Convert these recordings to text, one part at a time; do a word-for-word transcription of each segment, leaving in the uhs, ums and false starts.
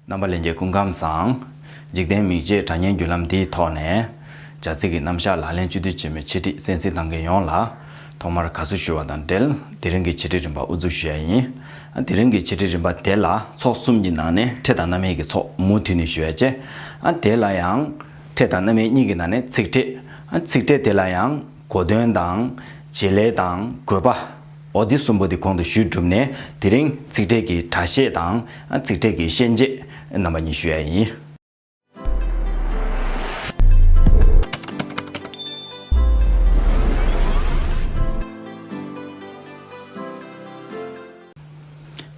རྣམ་པ་ལྷན་རྒྱས་སྐུ་ཁམས་བཟང་། འཇིག་རྟེན་མིག་འབྱེད་དྲ་བརྙན་བརྒྱུད་ལམ་འདིའི་ཐོག་ནས། བྱ་ཚིག་གི་རྣམ་གཞག་ལག་ལེན་བཅུད་བསྡུས་ཆེན་མོའི་འཆད་ཁྲིད་གསན་གཟིགས་གནང་མཁན་ཡོངས་ལ། ཐོག་མར་དགའ་བསུ་ཞུ་བ་དང་འབྲེལ། དེ་རིང་གི་འཆད་ཁྲིད་རིམ་པ་དབུ་འཛུགས་ཞུ་ཡ་ཡིན། དེ་རིང་གི་འཆད་ཁྲིད་རིམ་པ་དེ་ལ་ཚོགས་གསུམ་གྱི་ནང་ནས་ཕྲད་དང་རྣམ་དབྱེ་གི་ཚོགས་མུ་མཐུད་ནས་ཞུ་ཡ་བྱས། དེ་ལ་ཡང་ཕྲད་དང་རྣམ་དབྱེ་གཉིས་ཀྱི་ནང་ནས་ཚིག་ཕྲད། ཚིག་ཕྲད་དེ་ལ་ཡང་གོ་དོན་དང་། བྱེད་ལས་དང་། དགོས་པ། འོ་འདི་གསུམ་པོ་འདི་གོང་དུ་ཞུས་གྲུབ་ནས། དེ་རིང་ཚིག་ཕྲད་ཀྱི་སྒྲ་བཤད་དང་། ཚིག་ཕྲད་ཀྱི་ཤན་འབྱེད་རྣམ་པ་གཉིས་ཞུ་ཡ་ཡིན།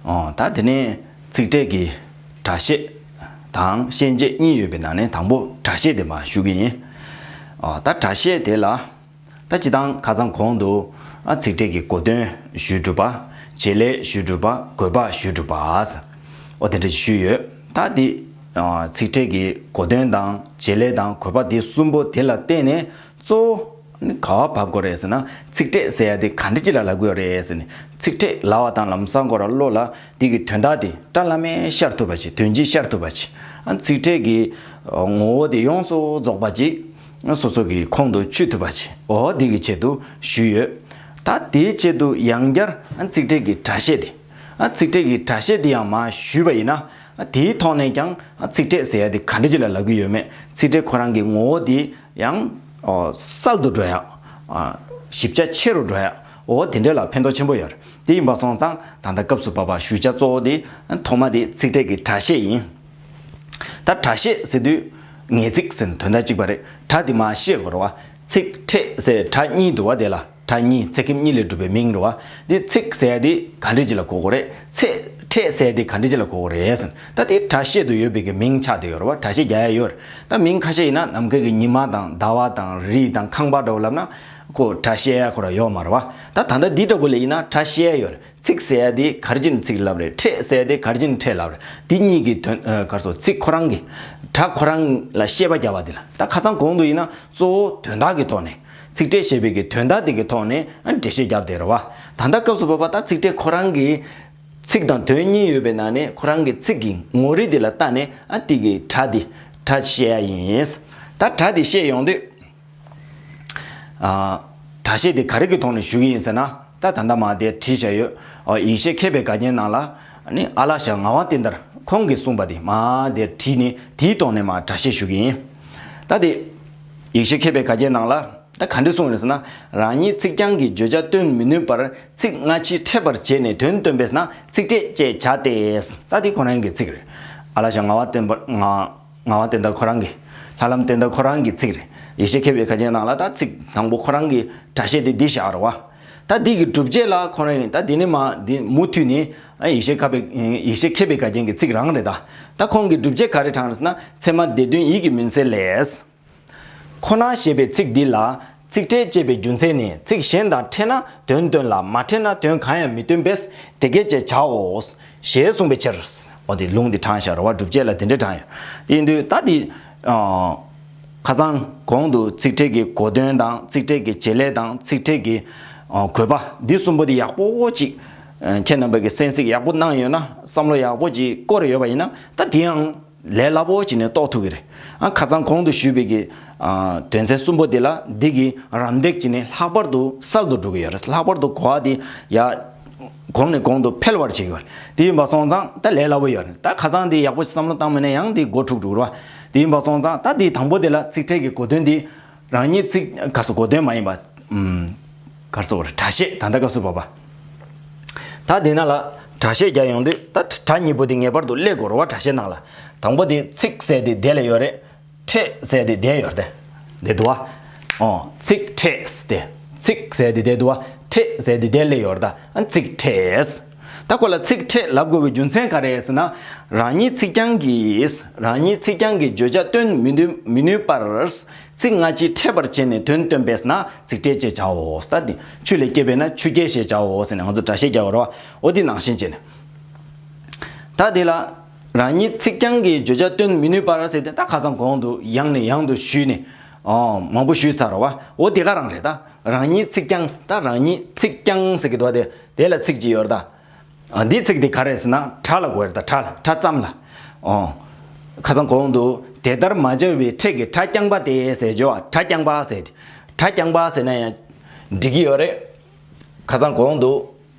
འོ་ད་དེ་ནས་ཚིག་ཕྲད་ཀྱི་སྒྲ་བཤད་དང་ཤན་འབྱེད་གཉིས་ཡོད་པའི་ནང་ནས་དང་པོ་སྒྲ་བཤད་དེ་མར་ཞུ་གི་ཡིན། འོ་ད་སྒྲ་བཤད་དེ་ལ། ད་སྤྱིར་བཏང་ཁ་སང་གོང་དུ། ཨ་ཚིག་ཕྲད་ཀྱི་གོ་དོན་ཞུས་གྲུབ་པ། བྱེད་ལས་ཞུས་གྲུབ་པ། དགོས་པ་ཞུས་གྲུབ་པ། འོ་དེ་འདྲ་ཞུས་ཡོད། ད་འདི། ཨ་ཚིག་ཕྲད་ཀྱི་གོ་དོན་དང་བྱེད་ལས་དང་དགོས་པ་འདི་གསུམ་པོ་དེ་ལ་བརྟེན་ནས་གཙོ་བོ་ནི་ག་བ་བབས་དགོས་རེད་ཟེར་ན། ཚིག་ཕྲད་ཟེར་ཡ་དེ་ག་འདྲ་ཅིག་ལ་ལབ་དགོས་རེད་ཟེར་ནས། ཚིག་ཕྲད་ལབ་པ་དང་ལམ་སང་ཁོ་རང་བློ་ལ་འདི་གི་དོན་དག་དེ་སྒྲ་བླ་མེད་ཤར་ཐུབ་པ་ཅིག་དོན་སྤྱི་ཤར་ཐུབ་པ་ཅིག་ཨ་ཚིག་ཕྲད་ཀྱི་ངོ་བོ་དེ་ཡོངས་སུ་རྫོགས་པ་ཅིག་སོ་སོ་གི་ཁོང་དུ་ཆུད་ཐུབ་པ་ཅིག་འོ་འདི་གི་ཆེད་དུ་ཞུས་ཡོད། ད་དེའི་ཆེད་དུ་ཡང་བསྐྱར་ཨ་ཚིག་ཕྲད་ཀྱི་སྒྲ་བཤད་དེ། ཨ་ཚིག་ཕྲད་ཀྱི་སྒྲ་བཤད་དེ་ཡང་མར་ཞུས་པ་ཡིན་ན། ཨ་དེའི་ཐོག་ནས་ཀྱང་ཨ་ཚིག་ཕྲད་ཟེར་ཡ་དེ་ག་འདྲ་ཅིག་ལ་ལབ་ཀྱི་ཡོད་མེད། ཚིག་ཕྲད་ཁོ་རང་གི་ངོ་བོ་དེ་ཡང་ཨོ་གསལ་དུ་འགྲོ་ཡ། ཨ་ཞིབ་ཆ་ཆེ་རུ་འགྲོ་ཡ། འོ་དེ་འདྲ་ལ་ཕན་ཐོགས་ཆེན་པོ་ཡོད་རེད། དེ་ཡིན་པ་སོང་ཙང་ད་ལྟ་སྐབས་སུ་བབ་པ་ཞུ་བྱ་གཙོ་བོ་དེ་ཐོག་མ་དེ་ཚིག་ཕྲད་ཀྱི་སྒྲ་བཤད་ཡིན། ད་སྒྲ་བཤད་ཟེར་དུས་ངེས་ཚིག་ཟེར་ན་དོན་དག་གཅིག་པ་རེད། སྒྲ་དེ་མར་བཤད་དགོས་རེད་བ། ཚིག་ཕྲད་ཟེར་སྒྲ་གཉིས་འདུག་བ། དེ་ལ་སྒྲ་གཉིས་ཚེག་ཁེབས་གཉིས་ལས་གྲུབ་པའི་མིང་རེད་བ། འདི་ཚིག་ཟེར་ཡ་དེ་ག་འདྲ་ཅིག་ལ་གོ་དགོས་རེད། ཚེག་ཕྲད་ཟེར་ཡ་དེ་ག་འདྲ་ཅིག་ལ་གོ་དགོས་རེད་ཟེར་ན། ད་དེ་སྒྲ་བཤད་དུ་ཡོད་པའི་གི་མིང་ཆགས་བསྡད་ཡོད་རེད་བ། སྒྲ་བཤད་རྒྱག་ཡ་ཡོད་རེད། ད་མིང་ཁ་ཤས་ཡིན་ན་ནམ་མཁའ་གི་ཉི་མ་དང་ཟླ་བ་དང་རི་དང་ཁང་པ་འདྲ་བོ་ལབ་ན། ཁོ་སྒྲ་བཤད་ཡ་ཁོ་རང་ཡོད་མ་རེད་བ། ད་ད་ལྟ་འདི་འདྲ་བོ་ལ་ཡིན་ན་སྒྲ་བཤད་ཡ་ཡོད་རེད། ཚིག་ཟེར་ཡ་དེ་ག་རེ་བྱས་ནས་ཚིག་ལབ་རེད། ཕྲད་ཟེར་ཡ་དེ་ག་རེ་བྱས་ནས་ཕྲད་ལབ་རེད། དེ་གཉིས་ཀྱི་དོན་ཨ་ག་རེ་ཟེར། ཚིག་ཁོ་རང་གི་སྒྲ་ཁོ་རང་ལ་བཤད་པ་རྒྱག་པ་དེ་ལ། ད་ཁ་སང་གོང་དུ་ཡིན་ན་གཙོ་བོ་དོན་དག་གི་ཐོག་ནས། ཚིག་ཕྲད་ཞེས་པའི་གི་དོན་དག་དེ་གི་ཐོག་ནས་ཨ་འགྲེལ་བཤད་བརྒྱབ་བསྡད་རེད་བ། ད་ལྟ་སྐབས་སུ་བབ་པ་ད་ཚིག་ཕྲད་ཁོ་རང་གི་ཚིག་དང་དོན་གཉིས་ཡོད་པའི་ནང་ནས་ཁོ་རང་གི་ཚིག་གི་ངོ་རིས་དེ་ལ་ལྟ་ནས་ཨ་དེ་གི་སྒྲ་དེ་སྒྲ་བཤད་ཡ་ཡིན། ད་སྒྲ་དེ་བཤད་ཡོང་དུས། ཨ། སྒྲ་བཤད་དེ་ག་རེ་གི་ཐོག་ནས་ཞུ་གི་ཡིན་ཟེར་ན། ད་ད་ལྟ་མ་དེར་བྲིས་བཞག་ཡོད། ཨ། ཡེ་ཤེས་མཁས་པའི་བཀའ་རྒྱན་ནང་ལ་ནི་ཨ་ལ་ཞང་ངག་དབང་བསྟན་དར་ཁོང་གིས་གསུངས་པ་དེ་མ་དེར་བྲིས་ནས་དེའི་ཐོག་ནས་མ་སྒྲ་བཤད་ཞུ་གི་ཡིན། ད་དེ་ཡེ་ཤེས་མཁས་པའི་བཀའ་རྒྱན་ནང་ལ་ད་ག་འདྲ་གསུངས་རེད་ཟེར་ན། རང་ཉིད་ཚིག་རྐྱང་གི་བརྗོད་བྱ་སྟོན་མི་ནུས་པར་ཚིག་སྔ་ཕྱི་ཕྲད་པར་བྱས་ནས་དོན་སྟོན་པས་ན་ཚིག་ཕྲད་ཅེས་བྱ་སྟེ། ད་དེ་ཁོ་རང་གི་ཚིག་རེད། ཨ་ལ་ཞང་ངག་དབང་བསྟན་པ་ང་། ངག་དབང་བསྟན་དར་ཁོ་རང་གི། ལྷ་ལམ་བསྟན་དར་ཁོ་རང་གི་ཚིག་རེད། ཡེ་ཤེས་མཁས་པའི་བཀའ་རྒྱན་ནང་ལ་ད་ཚིག་དང་པོ་ཁོ་རང་གི་སྒྲ་བཤད་དེ་འདི་བཞག་རེད་བ། ད་འདི་གི་སྒྲུབ་བྱེད་ལ་ཁོ་རང་ནི་ད་འདི་ནི་མ་འདི་མུ་མཐུད་ནི་ཡེ་ཤེས་མཁས་པའི་ཡེ་ཤེས་མཁས་པའི་བཀའ་རྒྱན་གྱི་ཚིག་རང་རེད་ད། ད་ཁོང་གི་སྒྲུབ་བྱེད་ག་རེ་དྲངས་རེད་ཟེར་ན། ཚད་མ་སྡེ་བདུན་ཡིད་ཀྱི་མུན་སེལ་ལས། ཁོ་ན་ཞེས་པའི་ཚིག་འདི་ལ། ཚིག་ཕྲད་ཅེས་པའི་རྒྱུ་མཚན་ནི་ཚིག་གཞན་དང་ཕྲད་ན་དོན་སྟོན་ལ་མ་ཕྲད་ན་དོན་གང་ཡང་མི་སྟོན་པས་དེ་སྐད་ཅེས་བྱའོ། ཞེས་གསུངས་པའི་ཕྱིར། འོ་དེ་ལུང་འདི་དྲངས་བཞག་རེད་བ། སྒྲུབ་བྱེད་ལ་དེ་འདྲ་དྲངས་ཡོད། དེ་ཡིན་དུས་ད་འདི། ཨ། ཁ་སང་གོང་དུ་ཚིག་ཕྲད་ཀྱི་གོ་དོན་དང་ཚིག་ཕྲད་ཀྱི་བྱེད་ལས་དང་ཚིག་ཕྲད་ཀྱི། ཨ། དགོས་པ་འདི་གསུམ་པོ་དེ་ཡག་པོ་ཅིག་ཨ། ཁྱེད་རྣམ་པ་གིས་གསན་གཟིགས་ཡག་པོ་གནང་ཡོད་ན། བསམ་བློ་ཡག་པོ་ཅིག་བསྐོར་ཡོད་པ་ཡིན་ན། ད་དེ་ཡང་ལས་སླ་པོ་ཅིག་ནས་རྟོགས་ཐུབ་ཀྱི་རེད། ཨ། ཁ་སང་གོང་དུ་ཞུས་པའི་གི། ཨ། དོན་ཚན་གསུམ་པོ་དེ་ལ་འདི་གི་རམ་འདེགས་ཅིག་ནས་ལྷག་པར་དུ་གསལ་དུ་འགྲོ་གི་ཡོད་རེད། ལྷག་པར་དུ་གོ་བ་དེ་ཡ། གོང་ནས་གོང་དུ་འཕེལ་བར་བྱེད་ཀྱི་ཡོད་རེད། དེ་ཡིན་པ་སོང་ཙང་ད་ལས་སླ་པོ་ཡོད་རེད། ད་ཁ་སང་དེ་ཡག་པོ་ཞིག་བསམ་བློ་བཏང་མེད་ན་ཡང་དེ་མགོ་འཁྲུག་འགྲོ་གི་རེད་བ། དེ་ཡིན་པ་སོང་ཙང་ད་དེ་དང་པོ་དེ་ལ་ཚིག་ཕྲད་ཀྱི་གོ་དོན་དེ། རང་ཉིད་ཚིག་ག་རེ་ཟེར། གོ་དོན་མ་ཡིན་པ། ཨུམ། ག་རེ་ཟེར། སྒྲ་བཤད་ད་ལྟ་སྐབས་སུ་བབ་པ། ད་དེ་ནང་ལ་སྒྲ་བཤད་རྒྱག་ཡོང་དུས་ད་སྒྲ་གཉིས་པོ་དེ་ངེས་པར་དུ་སླེབས་དགོས་རེད་བ། སྒྲ་བཤད་ནང་ལ། དང་པོ་དེ་ཚིག་ཟེར་དེ་དེ་ལ་ཡོད་རེད། ཕྲད་ཟེར་དེ་དེ་ཡོད་རེད། དེ་འདུག་བ། ཨོ། ཚིག་ཕྲད་དེ། ཚིག་ཟེར་དེ་དེ་འདུག་བ། ཕྲད་ཟེར་དེ་དེ་སླེབས་ཡོད་རེད་ད། ཨ། ཚིག་ཕྲད། ད་ཁོ་ལ་ཚིག་ཕྲད་ལབ་དགོས་པའི་རྒྱུ་མཚན་ག་རེ་ཟེར་ན། རང་ཉིད་ཚིག་རྐྱང་གིས། རང་ཉིད་ཚིག་རྐྱང་གི་བརྗོད་བྱ་སྟོན་མི་ནུས་མི་ནུས་པར། ཚིག་སྔ་ཕྱི་ཕྲད་པར་བྱས་ནས་དོན་སྟོན་པས་ན་ཚིག་ཕྲད་ཅེས་བྱའོ། ད་འདི་ཆུ་ལས་སྐྱེས་པས་ན་ཆུ་སྐྱེས་ཞེས་བྱའོ་ཟེར་ནས་ང་ཚོ་སྒྲ་བཤད་རྒྱག་གི་རེད་བ། འོ་འདི་ནང་བཞིན་བྱས་ནས། ད་འདི་ལ། རང་ཉིད་ཚིག་རྐྱང་གི་བརྗོད་བྱ་སྟོན་མི་ནུས་པར་ཟེར་ཏེ་ད་ཁ་སང་གོང་དུ་ཡང་ནས་ཡང་དུ་ཞུས་ནས། ཨོ། མང་པོ་ཞུས་ཚར་བ། འོ་དེ་ག་རང་རེད་ད། རང་ཉིད་ཚིག་རྐྱང་། ད་རང་ཉིད་ཚིག་རྐྱང་ཟེར་གི་འདུག་བ། དེ་དེ་ལ་ཚིག་ཅིག་ཡོད་རེད་ད། ཨ། འདི་ཚིག་དེ་ག་རེ་ཟེར་ན་སྒྲ་ལ་གོ་ཡ་རེད་ད། སྒྲ་ལ། སྒྲ་ཙམ་ལ། ཨོ། ཁ་སང་གོང་དུ་དེ་ལྟར་མ་སྦྱར་བའི་ཕྲད་ཀྱི་སྒྲ་རྐྱང་པ་སྟེ་ཟེར་བརྗོད་པ། སྒྲ་རྐྱང་པ་ཟེར་ཏེ། སྒྲ་རྐྱང་པ་ཟེར་ན་ཡང་འགྲིག་གི་ཡོད་རེད། ཁ་སང་གོང་དུ་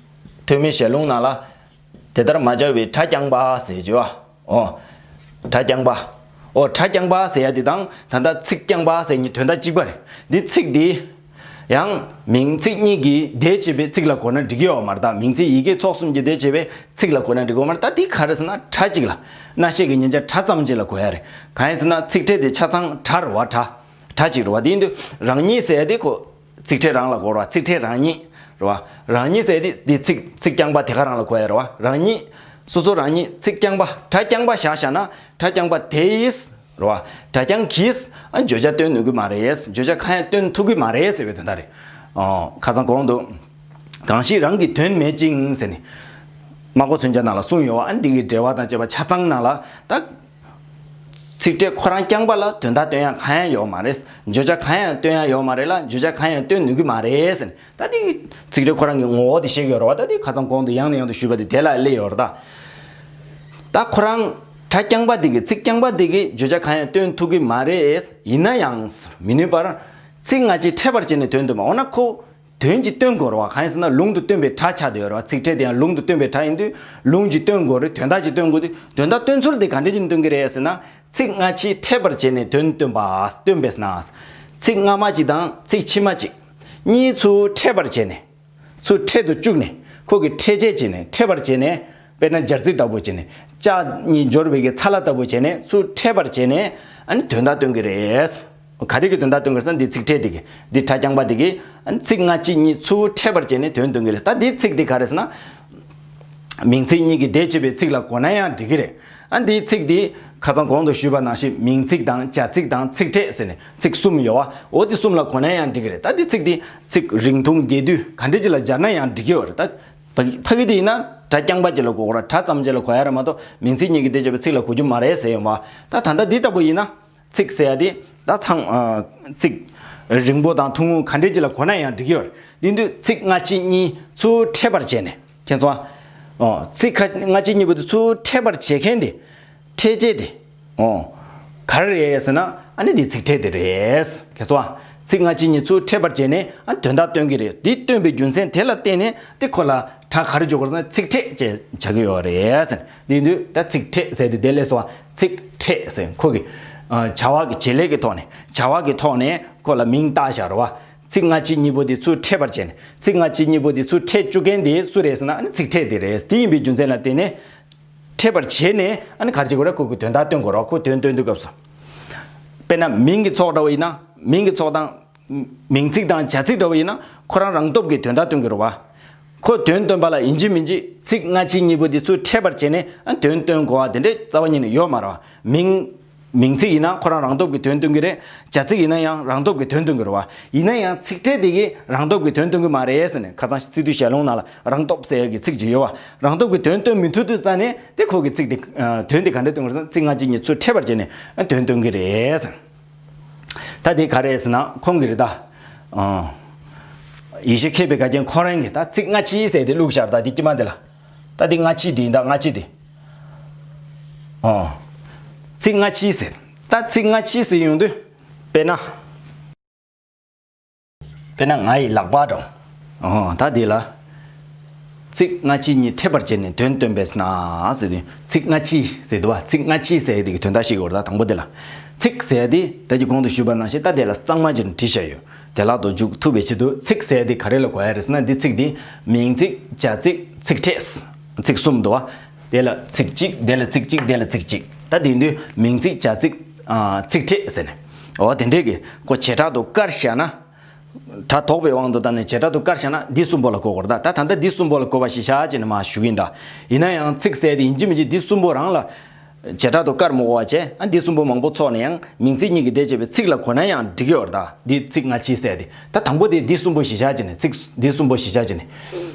ཐོན་མིའི་ཞལ་ལུང་ནང་ལ་དེ་ལྟར་མ་སྦྱར་བའི་སྒྲ་རྐྱང་པ་ཟེར་བརྗོད་པ། ཨོ། སྒྲ་རྐྱང་པ། ཨོ། སྒྲ་རྐྱང་པ་ཟེར་ཡ་དེ་དང་ད་ལྟ་ཚིག་རྐྱང་པ་ཟེར་གཉིས་དོན་དག་གཅིག་པ་རེད། འདི་ཚིག་འདི་ཡང་མིང་ཚིག་གཉིས་ཀྱི་སྡེ་བྱས་པའི་ཚིག་ལ་གོ་ན་འགྲིག་གི་ཡོད་མ་རེད་ད། མིང་ཚིག་ཡི་གེ་ཚོགས་གསུམ་གྱི་སྡེ་བྱས་པའི་ཚིག་ལ་གོ་ན་འགྲིག་གི་ཡོད་མ་རེད་ད། འདི་ག་རེ་ཟེར་ན་སྒྲ་གཅིག་ལ། རྣ་ཤེས་ཀྱི་མཉན་བྱ་སྒྲ་ཙམ་ཅིག་ལ་གོ་ཡ་རེད། གང་ཡིན་ཟེར་ན་ཚིག་ཕྲད་དེ་ཆ་ཚང་སྒྲ་རེད་བ། སྒྲ། སྒྲ་གཅིག་རེད་བ། དེ་ཡིན་དུས་རང་ཉིད་ཟེར་ཡ་དེ་ཁོ་ཚིག་ཕྲད་རང་ལ་གོ་རེད་བ། ཚིག་ཕྲད་རང་ཉིད་རེད་བ། རང་ཉིད་ཟེར་ཡ་དེ་འདི་ཚིག་ཚིག་རྐྱང་པ་དེ་ག་རང་ལ་གོ་ཡ་རེད་བ། རང་ཉིད། སོ་སོ་རང་ཉིད་ཚིག་རྐྱང་པ། སྒྲ་རྐྱང་པ་བཞག་བཞག་ན་སྒྲ་རྐྱང་པ་དེ་ཡིས། རེད་བ། སྒྲ་རྐྱང་གིས་ཨ་བརྗོད་བྱ་སྟོན་ནུས་ཀྱི་མ་རེད། བརྗོད་བྱ་གང་ཡང་སྟོན་ཐུབ་ཀྱི་མ་རེད་ཟེར་བའི་དོན་དག་རེད། ཨོ། ཁ་སང་གོང་དུ། གང་ཞིག་རང་གི་དོན་མེད་ཅིང་ཟེར་ནས། སྨྲ་སྒོ་མཚོན་ཆ་ནང་ལ་གསུངས་ཡོད་བ། ཨ་འདི་གི་འགྲེལ་བ་དང་བཅས་པ་ཆ་ཚང་ནང་ལ་ད། ཚིག་ཕྲད་ཁོ་རང་རྐྱང་པ་ལ་དོན་དག་སྟོན་ཡ་གང་ཡང་ཡོད་མ་རེད། བརྗོད་བྱ་གང་ཡང་སྟོན་ཡ་ཡོད་མ་རེད་ལ། བརྗོད་བྱ་གང་ཡང་སྟོན་ནུས་ཀྱི་མ་རེད་ཟེར་ནས། ད་འདི་ཚིག་ཕྲད་ཁོ་རང་གི་ངོ་བོ་དེ་བཤད་ཀྱི་ཡོད་རེད་བ། ད་འདི་ཁ་སང་གོང་དུ་ཡང་ནས་ཡང་དུ་ཞུས་པ་དེ་དེ་ལ་སླེབས་ཡོད་རེད་ད། ད་ཁོ་རང་སྒྲ་རྐྱང་པ་དེ་གིས་ཚིག་རྐྱང་པ་དེ་གིས་བརྗོད་བྱ་གང་ཡང་སྟོན་ཐུབ་ཀྱི་མ་རེད། ཡིན་ན་ཡང་མི་ནུས་པར་ཚིག་སྔ་ཕྱི་ཕྲད་པར་བྱས་ནས་དོན་སྟོན་པ། འོ་ན་ཁོ་དོན་གྱིས་སྟོན་དགོས་རེད་བ། གང་ཡིན་ཟེར་ན་ལུང་དུ་སྟོན་པའི་སྒྲ་ཆགས་བསྡད་ཡོད་རེད་བ། ཚིག་ཕྲད་དེ་ཡང་ལུང་དུ་སྟོན་པའི་སྒྲ་ཡིན་དུས་ལུང་གིས་སྟོན་དགོས་རེད། དོན་དག་ཅིག་སྟོན་དགོས་དུས་དོན་དག་སྟོན་ཚུལ་དེ་ག་འདྲ་ཅིག་སྟོན་གྱི་རེད་ཟེར་ན། ཚིག་སྔ་ཕྱི་ཕྲད་པར་བྱས་ནས་དོན་སྟོན་པ། སྟོན་པས་ན། ཚིག་སྔ་མ་གཅིག་དང་ཚིག་ཕྱི་མ་གཅིག་གཉིས་ཚུར་ཕྲད་པར་བྱས་ནས། ཚུར་ཕྲད་དུ་བཅུག་ནས་ཁོ་གི་ཕྲད་བྱེད་བྱས་ནས། ཕྲད་པར་བྱས་ནས། དཔེར་ན་སྦྱར་ཚིག་ལྟ་བུ་བྱས་ནས། ལྕགས་གཉིས་སྦྱོར་བའི་གི་ཚ་ལ་ལྟ་བུ་བྱས་ནས་ཚུར་ཕྲད་པར་བྱས་ནས་ཨ་ནི་དོན་དག་སྟོན་གྱི་རེད། ག་རེ་གི་དོན་དག་སྟོན་གྱི་རེད་ཟེར་ན། འདི་ཚིག་ཕྲད་དེ་གི་འདི་སྒྲ་རྐྱང་པ་དེ་གི་ཨ་ནི་ཚིག་སྔ་ཕྱི་གཉིས་ཚུར་ཕྲད་པར་བྱས་ནས་དོན་སྟོན་གྱི་རེད། ད་འདི་ཚིག་འདི་ག་རེ་ཟེར་ན། མིང་ཚིག་གཉིས་ཀྱི་སྡེ་བྱས་པའི་ཚིག་ལ་གོ་ན་ཡང་འགྲིག་གི་རེད། ཨ་འདིའི་ཚིག་འདི་ཁ་སང་གོང་དུ་ཞུས་པ་ནང་བཞིན་མིང་ཚིག་དང་བྱ་ཚིག་དང་ཚིག་ཕྲད་ཟེར་ནས་ཚིག་གསུམ་ཡོད་བ། འོ་འདི་གསུམ་ལ་གོ་ན་ཡང་འགྲིག་གི་རེད། ད་འདི་ཚིག་འདི་ཚིག་རིང་ཐུང་རྒྱས་བསྡུས་ག་འདྲ་ཅིག་ལ་སྦྱར་ན་ཡང་འགྲིག་གི་ཡོད་རེད། ད་ཕ་ཕ་གི་དེ་ཡིན་ན་སྒྲ་རྐྱང་པ་ཅིག་ལ་གོ་དགོས་ར། སྒྲ་ཙམ་ཅིག་ལ་གོ་ཡ་རེད་མ་གཏོགས་མིང་ཚིག་གཉིས་ཀྱི་སྡེ་བྱས་པའི་ཚིག་ལ་གོ་རྒྱུ་མ་རེད་ཟེར་ཡོང་བ། ད་ད་ལྟ་འདི་ལྟ་བུ་ཡིན་ན། ཚིག་ཟེར་ཡ་དེ་ད་ཚང་ཨ་ཚིག་རིང་པོ་དང་ཐུང་ངུ་ག་འདྲ་ཅིག་ལ་གོ་ན་ཡང་འགྲིག་གི་ཡོད་རེད། དེ་དུས་ཚིག་སྔ་ཕྱི་གཉིས་ཚུར་ཕྲད་པར་བྱས་ནས། མཁྱེན་སོང་ཨ། ཨོ། ཚིག་ཁ་སྔ་ཕྱི་གཉིས་པོ་དེ་ཚུར་ཕྲད་པར་བྱེད་མཁན་དེ། ཕྲད་བྱེད་དེ། ཨོ། ག་རེ་རེད་ཟེར་ན་ཨ་ནི་དེ་ཚིག་ཕྲད་དེ་རེད། མཁྱེན་སོང་ཨ། ཚིག་སྔ་ཕྱི་གཉིས་ཚུར་ཕྲད་པར་བྱས་ནས་ཨ་དོན་དག་སྟོན་གྱི་རེད། དེ་སྟོན་པའི་རྒྱུ་མཚན་དེ་ལ་བརྟེན་ནས་དེ་ཁོ་ལ་གྲངས་ག་རེ་འཇོག་དགོས་ཟེར་ན་ཚིག་ཕྲད་ཅེས་བྱ་གི་ཡོད་རེད་ཟེར། དེ་དུས་ད་ཚིག་ཕྲད་ཟེར་དེ་དེ་ལས་སོ། ཚིག་ཕྲད་ཟེར་ཁོ་གི་ཨ་བྱ་བ་གི་བྱེད་ལས་ཀྱི་ཐོག་ནས། བྱ་བ་གི་ཐོག་ནས་ཁོ་ལ་མིང་བཏགས་བཞག་རེད་བ། ཚིག་སྔ་ཕྱི་གཉིས་པོ་དེ་ཚུར་ཕྲད་པར་བྱས་ནས། ཚིག་སྔ་ཕྱི་གཉིས་པོ་དེ་ཚུར་ཕྲད་བཅུག་མཁན་དེ་སུ་རེད་ཟེར་ན་ཨ་ནི་ཚིག་ཕྲད་དེ་རེད། དེ་ཡིན་པའི་རྒྱུ་མཚན་ལ་བརྟེན་ནས་ཕྲད་པར་བྱས་ནས་ཨ་ནི་ག་རེ་བྱེད་དགོས་རེད། ཁོ་གི་དོན་དག་སྟོན་དགོས་རེད་བ། ཁོ་དོན་སྟོན་དུས་སྐབས་སུ། དཔེར་ན་མིང་གི་ཚོགས་འདྲ་བོ་ཡིན་ན་མིང་གི་ཚོགས་དང་། མིང་ཚིག་དང་བྱ་ཚིག་འདྲ་བོ་ཡིན་ན་ཁོ་རང་རང་སྟོབས་ཀྱིས་དོན་དག་སྟོན་གྱི་རེད་བ། ཁོ་དོན་སྟོན་པ་ལ་ཡིན་གཅིག་མིན་གཅིག་ཚིག་སྔ་ཕྱི་གཉིས་པོ་འདི་ཚུར་ཕྲད་པར་བྱས་ནས་ཨ་དོན་སྟོན་དགོས་པ་དེ་འདྲའི་རྩ་བ་ཉིད་ནས་ཡོད་མ་རེད་བ། མིང་། མིང་ཚིག་ཡིན་ན་ཁོ་རང་རང་སྟོབས་ཀྱིས་དོན་སྟོན་གྱི་རེད། བྱ་ཚིག་ཡིན་ན་ཡང་རང་སྟོབས་ཀྱིས་དོན་སྟོན་གྱི་རེད་བ། ཡིན་ན་ཡང་ཚིག་ཕྲད་དེ་གིས་རང་སྟོབས་ཀྱིས་དོན་སྟོན་གྱི་མ་རེད་ཟེར་ནས། ཁ་སང་སི་ཏུའི་ཞལ་ལུང་ནང་ལ་རང་སྟོབས་ཟེར་ཡག་གི་ཚིག་ཅིག་ཡོད་བ། རང་སྟོབས་ཀྱིས་དོན་སྟོན་མི་ཐུབ་དུས་ཙ་ནས་དེ་ཁོ་གི་ཚིག་དེ་དོན་དེ་ག་འདྲ་སྟོན་གྱི་རེད་ཟེར་ན་ཚིག་སྔ་ཕྱི་གཉིས་ཚུར་ཕྲད་པར་བྱས་ནས་དོན་སྟོན་གྱི་རེད་ཟེར། ད་དེ་ག་རེ་ཟེར་ན་ཁོང་གི་རེད་ད། ཨ། ཡེ་ཤེས་མཁས་པའི་བཀའ་རྒྱན་ཁོང་རང་གིས་ད་ཚིག་སྔ་ཕྱི་ཟེར་དེ་བླུགས་བཞག་ད་དེ་དཀྱིལ་མ་དེ་ལ། ད་དེ་སྔ་ཕྱི་དེ་ཡིན་ད་སྔ་ཕྱི་དེ། ཨ། ཚིག་སྔ་ཕྱི་ཟེར། ད་ཚིག་སྔ་ཕྱི་ཟེར་ཡོང་དུས། དཔེར་ན། དཔེར་ན་ང་ཡི་ལག་པ་འདྲ། ཨོ་ད་འདི་ལ། ཚིག་སྔ་ཕྱི་གཉིས་ཕྲད་པར་བྱས་ནས་དོན་སྟོན་པས་ན་ཟེར་དུས་ཚིག་སྔ་ཕྱི་ཟེར་འདུག་བ། ཚིག་སྔ་ཕྱི་ཟེར་ཡ་དེ་གི་དོན་དག་ཤེས་དགོས་རེད་ད། དང་པོ་དེ་ལ། ཚིག་ཟེར་ཡ་དེ་ད་ཀྱི་གོང་དུ་ཞུས་པ་ནང་བཞིན་ད་དེ་ལ་གཙང་མ་ཅིག་བྲིས་བཞག་ཡོད། དེ་ལག་ཏུ་འཇུག་ཐུབ་པའི་ཆེད་དུ་ཚིག་ཟེར་ཡ་དེ་ག་རེ་ལ་གོ་ཡ་རེད་ཟེར་ན། འདི་ཚིག་འདི་མིང་ཚིག་བྱ་ཚིག་ཚིག་ཕྲད། ཚིག་གསུམ་འདུག་བ། དེ་ལ་ཚིག་གཅིག་དེ་ལ་ཚིག་གཅིག་དེ་ལ་ཚིག་གཅིག་ད་དེ་དུས་མིང་ཚིག་བྱ་ཚིག་ཨ། ཚིག་ཕྲད་ཟེར་ནས། འོ་དེ་འདྲས་ཀྱི་ཁོ་བྱེ་བྲག་ཏུ་བཀར་བཞག་ན། སྒྲ་དོག་པའི་དབང་དུ་བཏང་ནས་བྱེ་བྲག་ཏུ་བཀར་བཞག་ན་འདི་གསུམ་པོ་ལ་གོ་དགོས་རེད་ད། ད་ད་ལྟ་འདི་གསུམ་པོ་ལ་གོ་བ་གཞི་བཞག་བྱས་ནས་མར་ཞུ་གི་ཡིན་ད། ཡིན་ན་ཡང་ཚིག་ཟེར་དེ་ཡིན་གཅིག་མིན་གཅིག་འདི་གསུམ་པོ་རང་ལ། བྱེ་བྲག་ཏུ་བཀར་མི་དགོས་པ་བྱས། ཨ། འདི་གསུམ་པོ་མང་པོ་ཚོགས་ནས་ཡང་མིང་ཚིག་གཉིས་ཀྱི་སྡེ་བྱས་པའི་ཚིག་ལ་གོ་ན་ཡང་འགྲིག་གི་ཡོད་རེད་ད། འདི་ཚིག་སྔ་ཕྱི་ཟེར་དེ། ད་དང་པོ་དེ་འདི་གསུམ་པོ་གཞི་བཞག་བྱས་ནས། ཚིག་འདི་གསུམ་པོ་གཞི་བཞག་བྱས་ནས།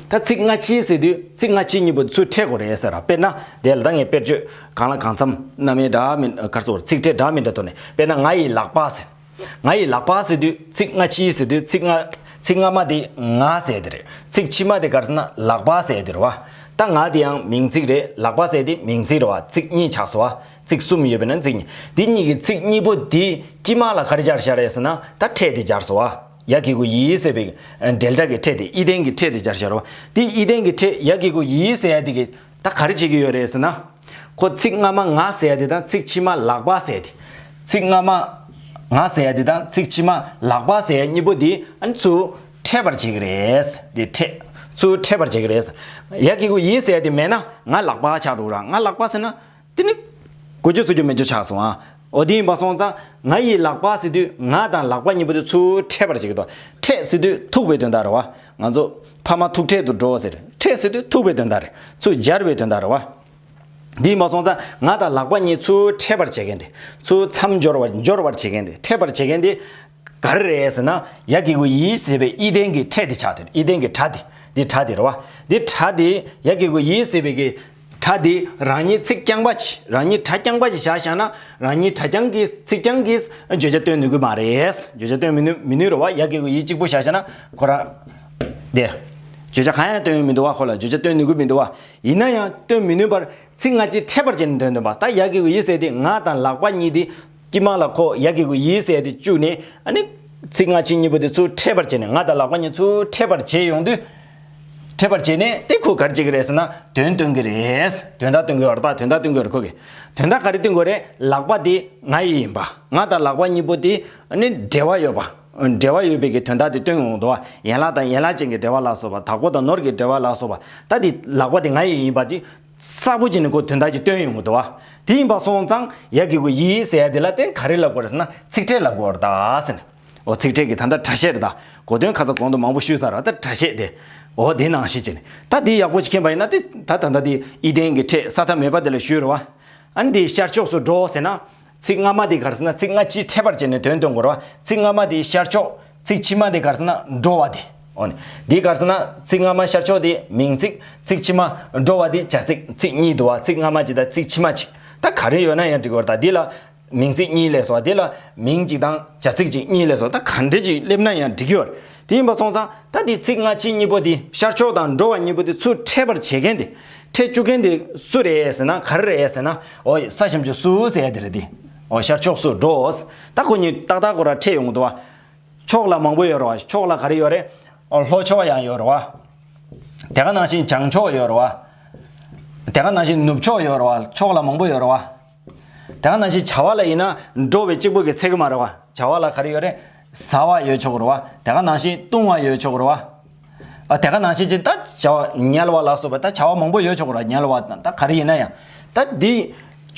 ད་ཚིག་སྔ་ཕྱི་ཟེར་དུས་ཚིག་སྔ་ཕྱི་གཉིས་པོ་ཚུར་ཕྲད་དགོས་རེད་ཟེར་ར། དཔེར་ན་དེ་ལ་ད་ངས་དཔེར་བརྗོད་གང་ལ་གང་འཚམ་རྣམ་དབྱེ་འདྲ་མི་ག་རེ་ཟེར། ཚིག་ཕྲད་འདྲ་མི་འདྲ་ཐོག་ནས། དཔེར་ན་ང་ཡི་ལག་པ་ཟེར། ང་ཡི་ལག་པ་ཟེར་དུས་ཚིག་སྔ་ཕྱི་ཟེར་དུས་ཚིག་སྔ་ཚིག་སྔ་མ་དེ་ང་ཟེར་དེ་རེད། ཚིག་ཕྱི་མ་དེ་ག་རེ་ཟེར་ན་ལག་པ་ཟེར་དེ་རེད་བ། ད་ང་དེ་ཡང་མིང་ཚིག་རེད། ལག་པ་ཟེར་དེ་མིང་ཚིག་རེད་བ། ཚིག་གཉིས་ཆགས་སོང་བ། ཚིག་གསུམ་ཡོད་པས་ན་ཚིག་གཉིས། འདི་གཉིས་ཀྱི་ཚིག་གཉིས་པོ་འདི་དཀྱིལ་མ་ལ་ག་རེ་སྦྱར་བཞག་རེད་ཟེར་ན། ད་ཕྲད་དེ་སྦྱར་སོང་བ། ཡ་གི་གུ་ཡི་ཟེར་བའི་འབྲེལ་སྒྲ་གི་ཕྲད་དེ། ཨི་ལྡན་གྱི་ཕྲད་དེ་སྦྱར་བཞག་རེད་བ། འདི་ཨི་ལྡན་གྱི་ཕྲད་ཡ་གི་གུ་ཡི་ཟེར་ཡ་དེ་གི་ད་ག་རེ་བྱེད་ཀྱི་ཡོད་རེད་ཟེར་ན། ཁོ་ཚིག་སྔ་མ་ང་ཟེར་ཡ་དེ་དང་ཚིག་ཕྱི་མ་ལག་པ་ཟེར་ཡ་དེ། ཚིག་སྔ་མ་ང་ཟེར་ཡ་དེ་དང་ཚིག་ཕྱི་མ་ལག་པ་ཟེར་ཡ་གཉིས་པོ་དེ་ཨ་ནི་ཚུར་ཕྲད་པར་བྱེད་ཀྱི་རེད། དེ་ཕྲད། ཚུར་ཕྲད་པར་བྱེད་ཀྱི་རེད། ཡ་གི་གུ་ཡི་ཟེར་ཡ་དེ་མེད་ན་ང་ལག་པ་ཆགས་འགྲོ་གི་རེད། ང་ལག་པ་ཟེར་ན། དེ་ནི་གོ་རྒྱུ་ཚོར་རྒྱུ་མེད་རྒྱུ་ཆགས་སོང་ཨ། འོ་དེ་ཡིན་པ་སོང་ཙང་ང་ཡི་ལག་པ་ཟེར་དུས་ང་དང་ལག་པ་གཉིས་པོ་དེ་ཚུར་ཕྲད་པར་བྱེད་ཀྱི་འདུག་ཕྲད་ཟེར་དུས་ཐུག་པའི་དོན་དག་རེད་བ། ང་ཚོ་ཕ་མ་ཐུག་ཕྲད་དུ་འགྲོ་ཟེར། ཕྲད་ཟེར་དུས་ཐུག་པའི་དོན་དག་རེད། ཚུར་སྦྱར་བའི་དོན་དག་རེད་བ། དེ་ཡིན་པ་སོང་ཙང་ང་དང་ལག་པ་གཉིས་ཚུར་ཕྲད་པར་བྱེད་མཁན་དེ། ཚུར་མཚམས་སྦྱོར་བར་སྦྱོར་བར་བྱེད་མཁན་དེ། ཕྲད་པར་བྱེད་མཁན་དེ། ག་རེ་རེད་ཟེར་ན། ཡ་གི་གུ་ཡི་ཟེར་བའི་ཨི་ལྡན་གྱི་ཕྲད་དེ་ཆགས་དེ། ཨི་ལྡན་གྱི་སྒྲ་དེ། འདི་སྒྲ་དེ་རེད་བ། འདི་སྒྲ་དེ་ཡ་གི་གུ་ཡི་ཟེར་བའི་གི་སྒྲ་དེ་རང་ཉིད་ཚིག་རྐྱང་པ་ཅིག་རང་ཉིད་སྒྲ་རྐྱང་པ་ཅིག་བཞག་བཞག་ན། རང་ཉིད་སྒྲ་རྐྱང་གིས་ཚིག་རྐྱང་གིས་བརྗོད་བྱ་སྟོན་ནུས་ཀྱི་མ་རེད། བརྗོད་བྱ་སྟོན་མི་ནུས་མི་ནུས་རེད་བ། ཡ་གི་གུ་ཡི་གཅིག་པུ་བཞག་བཞག་ན་ཁོ་རང་དེ་བརྗོད་བྱ་གང་ཡང་སྟོན་ཡོང་མི་འདུག་བ། ཁོ་ལ་བརྗོད་བྱ་སྟོན་ནུས་ཀྱི་མི་འདུག་བ། ཡིན་ན་ཡང་སྟོན་མི་ནུས་པར་ཚིག་སྔ་ཕྱི་ཕྲད་པར་བྱས་ནས་འདོན་འདོན་པ། ད་ཡ་གི་གུ་ཡི་ཟེར་དེ་ང་དང་ལག་པ་གཉིས་དེ། དཀྱིལ་མ་ལ་ཁོ་ཡ་གི་གུ་ཡི་ཟེར་དེ་བཅུག་ནས། ཨ་ནི་ཚིག་སྔ་ཕྱི་གཉིས་པོ་དེ་ཚུར་ཕྲད་པར་བྱས་ནས། ང་དང་ལག་པ་གཉིས་ཚུར་ཕྲད་པར་བྱས་ཡོང་དུས། ཕྲད་པར་བྱས་ནས་དེ་ཁོ་ག་རེ་བྱེད་ཀྱི་རེད་ཟེར་ན། དོན་སྟོན་གྱི་རེད། དོན་དག་སྟོན་གྱི་ཡོད་རེད། ད་དོན་དག་སྟོན་གྱི་ཡོད་རེད། ཁོ་གིས་དོན་དག་ག་རེ་སྟོན་གྱི་ཡོད་རེད། ལག་པ་དེ་ང་ཡི་ཡིན་པ། ང་དང་ལག་པ་གཉིས་པོ་དེ་ཨ་ནི་འབྲེལ་བ་ཡོད་པ། འབྲེལ་བ་ཡོད་པའི་གི་དོན་དག་དེ་སྟོན་ཡོང་གི་འདུག་བ། ཡན་ལག་དང་ཡན་ལག་ཅན་གྱི་འབྲེལ་བ་ལ་སོགས་པ། དྭགས་པོ་དང་ནོར་གྱི་འབྲེལ་བ་ལ་སོགས་པ། ད་དེ་ལག་པ་དེ་ང་ཡི་ཡིན་པ་དེ། གསལ་པོ་བྱས་ནས་ཁོ་དོན་དག་ཅིག་སྟོན་ཡོང་གི་འདུག་བ། དེ་ཡིན་པ་སོང་ཙང་ཡ་གི་གུ་ཡི་ཟེར་ཡ་དེ་ལ་དེ་ག་རེ་ལབ་དགོས་རེད་ཟེར་ན། ཚིག་ཕྲད་ལབ་དགོས་རེད་ད་ཟེར་ནས། འོ་ཚིག་ཕྲད་ཀྱི་ད་ལྟ་སྒྲ་བཤད་རེད་ད། གོ་དོན་ཁ་ཚ་གོང་དུ་མང་པོ་ཞུས་ཚར་ར། ད་སྒྲ་བཤད་དེ། འོ་དེ་ནང་བཞིན་བྱས་ནས་ད་དེ་ཡག་པོ་ཞིག་མཁྱེན་པ་ཡིན་ན། དེ་ད་ད་ལྟ་དེ་ཨི་ལྡན་གྱི་ཕྲད་ས་མཐའ་མེད་པ་དེ་ལ་ཞུས་རེད་བ། ཨ་ནི་དེ་ཤར་ཕྱོགས་སུ་འགྲོ་ཟེར་ན། ཚིག་སྔ་མ་དེ་ག་རེ་ཟེར་ན། ཚིག་སྔ་ཕྱི་ཕྲད་པར་བྱས་ནས་དོན་སྟོན་དགོས་རེད་བ། ཚིག་སྔ་མ་དེ་ཤར་ཕྱོགས། ཚིག་ཕྱི་མ་དེ་ག་རེ་ཟེར་ན་འགྲོ་བ་དེ། འོ་ནི། འདི་ག་རེ་ཟེར་ན་ཚིག་སྔ་མ་ཤར་ཕྱོགས་དེ་མིང་ཚིག་ཚིག་ཕྱི་མ་འགྲོ་བ་དེ་བྱ་ཚིག་ཚིག་གཉིས་འདུག་བ། ཚིག་སྔ་མ་གཅིག་དང་ཚིག་ཕྱི་མ་གཅིག་ད་ག་རེ་ཡོད་ན་ཡང་འགྲིག་གི་རེད། ད་འདི་ལ་མིང་ཚིག་གཉིས་སླེབས་སོང་བ། འདི་ལ་མིང་གཅིག་དང་བྱ་ཚིག་གཅིག་གཉིས་སླེབས་སོང་། ད་ག་འདྲ་ཅིག་སླེབས་ན་ཡང་འགྲིག་གི་ཡོད་རེད། དེ་ཡིན་པ་སོང་ཙང་ད་འདི་ཚིག་སྔ་ཕྱི་གཉིས་པོ་དེ། ཤར་ཕྱོགས་དང་འགྲོ་བ་གཉིས་པོ་དེ་ཚུར་ཕྲད་པར་བྱེད་མཁན་དེ། ཕྲད་བཅུག་མཁན་དེ་སུ་རེད་ཟེར་ན། ག་རེ་རེད་ཟེར་ན། འོ་ས་ཞབས་ཀྱུ་སུ་ཟེར་ཡ་དེ་རེད་དེ། འོ་ཤར་ཕྱོགས་སུ་འགྲོ། ད་ཁོ་གཉིས་ཏག་ཏག་ཁོ་རང་ཕྲད་ཡོང་གི་འདུག་བ། ཕྱོགས་ལ་མང་པོ་ཡོད་རེད་བ། ཕྱོགས་ལ་ག་རེ་ཡོད་རེད། ཨོ་ལྷོ་ཕྱོགས་ཡང་ཡོད་རེད་བ། དེ་ག་ནང་བཞིན་བྱང་ཕྱོགས་ཡོད་རེད་བ། དེ་ག་ནང་བཞིན་ནུབ་ཕྱོགས་ཡོད་རེད་བ། ཕྱོགས་ལ་མང་པོ་ཡོད་རེད་བ། དེ་ག་ནང་བཞིན་བྱ་བ་ལ་ཡིན་ན་འགྲོ་བའི་གཅིག་པུ་གི་ཚད་གི་མ་རེད་བ། བྱ་བ་ལ་ག་རེ་ཡོད་རེད། ཟ་བ་ཡོད་ཆོག་གི་རེད་བ། དེ་ག་ནང་བཞིན་བཏུང་བ་ཡོད་ཆོག་གི་རེད་བ། ཨ་དེ་ག་ནང་བཞིན་ཅིག་ད་བྱ་བ་ཉལ་བ་ལ་སོགས་པ། ད་བྱ་བ་མང་པོ་ཡོད་ཆོག་གི་རེད་བ། ཉལ་བ་དང་ད་ག་རེ་ཡིན་ན་ཡང་། ད་འདི་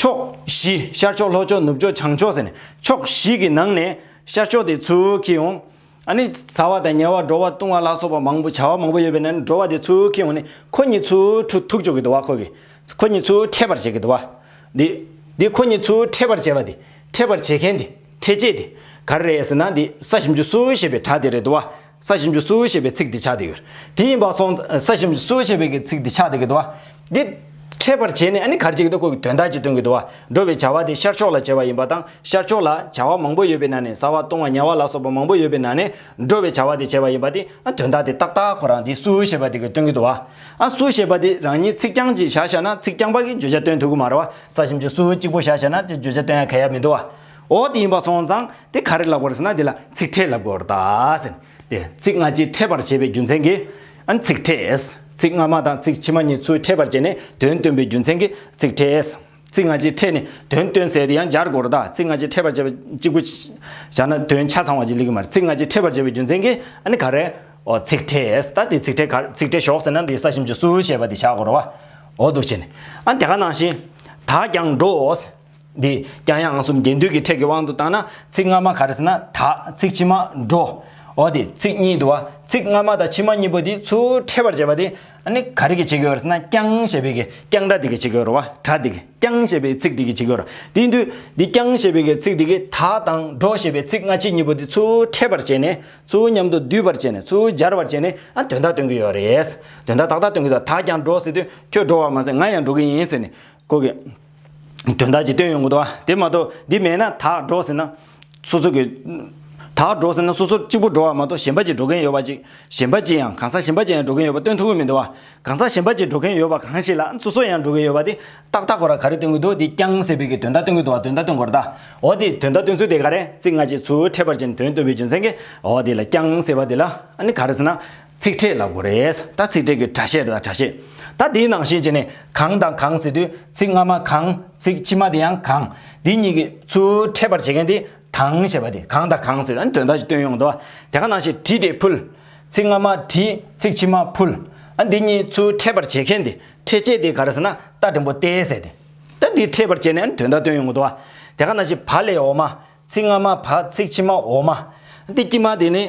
ཕྱོགས་བཞི། ཤར་ཕྱོགས་ལྷོ་ཕྱོགས་ནུབ་ཕྱོགས་བྱང་ཕྱོགས་ཟེར་ནས་ཕྱོགས་བཞི་གི་ནང་ནས་ཤར་ཕྱོགས་དེ་ཚུར་འཁྱེར་ཡོང་། ཨ་ནི་ཟ་བ་དང་ཉལ་བ་འགྲོ་བ་བཏུང་བ་ལ་སོགས་པ་མང་པོ། བྱ་བ་མང་པོ་ཡོད་པའི་ནང་ནས་འགྲོ་བ་དེ་ཚུར་འཁྱེར་ཡོང་ནས་ཁོ་གཉིས་ཚུར་ཐུག་ཐུག་འཇོག་གི་འདུག་བ། ཁོ་གིས་ཁོ་གཉིས་ཚུར་ཕྲད་པར་བྱེད་ཀྱི་འདུག་བ། འདི་འདི་ཁོ་གཉིས་ཚུར་ཕྲད་པར་བྱེད་པ་དེ། ཕྲད་པར་བྱེད་མཁན་དེ། ཕྲད་བྱེད་དེ་ག་རེ་རེད་ཟེར་ན། འདི་ས་ཞབས་ཀྱུ་སུ་ཞེས་པའི་སྒྲ་དེ་རེད་འདུག་བ། ས་ཞབས་ཀྱུ་སུ་ཞེས་པའི་ཚིག་འདི་ཆགས་བསྡད་ཡོད། དེ་ཡིན་པ་སོང་། ས་ཞབས་ཀྱུ་སུ་ཞེས་པའི་གི་ཚིག་འདི་ཆགས་བསྡད་ཀྱི་འདུག་བ། འདི་ཕྲད་པར་བྱས་ནས་ཨ་ནི་ག་རེ་བྱེད་ཀྱི་འདུག་ཁོ་གི་དོན་དག་ཅིག་སྟོན་གྱི་འདུག་བ། འགྲོ་བའི་བྱ་བ་དེ་ཤར་ཕྱོགས་ལ་བྱས་པ་ཡིན་པ་དང་། ཤར་ཕྱོགས་ལ་བྱ་བ་མང་པོ་ཡོད་པའི་ནང་ནས། ཟ་བ་བཏུང་བ་ཉལ་བ་ལ་སོགས་པ་མང་པོ་ཡོད་པའི་ནང་ནས་འགྲོ་བའི་བྱ་བ་དེ་བྱས་པ་ཡིན་པ་དེ། ཨ་དོན་དག་དེ་ཏག་ཏག་ཁོ་རང་དེ་སུ་ཞེས་པ་དེ་གིས་སྟོན་གྱི་འདུག་བ། ཨ་སུ་ཞེས་པ་དེ་རང་ཉིད་ཚིག་རྐྱང་ཅིག་བཞག་བཞག་ན་ཚིག་རྐྱང་པ་གིས་བརྗོད་བྱ་སྟོན་ཐུབ་ཀྱི་མ་རེད་བ། ས་ཞབས་ཀྱུ་སུ་གཅིག་པོ་བཞག་བཞག་ན་དེ་བརྗོད་བྱ་སྟོན་ཡ་གང་ཡང་མི་འདུག་བ། འོ་དེ་ཡིན་པ་སོང་ཙང་དེ་ག་རེ་ལབ་དགོས་རེད་ཟེར་ན། དེ་ལ་ཚིག་ཕྲད་ལབ་དགོས་རེད་ད་ཟེར། དེ་ཚིག་སྔ་ཕྱི་ཕྲད་པར་བྱེད་པའི་རྒྱུ་མཚན་གྱིས་ཨ་ནི་ཚིག་ཕྲད། ཚིག་སྔ་མ་དང་ཚིག་ཕྱི་མ་གཉིས་ཚུར་ཕྲད་པར་བྱས་ནས་དོན་སྟོན་པའི་རྒྱུ་མཚན་གྱིས་ཚིག་ཕྲད། ཚིག་སྔ་ཕྱི་ཕྲད་ནས་དོན་སྟོན་ཟེར་དེ་ཡང་སྦྱར་དགོས་རེད་ད། ཚིག་སྔ་ཕྱི་ཕྲད་པར་བྱེད་པ་གཅིག་པུ་བཞག་ན་དོན་ཆ་ཚང་བ་ཅིག་སླེབས་ཀྱི་མ་རེད། ཚིག་སྔ་ཕྱི་ཕྲད་པར་བྱེད་པའི་རྒྱུ་མཚན་གྱིས་ཨ་ནི་ག་རེ། འོ་ཚིག་ཕྲད། ད་དེ་ཚིག་ཕྲད་ག་ཚིག་ཕྲད་ཞོག་ཟེར་ན་དེ་ས་ཞབས་ཀྱུ་སུ་ཞེས་པ་དེ་བཞག་དགོས་རེད་བ། འོ་འདུག་བྱས་ནས་ཨ་དེ་ག་ནང་བཞིན་དག་ཀྱང་འགྲོ། འདི་ཀྱང་ཡང་གསུམ་རྒྱན་སྡུད་ཀྱི་ཕྲད་ཀྱི་དབང་དུ་བཏང་ན། ཚིག་སྔ་མ་ག་རེ་ཟེར་ན་དག་ཚིག་ཕྱི་མ་འགྲོ། འོ་དེ་ཚིག་གཉིས་འདུག་བ། ཚིག་སྔ་མ་དང་ཕྱི་མ་གཉིས་པོ་དེ་ཚུར་ཕྲད་པར་བྱེད་པ་དེ་ཨ་ནི་ག་རེ་གིས་བྱེད་ཀྱི་ཡོད་རེད་ཟེར་ན། ཀྱང་ཞེས་པའི་གི་ཀྱང་སྒྲ་དེ་གིས་བྱེད་ཀྱི་ཡོད་རེད་བ། སྒྲ་དེ་གིས། ཀྱང་ཞེས་པའི་ཚིག་དེ་གིས་བྱེད་ཀྱི་ཡོད་རེད། དེ་ཡིན་དུས་འདི་ཀྱང་ཞེས་པའི་གི་ཚིག་དེ་གིས་དག་དང་འགྲོ་ཞེས་པའི་ཚིག་སྔ་ཕྱི་གཉིས་པོ་དེ་ཚུར་ཕྲད་པར་བྱས་ནས། ཚུར་མཉམ་དུ་སྡུད་པར་བྱས་ནས། ཚུར་སྦྱར་བར་བྱས་ནས་ཨ་དོན་དག་སྟོན་གྱི་ཡོད་རེད། དོན་དག་ཏག་ཏག་སྟོན་གྱི་འདུག་དག་ཀྱང་འགྲོ་ཟེར་དུས་ཁྱོད་འགྲོ་བ་མ་ཟད་ང་ཡང་འགྲོ་གི་ཡིན་ཟེར་ནས། ཁོ་གི་དོན་དག་ཅིག་སྟོན་ཡོང་གི་འདུག་བ། དེ་མ་གཏོགས་འདི་མེད་ན་དག་འགྲོ་ཟེར་ན། སོ་སོ་གི་དག་ དག་འགྲོ་ཟེར་ན་སོ་སོ་གཅིག་པུ་འགྲོ་བ་མ་གཏོགས་གཞན་པ་ཅིག་འགྲོ་མཁན་ཡོད་པ་ཅིག་གཞན་པ་ཅིག་ཡང་གང་ཟག་གཞན་པ་ཅིག་ཡང་འགྲོ་མཁན་ཡོད་པ་སྟོན་ཐུབ་ཀྱི་མི་འདུག་བ། གང་ཟག་གཞན་པ་ཅིག་འགྲོ་མཁན་ཡོད་པ་གང་ཞིག་ལ་སོ་སོ་ཡང་འགྲོ་གི་ཡོད་པ་དེ་ཏག་ཏག་ཁོ་རང་ག་རེ་སྟོན་གྱི་འདུག་དེ་ཀྱང་ཟེར་བའི་གི་དོན་དག་སྟོན་གྱི་འདུག་བ། དོན་དག་སྟོན་དགོས་རེད་ད། འོ་དེ་དོན་དག་སྟོན་ཚུལ་དེ་ག་རེ། ཚིག་སྔ་ཕྱི་ཚུར་ཕྲད་པར་བྱས་ནས་དོན་སྟོན་པའི་རྒྱུ་མཚན་གྱིས་འོ་དེ་ལ་ཀྱང་ཟེར་བ་དེ་ལ་ཨ་ནི་ག་རེ་ཟེར་ན། ཚིག་ཕྲད་ལབ་དགོས་རེད། ད་ཚིག་ཕྲད་ཀྱི་སྒྲ་བཤད་རེད་ད། སྒྲ་བཤད། ད་དེའི་ནང་བཞིན་བྱས་ནས་གང་དང་གང་ཟེར་དུས་ཚིག་སྔ་མ་གང་། ཚིག་ཕྱི་མ་དེ་ཡང་གང་། འདི་གཉིས་ཀྱི་ཚུར་ཕྲད་པར་བྱེད་མཁན་དེ་དང་ཞེས་པ་དེ། གང་དང་གང་ཟེར་ཨ་ནི་དོན་དག་ཅིག་སྟོན་ཡོང་འདུག་དེ་ག་ནང་བཞིན་བྲིས་ཏེ་ཕུལ། ཚིག་སྔ་མ་བྲིས། ཚིག་ཕྱི་མ་ཕུལ། ཨ་འདི་གཉིས་ཚུར་ཕྲད་པར་བྱེད་མཁན་དེ་ཕྲད་བྱེད་དེ་ག་རེ་ཟེར་ན་རྟ་འགྲེང་པོ་སྟེ་ཟེར་དེ། ད་འདི་ཕྲད་པར་བྱས་ནས་ཨ་ནི་དོན་དག་སྟོན་ཡོང་འདུག་དེ་ག་ནང་བཞིན་བ་ལས་འོ་མ། ཚིག་སྔ་མ་བ། ཚིག་ཕྱི་མ་འོ་མ། འདི་དཀྱིལ་མ་དེ་ནི།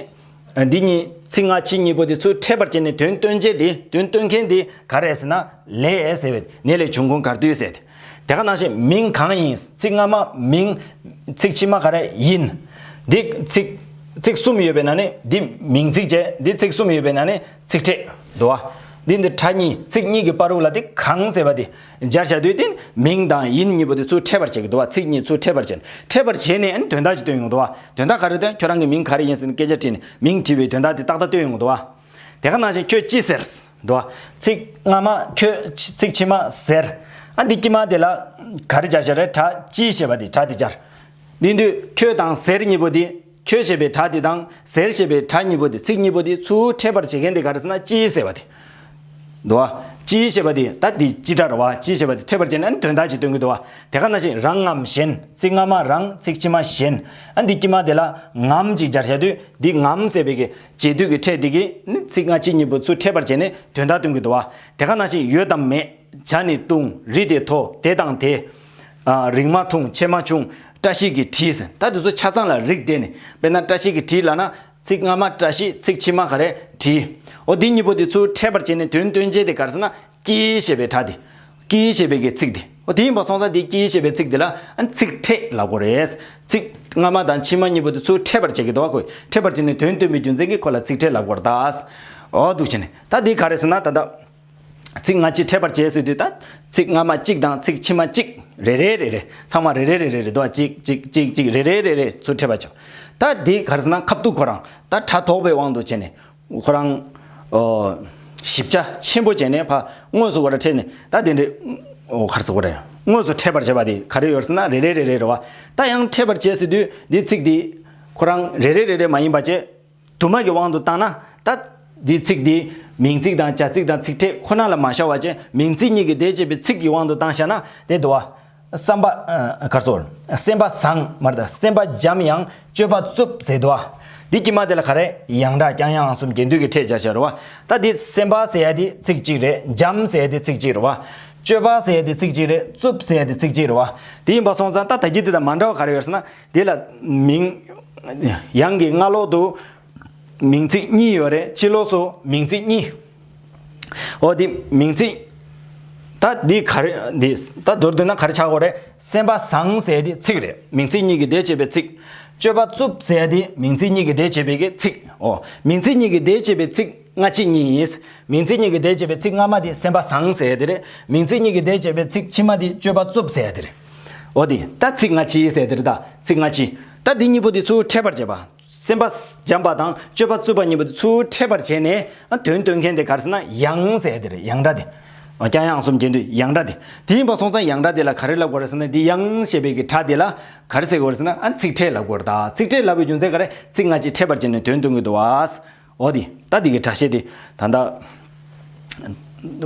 འདི་གཉིས་ཚིག་སྔ་ཕྱི་གཉིས་པོ་དེ་ཚུར་ཕྲད་པར་བྱས་ནས་དོན་སྟོན་བྱེད་དེ་དོན་སྟོན་མཁན་དེ་ག་རེ་ཟེར་ན་ལས་ཟེར་བས་ནས་ལས་བྱུང་ཁུངས་གར་བསྡུས་ཟེར་ཏེ། དེ་ག་ནང་བཞིན་མིང་གང་ཡིན། ཚིག་སྔ་མ་མིང་། ཚིག་ཕྱི་མ་ག་རེ་ཡིན། འདི་ཚིག་ཚིག་གསུམ་ཡོད་པའི་ནང་ནས་འདི་མིང་ཚིག་བྱས། འདི་ཚིག་གསུམ་ཡོད་པའི་ནང་ནས་ཚིག་ཕྲད་འདུག་བ། འདི་འདི་སྒྲ་གཉིས་ཚིག་གཉིས་ཀྱི་བར་དུ་ལ་དེ་གང་ཟེར་བ་དེ་སྦྱར་བྱ་དུས་དེ་མིང་དང་ཡིན་གཉིས་པོ་དེ་ཚུར་ཕྲད་པར་བྱེད་ཀྱི་འདུག་བ། ཚིག་གཉིས་ཚུར་ཕྲད་པར་བྱེད། ཕྲད་པར་བྱས་ནས་ཨ་ནི་དོན་དག་ཅིག་སྟོན་ཡོང་འདུག་བ། དོན་དག་ག་རེ་སྟོན། ཁྱོད་རང་གི་མིང་ག་རེ་ཡིན་ཟེར་ནས་སྐད་ཆ་དྲིས་ནས་མིང་དྲིས་པའི་དོན་དག་དེ་ཏག་ཏག་སྟོན་ཡོང་གི་འདུག་བ། དེ་ག་ནང་བཞིན་ཁྱོད་ཅི་ཟེར་འདུག་བ། ཚིག་སྔ་མ་ཁྱོད། ཚིག་ཕྱི་མ་ཟེར། ཨ་འདི་དཀྱིལ་མ་དེ་ལ་ག་རེ་སྦྱར་བྱ་རེད། སྒྲ་ཅི་ཞེས་པ་དེ་སྒྲ་དེ་སྦྱར། འདི་འདུས་ཁྱོད་དང་ཟེར་གཉིས་པོ་དེ། ཁྱོད་ཞེས་པའི་སྒྲ་དེ་དང་ཟེར་ཞེས་པའི་སྒྲ་གཉིས་པོ་དེ། ཚིག་གཉིས་པོ་དེ་ཚུར་ཕྲད་པར་བྱེད་མཁན་དེ་ག་རེ་ཟེར་ན་ཅི་ཟེར་བ་དེ། འདུག་བ། ཅི་ཞེས་པ་དེ་ད་དེ་ཅི་སྒྲ་རེད་བ། ཅི་ཞེས་པ་དེ་ཕྲད་པར་བྱས་ནས་ཨ་ནི་དོན་དག་ཅིག་སྟོན་གྱི་འདུག་བ། དེ་ག་ནང་བཞིན་རང་ངམ་གཞན། ཚིག་སྔ་མ་རང་། ཚིག་ཕྱི་མ་གཞན། ཨ་འདི་དཀྱིལ་མ་དེ་ལ་ངམ་ཅིག་སྦྱར་བྱ་དུས་འདི་ངམ་ཟེར་བའི་གི་བྱེད་སྡུད་ཀྱི་ཕྲད་དེ་གིས་ནི་ཚིག་སྔ་ཕྱི་གཉིས་པོ་ཚུར་ཕྲད་པར་བྱས་ནས་དོན་དག་སྟོན་གྱི་འདུག་བ། དེ་ག་ནང་བཞིན་ཡོད་དམ་མེད། བྱ་ནི་བཏུང་། རི་དེ་མཐོ། དེ་དང་དེ། ཨ་རིང་མ་ཐུང་། ཆེ་མ་ཆུང་། བཀྲ་ཤིས་ཀྱི་བྲིས་ཟེར། ད་དེ་ཚོ་ཆ་ཚང་ལ་རིགས་སྤྲད་ནས་དཔེར་ན་བཀྲ་ཤིས་ཀྱི་བྲིས་ལབ་ན་ཚིག་སྔ་མ་བཀྲ་ཤིས། ཚིག་ཕྱི་མ་ག་རེ་བྲིས། འོ་འདི་གཉིས་པོ་དེ་ཚུར་ཕྲད་པར་བྱས་ནས་དོན་སྟོན་བྱེད་དེ་ག་རེ་ཟེར་ན་ཀྱི་ཞེས་པའི་སྒྲ་དེ། ཀྱི་ཞེས་པའི་གི་ཚིག་དེ། འོ་དེ་ཡིན་པ་སོང་ཙང་དེ་ཀྱི་ཞེས་པའི་ཚིག་དེ་ལ་ཨ་ཚིག་ཕྲད་ལབ་དགོས་རེད། ཚིག་སྔ་མ་དང་ཕྱི་མ་གཉིས་པོ་དེ་ཚུར་ཕྲད་པར་བྱེད་ཀྱི་འདུག་བ། ཁོས་ཕྲད་པར་བྱས་ནས་དོན་སྟོན་པའི་རྒྱུ་མཚན་གྱིས་ཁོ་ལ་ཚིག་ཕྲད་ལབ་དགོས་རེད་ད། འོ་འདུག་བྱས་ནས་ད་དེ་ག་རེ་ཟེར་ན་ད་ལྟ། ཚིག་སྔ་ཕྱི་ཕྲད་པར་བྱེད་ཟེར་དུས་ད། ཚིག་སྔ་མ་གཅིག་དང་ཚིག་ཕྱི་མ་གཅིག་རེ་རེ་རེ་རེ། ཚང་མ་རེ་རེ་རེ་རེ་རེ་འདུག་བ། གཅིག་གཅིག་གཅིག་གཅིག་རེ་རེ་རེ་རེ་ཚུར་ཕྲད་པར་བྱེད། ད་འདི་ག་རེ་ཟེར་ན་ཁ་ཐུག་ཁོ་རང་ད་སྒྲ་དོག་པའི་དབང་དུ་བྱས་ནས་ཁོ་རང་། ཨོ། ཞིབ་ཆ་ཆེན་པོ་བྱས་ནས་ཕ་དངོས་སུ་ཁོ་རང་ཕྲད་ནས་ད་དེ་འདྲའི། ཨོ་ག་རེ་ཟེར་དགོས་རེད། དངོས་སུ་ཕྲད་པར་བྱེད་པ་དེ་ག་རེ་ཡོད་ཟེར་ན་རེ་རེ་རེ་རེ་རེད་བ། ད་ཡང་ཕྲད་པར་བྱེད་ཟེར་དུས་འདི་ཚིག་འདི་ཁོ་རང་རེ་རེ་རེ་རེ་མ་ཡིན་པ་བྱས། དུ་མ་གི་དབང་དུ་བཏང་ན་ད། འདིའི་ཚིག་འདི་མིང་ཚིག་དང་བྱ་ཚིག་དང་ཚིག་ཕྲད་ཁོ་ན་ལ་མ་བཞག་པ་བྱས་མིང་ཚིག་གཉིས་ཀྱི་དེ་བྱས་པའི་ཚིག་གི་དབང་དུ་བཏང་བཞག་ན་དེ་འདུག་བ། བསམ་པ། ཨ་ག་རེ་ཟེར། སེམས་པ་བཟང་མ་རེད་ད། སེམས་པ་འཇམ་ཡང་སྤྱོད་པ་རྩུབ་ཟེར་འདུག་བ། འདི་དཀྱིལ་མ་དེ་ལ་ག་རེ་ཡང་སྒྲ་ཀྱང་ཡང་གསུམ་གྱེན་ཟློས་ཀྱི་ཕྲད་སྦྱར་བཞག་རེད་བ། ད་འདི་སེམས་པ་ཟེར་ཡ་དེ་ཚིག་གཅིག་རེད། འཇམ་ཟེར་ཡ་དེ་ཚིག་གཅིག་རེད་བ། སྤྱོད་པ་ཟེར་ཡ་དེ་ཚིག་གཅིག་རེད། རྩུབ་ཟེར་ཡ་དེ་ཚིག་གཅིག་རེད་བ། དེ་ཡིན་པ་སོང་ཙང་ད་ད་གི་དེ་དང་མ་འདྲ་བ་ག་རེ་ཡོད་ཟེར་ན། དེ་ལ་མིང་། ཡང་གི་སྔ་ལོག་ཏུ་མིང་ཚིག་གཉིས་ཡོད་རེད། ཕྱི་ལོགས་སུ་མིང་ཚིག་གཉིས། འོ་དེ་མིང་ཚིག་ད་འདི་ག་རེ་འདི་ད་མདོར་བསྡུས་ན་ག་རེ་ཆགས་ཀྱི་ཡོད་རེད། སེམས་པ་བཟང་ཟེར་དེ་ཚིག་རེད། མིང་ཚིག་གཉིས་ཀྱི་དེ་བྱས་པའི་ཚིག་སྤྱོད་པ་རྩུབ་ཟེར་དེ་མིང་ཚིག་གཉིས་ཀྱི་དེ་བྱས་པའི་གི་ཚིག་འོ་མིང་ཚིག་གཉིས་ཀྱི་དེ་བྱས་པའི་ཚིག་སྔ་ཕྱི་གཉིས་ཡིན། མིང་ཚིག་གཉིས་ཀྱི་དེ་བྱས་པའི་ཚིག་སྔ་མ་དེ་སེམས་པ་བཟང་ཟེར་དེ་རེད། མིང་ཚིག་གཉིས་ཀྱི་དེ་བྱས་པའི་ཚིག་ཕྱི་མ་དེ་སྤྱོད་པ་རྩུབ་ཟེར་དེ་རེད། འོ་དེ་ད་ཚིག་སྔ་ཕྱི་ཟེར་དེ་རེད་ད། ཚིག་སྔ་ཕྱི། ད་འདི་གཉིས་པོ་དེ་ཚུར་ཕྲད་པར་བྱེད་པ། སེམས་པ་འཇམ་པ་དང་སྤྱོད་པ་རྩུབ་པ་གཉིས་པོ་དེ་ཚུར་ཕྲད་པར་བྱས་ནས་དོན་སྟོན་མཁན་དེ་ག་རེ་ཟེར་ན་ཡང་ཟེར་དེ་རེད། ཡང་སྒྲ་དེ། ཀྱང་ཡང་གསུམ་གྱེན་ཟློས་ཡང་སྒྲ་དེ། དེ་ཡིན་པ་སོང་ཙང་ཡང་སྒྲ་དེ་ལ་ག་རེ་ལབ་དགོས་རེད་ཟེར་ན་འདི་ཡང་ཞེས་པའི་གི་སྒྲ་དེ་ལ་ག་རེ་ཟེར་དགོས་རེད་ཟེར་ན་ཨ་ཚིག་ཕྲད་ལབ་དགོས་རེད་ད། ཚིག་ཕྲད་ལབ་པའི་རྒྱུ་མཚན་ག་རེ། ཚིག་སྔ་ཕྱི་ཕྲད་པར་བྱས་ནས་དོན་སྟོན་གྱི་འདུག་བ། འོ་དེ་ད་འདི་གི་སྒྲ་བཤད་དེ་ད་ལྟ་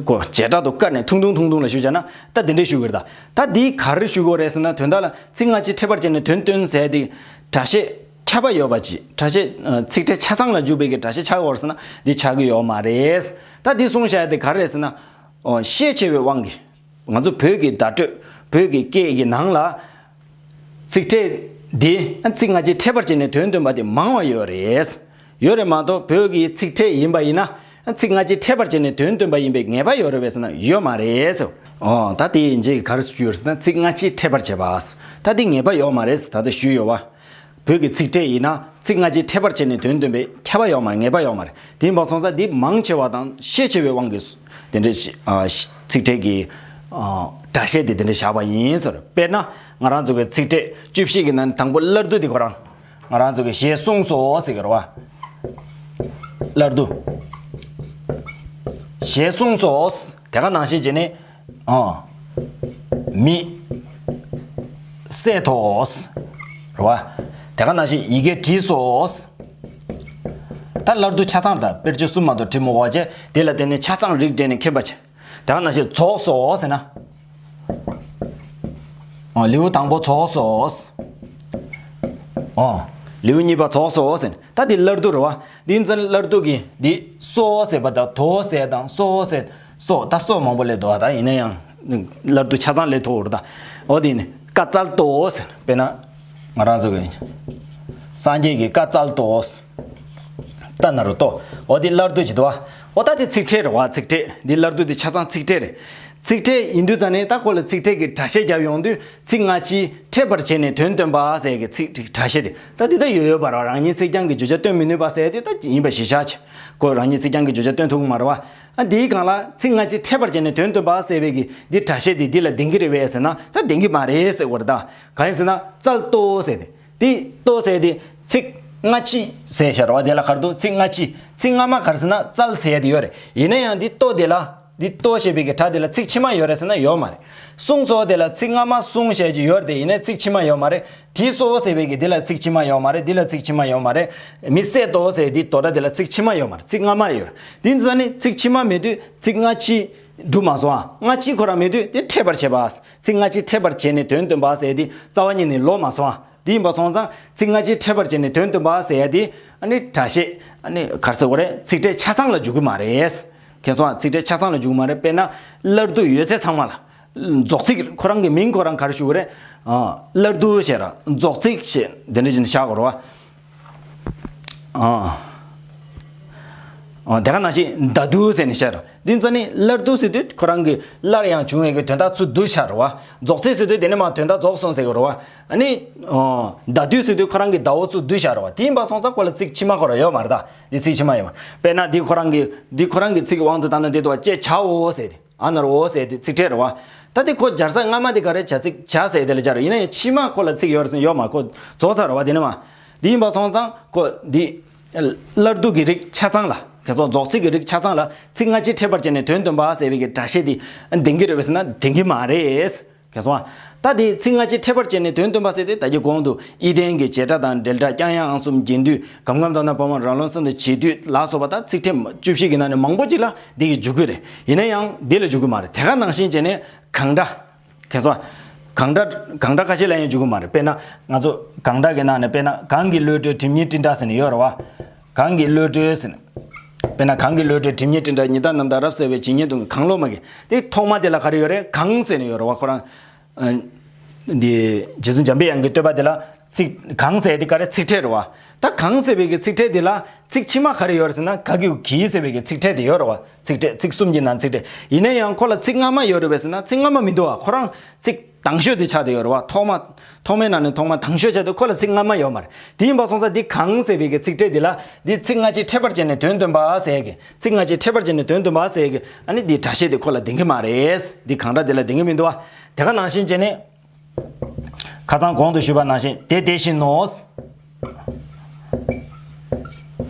ཀོ་བྱེ་བྲག་ཏུ་བཀར་ནས་ཐུང་ཐུང་ཐུང་ཐུང་ལ་ཞུ་བྱས་ན་ད་འདི་འདྲས་ཞུ་དགོས་རེད་ད། ད་འདི་ག་རེ་ཞུ་དགོས་རེད་ཟེར་ན་དོན་དག་ལ་ཚིག་སྔ་ཕྱི་ཕྲད་པར་བྱས་ནས་དོན་སྟོན་ཟེར་དེ་སྒྲ་བཤད་ཁྱབ་པ་ཡོད་པ་ཅིག་སྒྲ་བཤད་ཚིག་ཕྲད་ཆ་ཚང་ལ་འཇུག་པའི་གི་སྒྲ་བཤད་ཆགས་ཡོད་རེད་ཟེར་ན་འདི་ཆགས་ཀྱི་ཡོད་མ་རེད། ད་འདི་གསུངས་བཞག་ཡ་དེ་ག་རེ་རེད་ཟེར་ན། ཤས་ཆེ་བའི་དབང་གིས། ང་ཚོ་བོད་ཀྱི་བརྡ་སྤྲོད་བོད་ཀྱི་སྐད་ཀྱི་ནང་ལ། ཚིག་ཕྲད་འདི་ཚིག་སྔ་ཕྱི་ཕྲད་པར་བྱས་ནས་དོན་སྟོན་པ་དེ་མང་བ་ཡོད་རེད། ཡོད་རེད་མ་གཏོགས་བོད་ཀྱི་ཚིག་ཕྲད་ཡིན་པ་ཡིན་ན་ཚིག་སྔ་ཕྱི་ཕྲད་པར་བྱས་ནས་དོན་སྟོན་པ་ཡིན་པའི་ངེས་པ་ཡོད་རེད་པས་ཟེར་ན་ཡོད་མ་རེད་ཟེར། ཨོ་ད་དེ་ཡིན་རྗེས་ག་རེ་ཞུ་རྒྱུ་ཡོད་རེད་ཟེར་ན་ཚིག་སྔ་ཕྱི་ཕྲད་པར་བྱེད་པ། ད་དེ་ངེས་པ་ཡོད་མ་རེད་ཟེར་ད་ལྟ་ཞུས་ཡོད་བ། བོད་ཀྱི་ཚིག་ཕྲད་ཡིན་ན་ཚིག་སྔ་ཕྱི་ཕྲད་པར་བྱས་ནས་དོན་སྟོན་པའི་ཁྱབ་པ་ཡོད་མ་རེད། ངེས་པ་ཡོད་མ་རེད། དེ་ཡིན་པ་སོང་ཙང་འདི་མང་ཆེ་བ་དང་ཤས་ཆེ་བའི་དབང་གིས་དེ་འདྲའི་ཤི་ཨ་ཤི་ཚིག་ཕྲད་ཀྱི་ཨ་སྒྲ་བཤད་དེ་དེ་འདྲ་བཞག་པ་ཡིན་ཟེར། དཔེར་ན་ང་རང་ཚོ་གི་ཚིག་ཕྲད་བཅུ་བཞི་གི་ནང་ནས་དང་པོ་སླར་བསྡུ་དེ་ཁོ་རང་ ང་རང་ཚོ་གི་ཞེས་གསུངས་སོ་ཟེར་གི་རེད་བ། སླར་བསྡུ། ཞེས་གསུངས་སོ། དེ་ག་ནང་བཞིན་བྱས་ནས། ཨ། མི། བསད་དོ། རེད་བ། དེ་ག་ནང་བཞིན་ཡི་གེ་བྲིས་སོ། ད་སླར་བསྡུ་ཆ་ཚང་དང་དཔེར་བརྗོད་གསུམ་མ་གཏོགས་བྲིས་མི་དགོས་པ་བྱས། དེ་ལ་བརྟེན་ནས་ཆ་ཚང་རིགས་འགྲེ་ནས་མཁྱེན་པ་བྱས། དེ་ག་ནང་བཞིན་རྫོགས་སོ་ཟེར་ན། ཨོ། ལེའུ་དང་པོ་རྫོགས་སོ། ཨོ། ལེའུ་གཉིས་པ་རྫོགས་སོ་ཟེར་ན། ད་འདི་སླར་བསྡུ་རེད་བ། འདི་ཚོ་སླར་བསྡུ་གི་འདི་སོ་ཟེར་བ་དང་དོ་ཟེར་དང་སོ་ཟེར། སོ་ད་སོ་མང་པོ་སླེབས་འདུག་བ། ད་ཡིན་ན་ཡང་སླར་བསྡུ་ཆ་ཚང་སླེབས་ཐུབ་རེད་ད། ཨོ་དེ་ནི་བཀའ་སྩལ་ཏོ་ཟེར། དཔེར་ན་ང་རང་ཚོ་གི་སངས་རྒྱས་ཀྱིས་བཀའ་སྩལ་ཏོ། ཏ་ན་རོ་ཏོ། འོ་དེ་སླར་བསྡུ་བྱེད་དོ། འོ་ད་དེ་ཚིག་ཕྲད་རེད་བ། ཚིག་ཕྲད་འདི་སླར་བསྡུ་དེ་ཆ་ཚང་ཚིག་ཕྲད་རེད། ཚིག་ཕྲད་ཡིན་དུས་ཙང་ནས་ད་ཁོ་ལ་ཚིག་ཕྲད་ཀྱི་སྒྲ་བཤད་རྒྱབ་ཡོང་དུས་ཚིག་སྔ་ཕྱི་ཕྲད་པར་བྱས་ནས་དོན་སྟོན་པ་ཟེར་གི་ཚིག་སྒྲ་བཤད་དེ། ད་འདི་ད་ཡོད་ཡོད་པ་རེད་བ། རང་ཉིད་ཚིག་རྐྱང་གི་བརྗོད་བྱ་སྟོན་མི་ནུས་པ་ཟེར་དེ་ད་ཡིན་པ་གཞི་བཞག་བྱས། ཁོ་རང་ཉིད་ཚིག་རྐྱང་གི་བརྗོད་བྱ་སྟོན་ཐུབ་ཀྱི་མ་རེད་བ། ཨ་འདིའི་སྒང་ལ་ཚིག་སྔ་ཕྱི་ཕྲད་པར་བྱས་ནས་དོན་སྟོན་པ་ཟེར་བའི་གི་འདི་སྒྲ་བཤད་དེ་འདི་ལ་ལྡན་གྱི་རེད་བས་ཟེར་ན་ད་ལྡན་གྱི་མ་རེད་ཟེར་བ་རེད་ད། གང་ཡིན་ཟེར་ན་སྩལ་ཏོ་ཟེར་དེ། དེ་ཏོ་ཟེར་དེ་ཚིག་སྔ་ཕྱི་ཟེར་བཞག་རེད་བ། དེ་ལ་ག་རེ་འདུག་ཚིག་སྔ་ཕྱི། ཚིག་སྔ་མ་ག་རེ་ཟེར་ན་སྩལ་ཟེར་ཡ་དེ་ཡོད་རེད། ཡིན་ན་ཡང་འདི་ཏོ་དེ་ལ། འདི་ཏོ་ཞེས་པའི་གི་སྒྲ་དེ་ལ་ཚིག་ཕྱི་མ་ཡོད་རེད་ཟེར་ན་ཡོད་མ་རེད། གསུངས་སོ་དེ་ལ་ཚིག་སྔ་མ་གསུངས་ཞེས་ཀྱི་ཡོད་རེད་དེ། ཡིན་ནའི་ཚིག་ཕྱི་མ་ཡོད་མ་རེད། བྲིས་སོ་ཟེར་བའི་གི་དེ་ལ་ཚིག་ཕྱི་མ་ཡོད་མ་རེད། འདི་ལ་ཚིག་ཕྱི་མ་ཡོད་མ་རེད། མི་བསད་དོ་ཟེར་འདི་དོ་སྒྲ་དེ་ལ་ཚིག་ཕྱི་མ་ཡོད་མ་རེད། ཚིག་སྔ་མ་ཡོད་རེད། དེ་ཚོ་ནི་ཚིག་ཕྱི་མ་མེད་དུས་ཚིག་སྔ་ཕྱི་འགྲུབ་མ་སོང་ཨ། སྔ་ཕྱི་ཁོ་རང་མེད་དུས་དེ་ཕྲད་པར་བྱེད་པ། ཚིག་སྔ་ཕྱི་ཕྲད་པར་བྱས་ནས་དོན་སྟོན་པ་ཟེར་དེ་རྩ་བ་ཉིད་ནས་ལོག་མ་སོང་ཨ། དེ་ཡིན་པ་སོང་ཙང་ཚིག་སྔ་ཕྱི་ཕྲད་པར་བྱས་ནས་དོན་སྟོན་པ་ཟེར་ཡ་དེ་ཨ་ནི་སྒྲ་བཤད་ཨ་ནི་ག་རེ་ཟེར་དགོས་རེད། ཚིག་ཕྲད་ཆ་ཚང་ལ་འཇུག་གི་མ་རེད། མཁྱེན་སོང་ཨ། ཚིག་ཕྲད་ཆ་ཚང་ལ་འཇུག་གི་མ་རེད། དཔེར་ན་སླར་བསྡུ་ཡོད་ཚད་ཚང་མ་ལ། རྫོགས་ཚིག་ཁོ་རང་གི་མིང་ཁོ་རང་ག་རེ་ཞུ་གི་རེད། ཨ། སླར་བསྡུ་ཞེས་ར་རྫོགས་ཚིག་ཞེས་དེ་འདྲ་བྱས་ནས་བཞག་དགོས་རེད་བ། ཨ། ཨ། དེ་ག་ནང་བཞིན་ད་དུ་ཟེར་ནས་བཤད་ར། འདི་ཚོ་ནི་སླར་བསྡུ་ཟེར་དུས་ཁོ་རང་གི་སླར་ཡང་བྱུང་བའི་གི་དོན་དག་ཚུར་བསྡུ་བཞག་ར་བ། རྫོགས་ཚིག་ཟེར་དུས་དེ་ནི་མ་དོན་དག་རྫོགས་སོང་ཟེར་གི་ར་བ། ཨ་ནི། ཨ། ད་དུ་ཟེར་དུས་ཁོ་རང་གི་ད་འོ་ཚུར་བསྡུ་བཞག་ར་བ། དེ་ཡིན་པ་སོང་ཙང་ཁོ་ལ་ཚིག་ཕྱི་མ་ཁོ་ར་ཡོད་མ་རེད་ད། འདི་ཚིག་ཕྱི་མ་ཡོད་མ་རེད། དཔེར་ན་འདི་ཁོ་རང་གི་འདི་ཁོ་རང་གི་ཚིག་གི་དབང་དུ་བཏང་ན་འདི་དུ་བ་ཅེས་བྱའོ་ཟེར་ཏེ། ཨ་ན་རོ་ཟེར་དེ་ཚིག་ཕྲད་རེད་བ། ད་དེ་ཁོ་སྦྱར་ས་སྔ་མ་དེ་ག་རེ་བྱ་ཚིག་བྱ་ཟེར་དེ་ལ་སྦྱར་རེད། ཡིན་ན་ཡང་ཕྱི་མ་ཁོ་ལ་ཚིག་ཡོད་རེད་ཟེར་ན་ཡོད་མ་ཁོ་རྫོགས་ཚར་རེད་བ། དེ་ནི་མ། དེ་ཡིན་པ་སོང་ཙང་ཁོ་འདི་སླར་བསྡུ་གི་རིགས་ཆ་ཚང་ལ་ཁྱེད་ཚོ་རྫོགས་ཚིག་གི་རིགས་ཆ་ཚང་ལ་ཚིག་སྔ་ཕྱི་ཕྲད་པར་བྱས་ནས་དོན་སྟོན་པ་ཟེར་བའི་གི་སྒྲ་བཤད་དེ་ལྡན་གྱི་རེད་བས་ཟེར་ན་ལྡན་གྱི་མ་རེད། ཁྱེད་སོང་ཨ། ད་དེ་ཚིག་སྔ་ཕྱི་ཕྲད་པར་བྱས་ནས་དོན་སྟོན་པ་ཟེར་ཏེ་ད་ཀྱི་གོང་དུ་ཨི་ལྡན་གྱི་བྱེད་སྒྲ་དང་འབྲེལ་སྒྲ་རྐྱང་ཡང་ཨང་གསུམ་རྒྱན་སྡུད་གམ་གམ་དང་ན་བ་མ་ར་ལོང་སོང་དུ་བྱེད་སྡུད་ལ་སོགས་པ་ད་ཚིག་ཕྲད་བཅུ་བཞི་གི་ནང་ནས་མང་པོ་ཅིག་ལ་འདི་གི་འཇུག་གི་རེད། ཡིན་ན་ཡང་འདི་ལ་འཇུག་གི་མ་རེད། དེ་ག་ནང་བཞིན་བྱས་ནས་གང་སྒྲ། ཁྱེད་སོང་ཨ། གང་སྒྲ་གང་སྒྲ་ཁ་ཤས་ལ་ཡང་འཇུག་གི་མ་རེད། དཔེར་ན་ང་ཚོ་གང་སྒྲ་གི་ནང་ནས་དཔེར་ན་གང་གི་བློ་གྲོས་སྒྲིབ་གཉིས་སྤྲིན་སྒྲ་ཟེར་ནས་ཡོད་རེད་བ། གང་གི་བློ་གྲོས་ཟེར་ན། དཔེར་ན་གང་གི་བློ་གྲོས་སྒྲིབ་གཉིས་སྤྲིན་སྒྲ་ཉི་ཟླ་རྣམ་དག་རབ་གསལ་བའི་ཇི་སྙེད་དུ་གང་བློ་མ་གི་དེ་ཐོག་མ་དེ་ལ་ག་རེ་ཡོད་རེད། གང་ཟེར་ནས་ཡོད་རེད་བ་ཁོ་རང་། ཨ། འདི་རྗེ་བཙུན་འཇམ་པའི་དབྱངས་ཀྱི་བསྟོད་པ་དེ་ལ་ཚིག་གང་ཟེར་དེ་ག་རེ་ཚིག་ཕྲད་རེད་བ། ད་གང་ཟེར་བའི་གི་ཚིག་ཕྲད་དེ་ལ་ཚིག་ཕྱི་མ་ག་རེ་ཡོད་རེད་ཟེར་ན་ག་གི་གུ་གི་ཟེར་བའི་གི་ཚིག་ཕྲད་དེ་ཡོད་རེད་བ། ཚིག་ཕྲད་ཚིག་གསུམ་གྱི་ནང་ཚིག་ཕྲད། ཡིན་ན་ཡང་ཁོ་ལ་ཚིག་སྔ་མ་ཡོད་རེད་བས་ཟེར་ན་ཚིག་སྔ་མ་མི་འདུག་བ། ཁོ་རང་ཚིག་དང་ཤོས་དེ་ཆགས་བསྡད་ཡོད་རེད་བ། ཐོག་མ། ཐོག་མའི་ནང་ནས་ཐོག་མ་དང་ཤོས་ཆགས་བསྡད། ཁོ་ལ་ཚིག་སྔ་མ་ཡོད་མ་རེད། དེ་ཡིན་པ་སོང་ཙང་འདི་གང་ཟེར་བའི་གི་ཚིག་ཕྲད་འདི་ལ་འདི་ཚིག་སྔ་ཕྱི་ཕྲད་པར་བྱས་ནས་དོན་སྟོན་པ་ཟེར་གི་ཚིག་སྔ་ཕྱི་ཕྲད་པར་བྱས་ནས་དོན་སྟོན་པ་ཟེར་གི་ཨ་ནི་འདི་སྒྲ་བཤད་དེ་ཁོ་ལ་ལྡན་གི་མ་རེད། འདི་གང་སྒྲ་འདི་ལ་ལྡན་གི་མི་འདུག་བ། དེ་ག་ནང་བཞིན་བྱས་ནས། ཁ་སང་གོང་དུ་ཞུས་པ་ནང་བཞིན་དེ་དེ་བཞིན་ནོ།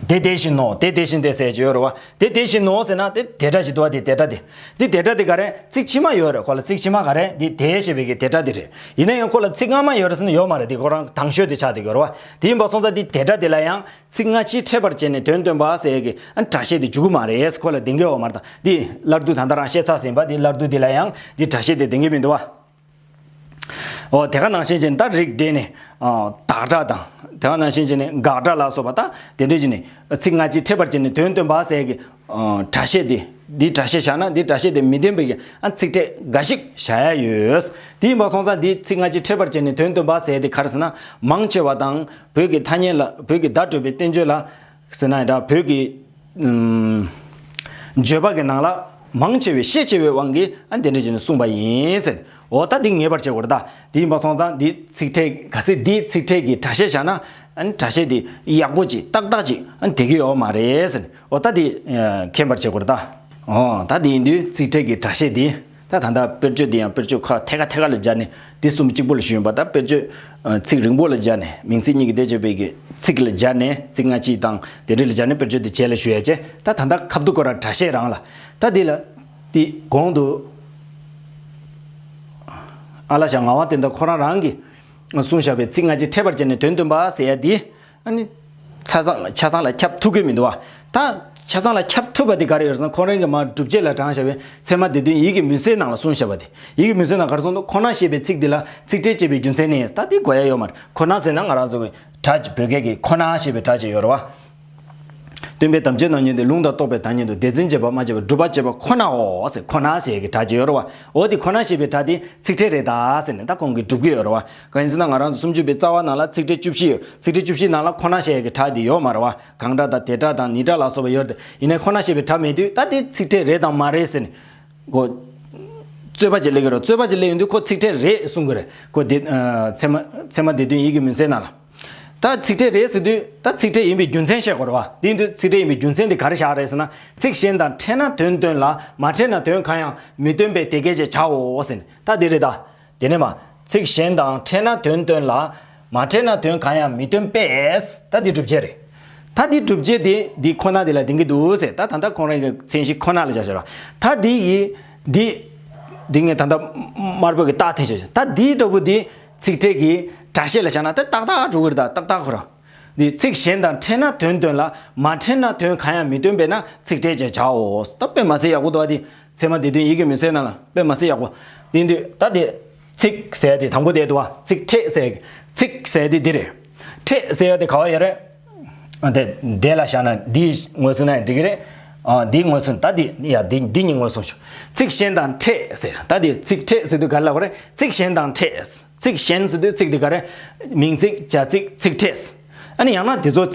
དེ་དེ་བཞིན་ནོ། དེ་དེ་བཞིན་ཏེ་ཟེར་གྱི་ཡོད་རེད་བ། དེ་དེ་བཞིན་ནོ་ཟེར་ན་དེ་དེ་སྒྲ་ཞིག་འདུག་བ། དེ་དེ་སྒྲ་དེ། དེ་དེ་སྒྲ་དེ་ག་རེ་ཚིག་ཕྱི་མ་ཡོད་རེད། ཁོ་ལ་ཚིག་ཕྱི་མ་ག་རེ་འདི་དེ་ཞེས་པའི་གི་དེ་སྒྲ་དེ་རེད། ཡིན་ན་ཡང་ཁོ་ལ་ཚིག་སྔ་མ་ཡོད་རེད་ཟེར་ན་ཡོད་མ་རེད། དེ་ཁོ་རང་དང་ཤོས་དེ་ཆགས་བསྡད་ཀྱི་ཡོད་རེད་བ། དེ་ཡིན་པ་སོང་ཙང་དེ་དེ་སྒྲ་དེ་ལ་ཡང་ཚིག་སྔ་ཕྱི་ཕྲད་པར་བྱས་ནས་དོན་སྟོན་པ་ཟེར་གི་ཨ་སྒྲ་བཤད་དེ་འཇུག་གི་མ་རེད། ཁོ་ལ་ལྡན་གྱི་ཡོད་མ་རེད། ད་འདི་སླར་བསྡུ་ད་ལྟ་རང་བཤད་ཚར་ཟིན་པ། འདི་སླར་བསྡུ་དེ་ལ་ཡང་འདི་སྒྲ་བཤད་དེ་ལྡན་གྱི་མི་འདུག་བ། འོ་དེ་ག་ནང་བཞིན་བྱས་ནས་ད་རིགས་འགྲེ་ནས་ཨ་བདག་སྒྲ་དང་དེ་ག་ནང་བཞིན་བྱས་ནས་དགག་སྒྲ་ལ་སོགས་པ་ད་དེ་འདྲ་བྱས་ནས་ཚིག་སྔ་ཕྱི་ཕྲད་པར་བྱས་ནས་དོན་སྟོན་པ་ཟེར་གི་ཨ་སྒྲ་བཤད་དེ་འདི་སྒྲ་བཤད་བཞག་ན་འདི་སྒྲ་བཤད་དེ་མི་ལྡན་པའི་གི་ཨ་ཚིག་ཕྲད་འགའ་ཞིག་བཞག་ཡ་ཡོད། དེ་ཡིན་པ་སོང་ཙང་འདི་ཚིག་སྔ་ཕྱི་ཕྲད་པར་བྱས་ནས་དོན་སྟོན་པ་ཟེར་དེ་ག་རེ་ཟེར་ན་མང་ཆེ་བ་དང་བོད་ཀྱི་ཐ་སྙད་ལ་བོད་ཀྱི་བརྡ་སྤྲོད་པའི་བསྟན་བཅོས་ལ་ཟེར་ན་འདྲ་བོད་ཀྱི་ཨུམ། བརྗོད་པ་གི་ནང་ལ་མང་ཆེ་བའི་ཤས་ཆེ་བའི་དབང་གིས་ཨ་འདི་འདྲ་བྱས་ནས་གསུངས་པ་ཡིན་ཟེར། འོ་ད་འདི་ངེས་པར་བྱེད་དགོས་རེད་ད། དེ་ཡིན་པ་སོང་ཙང་འདི་ཚིག་ཕྲད་ག་ཚོད་འདི་ཚིག་ཕྲད་ཀྱི་སྒྲ་བཤད་བཞག་ན་ཨ་སྒྲ་བཤད་འདི་ཡག་པོ་ཅིག་ཏག་ཏག་ཅིག་ཨ་འདི་གི་ཡོད་མ་རེད་ཟེར། འོ་ད་འདི་མཁྱེན་པར་བྱེད་དགོས་རེད་ད། འོ་ད་འདི་ཡིན་དུས་ཚིག་ཕྲད་ཀྱི་སྒྲ་བཤད་འདི་ ད་ད་ལྟ་དཔེར་བརྗོད་འདི་ཡང་དཔེར་བརྗོད་ཁག་ཐད་ཀ་ཐད་ཀ་ལ་སྦྱར་ནས་འདི་གསུམ་གཅིག་པོ་ལ་ཞུས་ཡིན་པ། ད་དཔེར་བརྗོད་ཚིག་རིང་པོ་ལ་སྦྱར་ནས་མིང་ཚིག་གཉིས་ཀྱི་དེ་བྱས་པའི་གི་ཚིག་ལ་སྦྱར་ནས་ཚིག་སྔ་ཕྱི་དང་དེ་འདྲ་ལ་སྦྱར་ནས་དཔེར་བརྗོད་འདི་རྗེས་ལ་ཞུ་ཡ་བྱས། ད་ད་ལྟ་ཁ་བསྡུ་སྐོར་ར་སྒྲ་བཤད་རང་ལ། ད་འདི་ལ་འདི་གོང་དུ་ཨ་ལ་ཞང་ངག་དབང་བསྟན་དར་ཁོ་རང་རང་གིས་གསུངས་བཞག་པའི་ཚིག་སྔ་ཕྱི་ཕྲད་པར་བྱས་ནས་དོན་སྟོན་པ་ཟེར་ཡ་འདི། ཨ་ནི། ཆ་ཚང་ཆ་ཚང་ལ་ཁྱབ་ཐུབ་ཀྱི་མི་འདུག་བ། ད་ཆ་ཚང་ལ་ཁྱབ་ཐུབ་པ་དེ་ག་རེ་ཡོད་ཟེར་ན། ཁོང་རང་གིས་མར་སྒྲུབ་བྱེད་ལ་དྲངས་བཞག་པའི་ཚད་མ་སྡེ་བདུན་ཡིད་ཀྱི་མུན་སེལ་ནང་ལ་གསུངས་བཞག་པ་དེ། ཡིད་ཀྱི་མུན་སེལ་ནང་ག་རེ་གསུངས་འདུག་ཁོ་ན་ཞེས་པའི་ཚིག་འདི་ལ་ཚིག་ཕྲད་ཅེས་པའི་རྒྱུ་མཚན་ནི། ད་དེ་གོ་ཡ་ཡོད་མ་རེད། ཁོ་ན་ཟེར་ན་ང་རང་ཚོ་གི་སྒྲ་བོད་སྐད་ཀྱི་ཁོ་ན་ཞེས་པའི་སྒྲ་ཅིག་ཡོད་རེད་བ། སྟོན་པའི་དམ་བཅའི་ནང་ཉིད་དུ་ལུང་དང་རྟོགས་པའི་བདག་ཉིད་དུ། སྡེ་ཚན་བྱེད་པ་སྨྲ་བྱེད་པ་སྒྲུབ་པ་བྱེད་པ་ཁོ་ནའོ་ཟེར། ཁོ་ན་ཞེས་ཀྱི་སྒྲ་ཅིག་ཡོད་རེད་བ། འོ་དེ་ཁོ་ན་ཞེས་པའི་སྒྲ་དེ་ཚིག་ཕྲད་རེད་ད་ཟེར་ནས་ད་ཁོང་གིས་སྒྲུབ་ཀྱི་ཡོད་རེད་བ། གང་ཡིན་ཟེར་ན་ང་རང་ཚོ་སུམ་ཅུ་པའི་རྩ་བ་ནང་ལ་ཚིག་ཕྲད་བཅུ་བཞི་ཡོད། ཚིག་ཕྲད་བཅུ་བཞི་ནང་ལ་ཁོ་ན་ཞེས་ཀྱི་སྒྲ་དེ་ཡོད་མ་རེད་བ། གང་སྒྲ་དང་དེ་སྒྲ་དང་ནི་སྒྲ་ལ་སོགས་པ་ཡོད་རེད། ཡིན་ནའི་ཁོ་ན་ཞེས་པའི་སྒྲ་མེད་དུས་ད་དེ་ཚིག་ཕྲད་རེད་དམ་མ་རེད་ཟེར་ནས་གོ། རྩོད་པ་ཅིག་སླེབས་ཀྱི་རེད། རྩོད་པ་ཅིག་སླེབས་ཡོང་དུས་ཁོ་ཚིག་ཕྲད་རེད་གསུང་གི་རེད་གོ། དེ་ཚད་མ་ཚད་མ་སྡེ་བདུན་ཡིད་ཀྱི་མུན་སེལ་ནང་ལ། ད་ཚིག་ཕྲད་རེད་ཟེར་དུས་ད་ཚིག་ཕྲད་ཡིན་པའི་རྒྱུ་མཚན་བཤད་དགོས་རེད་བ། དེ་ཡིན་དུས་ཚིག་ཕྲད་ཡིན་པའི་རྒྱུ་མཚན་དེ་ག་རེ་བཞག་རེད་ཟེར་ན། ཚིག་གཞན་དང་ཕྲད་ན་དོན་སྟོན་ལ། མ་ཕྲད་ན་དོན་གང་ཡང་མི་སྟོན་པས་དེ་སྐད་ཅེས་བྱའོ་ཟེར་ནས་ད་དེ་རེད་ད། དེ་ནས་མ། ཚིག་གཞན་དང་ཕྲད་ན་དོན་སྟོན་ལ། མ་ཕྲད་ན་དོན་གང་ཡང་མི་སྟོན་པས། ད་འདི་སྒྲུབ་བྱེད་རེད། ད་འདི་སྒྲུབ་བྱེད་དེ་འདི་ཁོ་ན་དེ་ལ་ལྡན་གྱི་འདུག་ཟེར། ད་ད་ལྟ་ཁོང་རང་གི་མཚན་གཞི་ཁོ་ན་ལ་བཞག་བཞག་ར། ད་འདི་ཡི་འདི། འདི་ངས་ད་ལྟ་དམར་པོ་གི་རྟགས་འཐེན་བཞག་བཞག་ད་འདི་འདྲ་བོ་འདི་ཚིག་ཕྲད་ཀྱི་སྒྲ་བཤད་ལ་བཞག་ན་ད་ཏག་ཏག་འགྲོ་གི་རེད། ད་ཏག་ཏག་ཁོ་རང་། འདི་ཚིག་གཞན་དང་ཕྲད་ན་དོན་སྟོན་ལ། མ་ཕྲད་ན་དོན་གང་ཡང་མི་སྟོན་པས་ན་ཚིག་ཕྲད་ཅེས་བྱའོ། ད་དཔེ་མ་སྲིད་ཡག་པོ་འདུག་བ། འདི་ཚད་མ་སྡེ་བདུན་ཡིད་ཀྱི་མུན་སེལ་ནང་ལ་དཔེ་མ་སྲིད་ཡག་པོ། དེ་དུས་ད་དེ་ཚིག་ཟེར་དེ་དང་པོ་དེ་འདུག་བ། ཚིག་ཕྲད་ཟེར་གི་ཚིག་ཟེར་དེ་འདི་རེད། ཕྲད་ཟེར་ཡ་དེ་ག་བ་ཡོད་རེད། ཨ་དེ་དེ་ལ་བཞག་ན་འདི་ངོས་བཟུང་ན་ཡང་འགྲིག་གི་རེད། ཨ་འདི་ངོས་བཟུང་ད་འདི་ཡ་འདི་འདི་གཉིས་ངོས་བཟུང་ཤོག་ཚིག་གཞན་དང་ཕྲད་ཟེར། ད་དེ་ཚིག་ཕྲད་ཟེར་དུས་ག་རེ་ལབ་དགོས་རེད། ཚིག་གཞན་དང་ཕྲད། ཚིག་གཞན་ཟེར་དུས་ཚིག་དེ་ག་རེ། མིང་ཚིག་བྱ་ཚིག་ཚིག་ཕྲད། ཨ་ནི་ཡང་ན་དེ་ཚོ་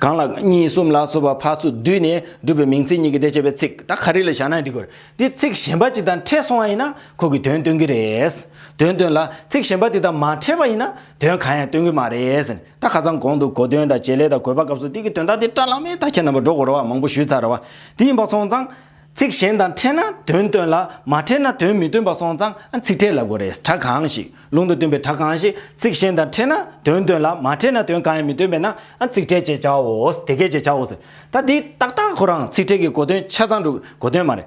གང་ལ་གཉིས་གསུམ་ལ་སོགས་པ་ཕར་ཚུར་བསྡུས་ནས་གྲུབ་པའི་མིང་ཚིག་གཉིས་ཀྱིས་དེ་བྱས་པའི་ཚིག་ད་ག་རེ་ལ་བཞག་ན་འགྲིག་གི་རེད། འདི་ཚིག་གཞན་པ་ཅིག་དང་ཕྲད་སོང་བ་ཡིན་ན་ཁོ་གིས་དོན་སྟོན་གྱི་རེད། དོན་སྟོན་ལ། ཚིག་གཞན་པ་དེ་དང་མ་ཕྲད་པ་ཡིན་ན་དོན་གང་ཡང་སྟོན་གྱི་མ་རེད་ཟེར། ད་ཁ་སང་གོང་དུ་གོ་དོན་དང་བྱེད་ལས་དང་དགོས་པ་སྐབས་སུ་དེ་གི་དོན་དག་དེ་བཀྲ་ལམ་མེ་ད་ཁྱེད་རྣམ་པ་འགྲོ་དགོས་རེད་བ། མང་པོ་ཞུས་ཚར་རེད་བ། དེ་ཡིན་པ་སོང་ཙང་། ཚིག་གཞན་དང་ཕྲད་ན་དོན་སྟོན་ལ། མ་ཕྲད་ན་དོན་མི་སྟོན་པ་སོང་ཙང་ཨ་ཚིག་ཕྲད་ལབ་དགོས་རེད། སྒྲ་གང་ཞིག་ལུང་དང་བསྟུན་པའི་སྒྲ་གང་ཞིག་ཚིག་གཞན་དང་ཕྲད་ན་དོན་སྟོན་ལ། མ་ཕྲད་ན་དོན་གང་ཡང་མི་སྟོན་པས་ན་ཨ་ཚིག་ཕྲད་ཅེས་བྱའོ། དེ་སྐད་ཅེས་བྱའོ་ཟེར། ད་འདི་ཏག་ཏག་ཁོ་རང་ཚིག་ཕྲད་ཀྱི་གོ་དོན་ཆ་ཚང་འགྲོ། གོ་དོན་མ་རེད།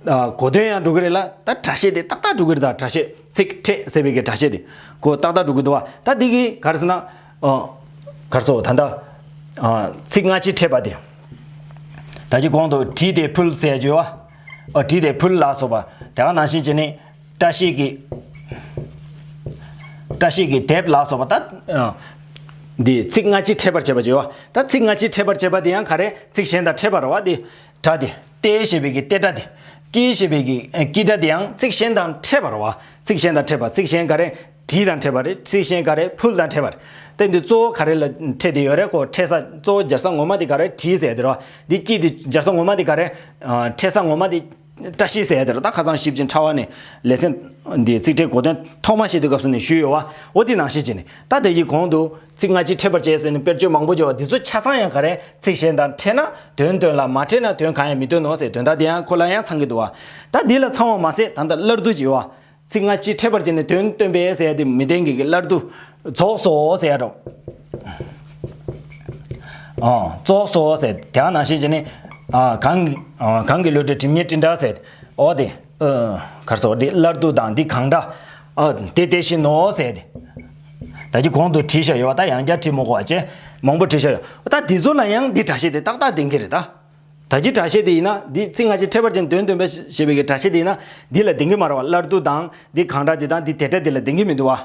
ཨ་གོ་དོན་ཡང་འགྲོ་གི་རེད་ལ། ད་སྒྲ་བཤད་དེ་ཏག་ཏག་འགྲོ་གི་རེད། ད་སྒྲ་བཤད་ཚིག་ཕྲད་ཟེར་བའི་གི་སྒྲ་བཤད་དེ་གོ་ཏག་ཏག་འགྲོ་གི་འདུག་བ། ད་འདི་གི་ག་རེ་ཟེར་ན། ཨ་ག་རེ་ཟེར་ད་ལྟ་ཨ་ཚིག་སྔ་ཕྱི་ཕྲད་པ་དེ། ད་ཅི་གོང་དུ་བྲིས་ཏེ་ཕུལ་ཟེར་བརྗོད་བ། ཨ་བྲིས་ཏེ་ཕུལ་ལ་སོགས་པ་དེ་ག་ནང་བཞིན་བྱས་ནས་བཀྲ་ཤིས་ཀྱི། བཀྲ་ཤིས་ཀྱི་དེབ་ལ་སོགས་པ་ད། ཨ་འདི་ཚིག་སྔ་ཕྱི་ཕྲད་པར་བྱེད་པ་བརྗོད་བ། ད་ཚིག་སྔ་ཕྱི་ཕྲད་པར་བྱེད་པ་དེ་ཡང་ག་རེ་ཚིག་གཞན་དང་ཕྲད་པ་རེད་བ། དེ་སྒྲ་དེ། ཏེ་ཞེས་པའི་གི་ཏེ་སྒྲ་དེ། ཀྱི་ཞེས་པའི་གི་ཀྱི་སྒྲ་དེ་ཡང་ཚིག་གཞན་དང་ཕྲད་པ་རེད་བ། ཚིག་གཞན་དང་ཕྲད་པ། ཚིག་གཞན་ག་རེ་བྲིས་དང་ཕྲད་པ་རེད། ཚིག་གཞན་ག་རེ་ཕུལ་དང་ཕྲད་པ་རེད། དེ་འདི་གཙོ་བོ་ག་རེ་ལ་ཕྲད་དེ་ཡོད་རེད། ཁོ་ཕྲད་ས་གཙོ་བོ་སྦྱར་ས་ངོ་མ་དེ་ག་རེ་བྲིས་ཟེར་དེ་རེད་བ། འདི་ཀྱི་དེ་སྦྱར་ས་ངོ་མ་དེ་ག་རེ། ཕྲད་ས་ངོ་མ་དེ་བཀྲ་ཤིས་ཟེར་དེ་རེད། ད་ཁ་སང་ཞིབ་ཅིང་ཕྲ་བ་ནས་ལེ་ཚན་འདི་ཚིག་ཕྲད་གོ་དོན་ཐོག་མ་བཤད་དུས་སྐབས་སུ་ནས་ཞུས་ཡོད་བ། འོ་དེ་ནང་བཞིན་བྱས་ནས་ད་དེ་ཡི་གོང་དུ། ཚིག་སྔ་ཕྱི་ཕྲད་པར་བྱེད་ཟེར་ནས་དཔེར་བརྗོད་མང་པོ་བརྗོད་པ་འདི་ཚོ་ཆ་ཚང་ཡང་ག་རེ་ཚིག་གཞན་དང་ཕྲད་ན་དོན་སྟོན་ལ། མ་ཕྲད་ན་དོན་གང་ཡང་མི་སྟོན་ནོ་ཟེར། དོན་དག་དེ་ཡང་ཁོ་ལ་ཡང་ཚང་གི་འདུག་བ། ད་འདི་ལ་ཚང་བ་མ་ཟད་ད་ལྟ་སླར་བསྡུ་བྱེད་བ། ཚིག་སྔ་ཕྱི་ཕྲད་པར་བྱས་ནས་དོན་སྟོན་པས་ཟེར་ཡ་དེ་མི་ལྡན་གྱི་སླར་བསྡུ། རྫོགས་སོ་ཟེར་ཡ་འགྲོ། ཨ་རྫོགས་སོ་ཟེར་དེ་ཡང་ནང་བཞིན་བྱས་ནས། ཨ་གང་གང་གི་བློ་གྲོས་དྲི་མེད་སྤྲིན་བྲལ་ཟེར། འོ་དེ། ཨ་ག་རེ་ཟེར་འདི་སླར་བསྡུ་དང་འདི་གང་འདྲ། ཨ་དེ་དེ་བཞིན་ནོ་ཟེར་ཏེ། ད་ཅི་གོང་དུ་བྲིས་བཞག་ཡོད་པ། ད་ཡང་བསྐྱར་བྲིས་མི་དགོས་པ་བྱས་མང་པོ་བྲིས་བཞག་ཡོད། ད་འདི་ཚོ་ལ་ཡང་འདི་སྒྲ་བཤད་དེ་ཏག་ཏག་ལྡན་གྱི་རེད་ད། ད་ཅི་སྒྲ་བཤད་དེ་ཡིན་ན་འདི་ཚིག་སྔ་ཕྱི་ཕྲད་པར་བྱས་ནས་དོན་སྟོན་པ་ཞེས་པའི་གི་སྒྲ་བཤད་དེ་ཡིན་ན་འདི་ལ་ལྡན་གྱི་མ་རེད་བ། སླར་བསྡུ་དང་འདི་གང་འདྲ་འདི་དང་འདི་དེ་འདྲ་འདི་ལ་ལྡན་གྱི་མི་འདུག་བ།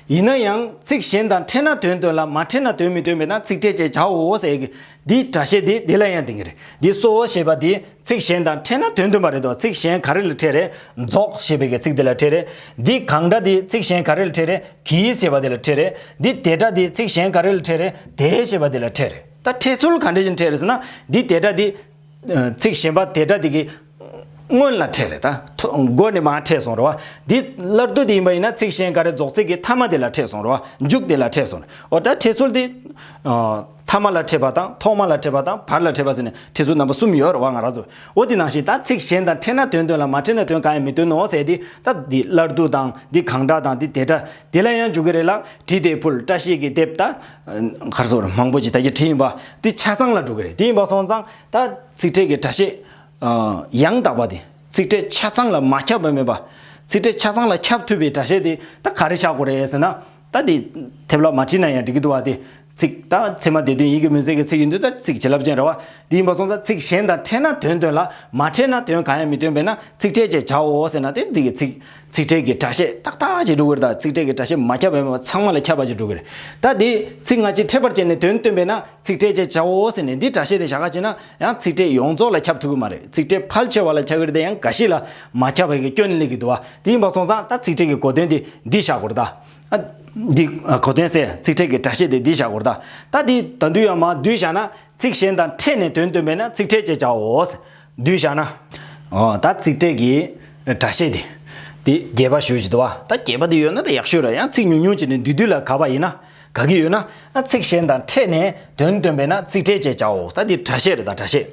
ཡིན་ན་ཡང་ཚིག་གཞན་དང་ཕྲད་ན་དོན་སྟོན་ལ། མ་ཕྲད་ན་དོན་མི་སྟོན་པས་ན་ཚིག་ཕྲད་ཅེས་བྱའོ་ཟེར་གི་འདི་སྒྲ་བཤད་དེ་འདི་ལ་ཡང་ལྡན་གྱི་རེད། འདི་སོ་ཞེས་པ་དེ། ཚིག་གཞན་དང་ཕྲད་ན་དོན་སྟོན་པ་རེད་དོ། ཚིག་གཞན་ག་རེ་ལ་ཕྲད་རེད། རྫོགས་ཞེས་པའི་གི་ཚིག་དེ་ལ་ཕྲད་རེད། འདི་གང་འདྲ་དེ་ཚིག་གཞན་ག་རེ་ལ་ཕྲད་རེད། གྱིས་ཞེས་པ་དེ་ལ་ཕྲད་རེད། འདི་དེ་འདྲ་དེ་ཚིག་གཞན་ག་རེ་ལ་ཕྲད་རེད། དེ་ཞེས་པ་དེ་ལ་ཕྲད་རེད། ད་ཕྲད་ཚུལ་ག་འདྲ་ཞིག་ཕྲད་རེད་ཟེར་ན། འདི་དེ་འདྲ་དེ། ཚིག་གཞན་པ་དེ་འདྲ་དེ་གི་ སྔོན་ལ་ཕྲད་རེད། ད་ཐོ་མགོ་ནས་མར་ཕྲད་སོང་རེད་བ། འདི་སླར་བསྡུ་དེ་ཡིན་པ་ཡིན་ན་ཚིག་གཞན་ག་རེ་རྫོགས་ཚིག་གི་ཐ་མ་དེ་ལ་ཕྲད་སོང་རེད་བ། མཇུག་དེ་ལ་ཕྲད་སོང་རེད། འོ་ད་ཕྲད་ཚུལ་དེ། ཨ། ཐ་མ་ལ་ཕྲད་པ་དང་ཐོག་མ་ལ་ཕྲད་པ་དང་བར་ལ་ཕྲད་པ་ཟེར་ནས་ཕྲད་ཚུལ་རྣམ་པ་གསུམ་ཡོད་རེད་བ། ང་རང་ཚོ་འོ་དེ་ནང་བཞིན་ད་ཚིག་གཞན་དང་ཕྲད་ན་དོན་སྟོན་ལ། མ་ཕྲད་ན་དོན་གང་ཡང་མི་སྟོན་ནོ་ཟེར་དེ། ད་འདི་སླར་བསྡུ་དང་འདི་གང་དྲག་དང་འདི་དེ་དྲག་དེ་ལ་ཡང་འཇུག་གི་རེད་ལ། བྲིས་ཏེ་ཕུལ། བཀྲ་ཤིས་ཀྱི་དེབ། ད་ག་རེ་ཟེར། མང་པོ་ཅིག་ད་གིན་བྲིས་ཡིན་པ་འདི་ཆ་ཚང་ལ་འགྲོ་གི་རེད། དེ་ཡིན་པ་སོང་ཙང་ད་ཚིག་ཕྲད་ཀྱི་སྒྲ་བཤད། ཨ། ཡང་དག་པ་དེ། ཚིག་ཕྲད་ཆ་ཚང་ལ་མ་ཁྱབ་པ་མེད་པ། ཚིག་ཕྲད་ཆ་ཚང་ལ་ཁྱབ་ཐུབ་པའི་སྒྲ་བཤད་དེ་ད་ག་རེ་བཞག་དགོས་རེད་ཟེར་ན། ད་དེ་དེབ་ལ་མ་བྲིས་ན་ཡང་འགྲིག་གི་འདུག་བ། དེ་ཚིག་ད་ཚད་མ་སྡེ་བདུན་ཡི་གེ་མུན་སེལ་གྱི་ཚིག་ཡིན་དུས་ད་ཚིག་བྱིན་རླབས་ཅན་རེད་བ། དེ་ཡིན་པ་སོང་ཙང་ཚིག་གཞན་དང་ཕྲད་ན་དོན་སྟོན་ལ། མ་ཕྲད་ན་དོན་གང་ཡང་མི་སྟོན་པས་ན་ཚིག་ཕྲད་ཅེས་བྱའོ་ཟེར་ན། དེ་འདི་གི་ཚིག་ཚིག་ཕྲད་ཀྱི་སྒྲ་བཤད་ཏག་ཏག་ཅིག་འགྲོ་གི་རེད། ད་ཚིག་ཕྲད་ཀྱི་སྒྲ་བཤད་མ་ཁྱབ་པ་མེད་པ་ཚང་མ་ལ་ཁྱབ་པ་ཅིག་འགྲོ་གི་རེད། ད་དེ་ཚིག་སྔ་ཕྱི་ཕྲད་པར་བྱས་ནས་དོན་སྟོན་པས་ན། ཚིག་ཕྲད་ཅེས་བྱའོ་ཟེར་ནས་འདི་སྒྲ་བཤད་དེ་བཞག་ག་བྱས་ན་ཡང་ཚིག་ཕྲད་ཡོངས་རྫོགས་ལ་ཁྱབ་ཐུབ་ཀྱི་མ་རེད། ཚིག་ཕྲད་ཕལ་ཆེ་བ་ལ་ཁྱབ་ཀྱི་རེད་དེ། ཡང་འགའ་ཞིག་ལ་མ་ཁྱབ་པའི་གི་སྐྱོན་སླེབས་ཀྱི་འདུག་བ། དེ་ཡིན་པ་སོང་ཙང་ད་ཚིག་ཕྲད་ཀྱི་གོ་དོན་དེ་འདི་བཞག་དགོས་རེད་ད། ཨ། འདི་གོ་དོན་ཟེར། ཚིག་ཕྲད་ཀྱི་སྒྲ་བཤད་དེ་འདི་བཞག་དགོས་རེད་ད། ད་འདི་ད་དུང་ཡང་མར་བསྡུས་བཞག་ན། ཚིག་གཞན་དང་ཕྲད་ནས་དོན་སྟོན་པས་ན་ཚིག་ཕྲད་ཅེས་བྱའོ། བསྡུས་བཞག་ན། འོ་ད་ཚིག་ཕྲད་ཀྱི་སྒྲ་བཤད་དེ། དེ་རྒྱས་པ་ཞུ་ཞིག་འདུག་བ། ད་རྒྱས་པ་དེ་ཡོད་ན་ད་ཡག་ཤོས་རེད། ཡང་ཚིག་ཉུང་ཉུང་བྱས་ནས་བསྡུས་བསྡུས་ལ་དགག་པ་ཡིན་ན། དགག་གི་ཡོད་ན། ཨ། ཚིག་གཞན་དང་ཕྲད་ནས་དོན་སྟོན་པས་ན་ཚིག་ཕྲད་ཅེས་བྱའོ། ད་འདི་སྒྲ་བཤད་རེད་ད། སྒྲ་བཤད།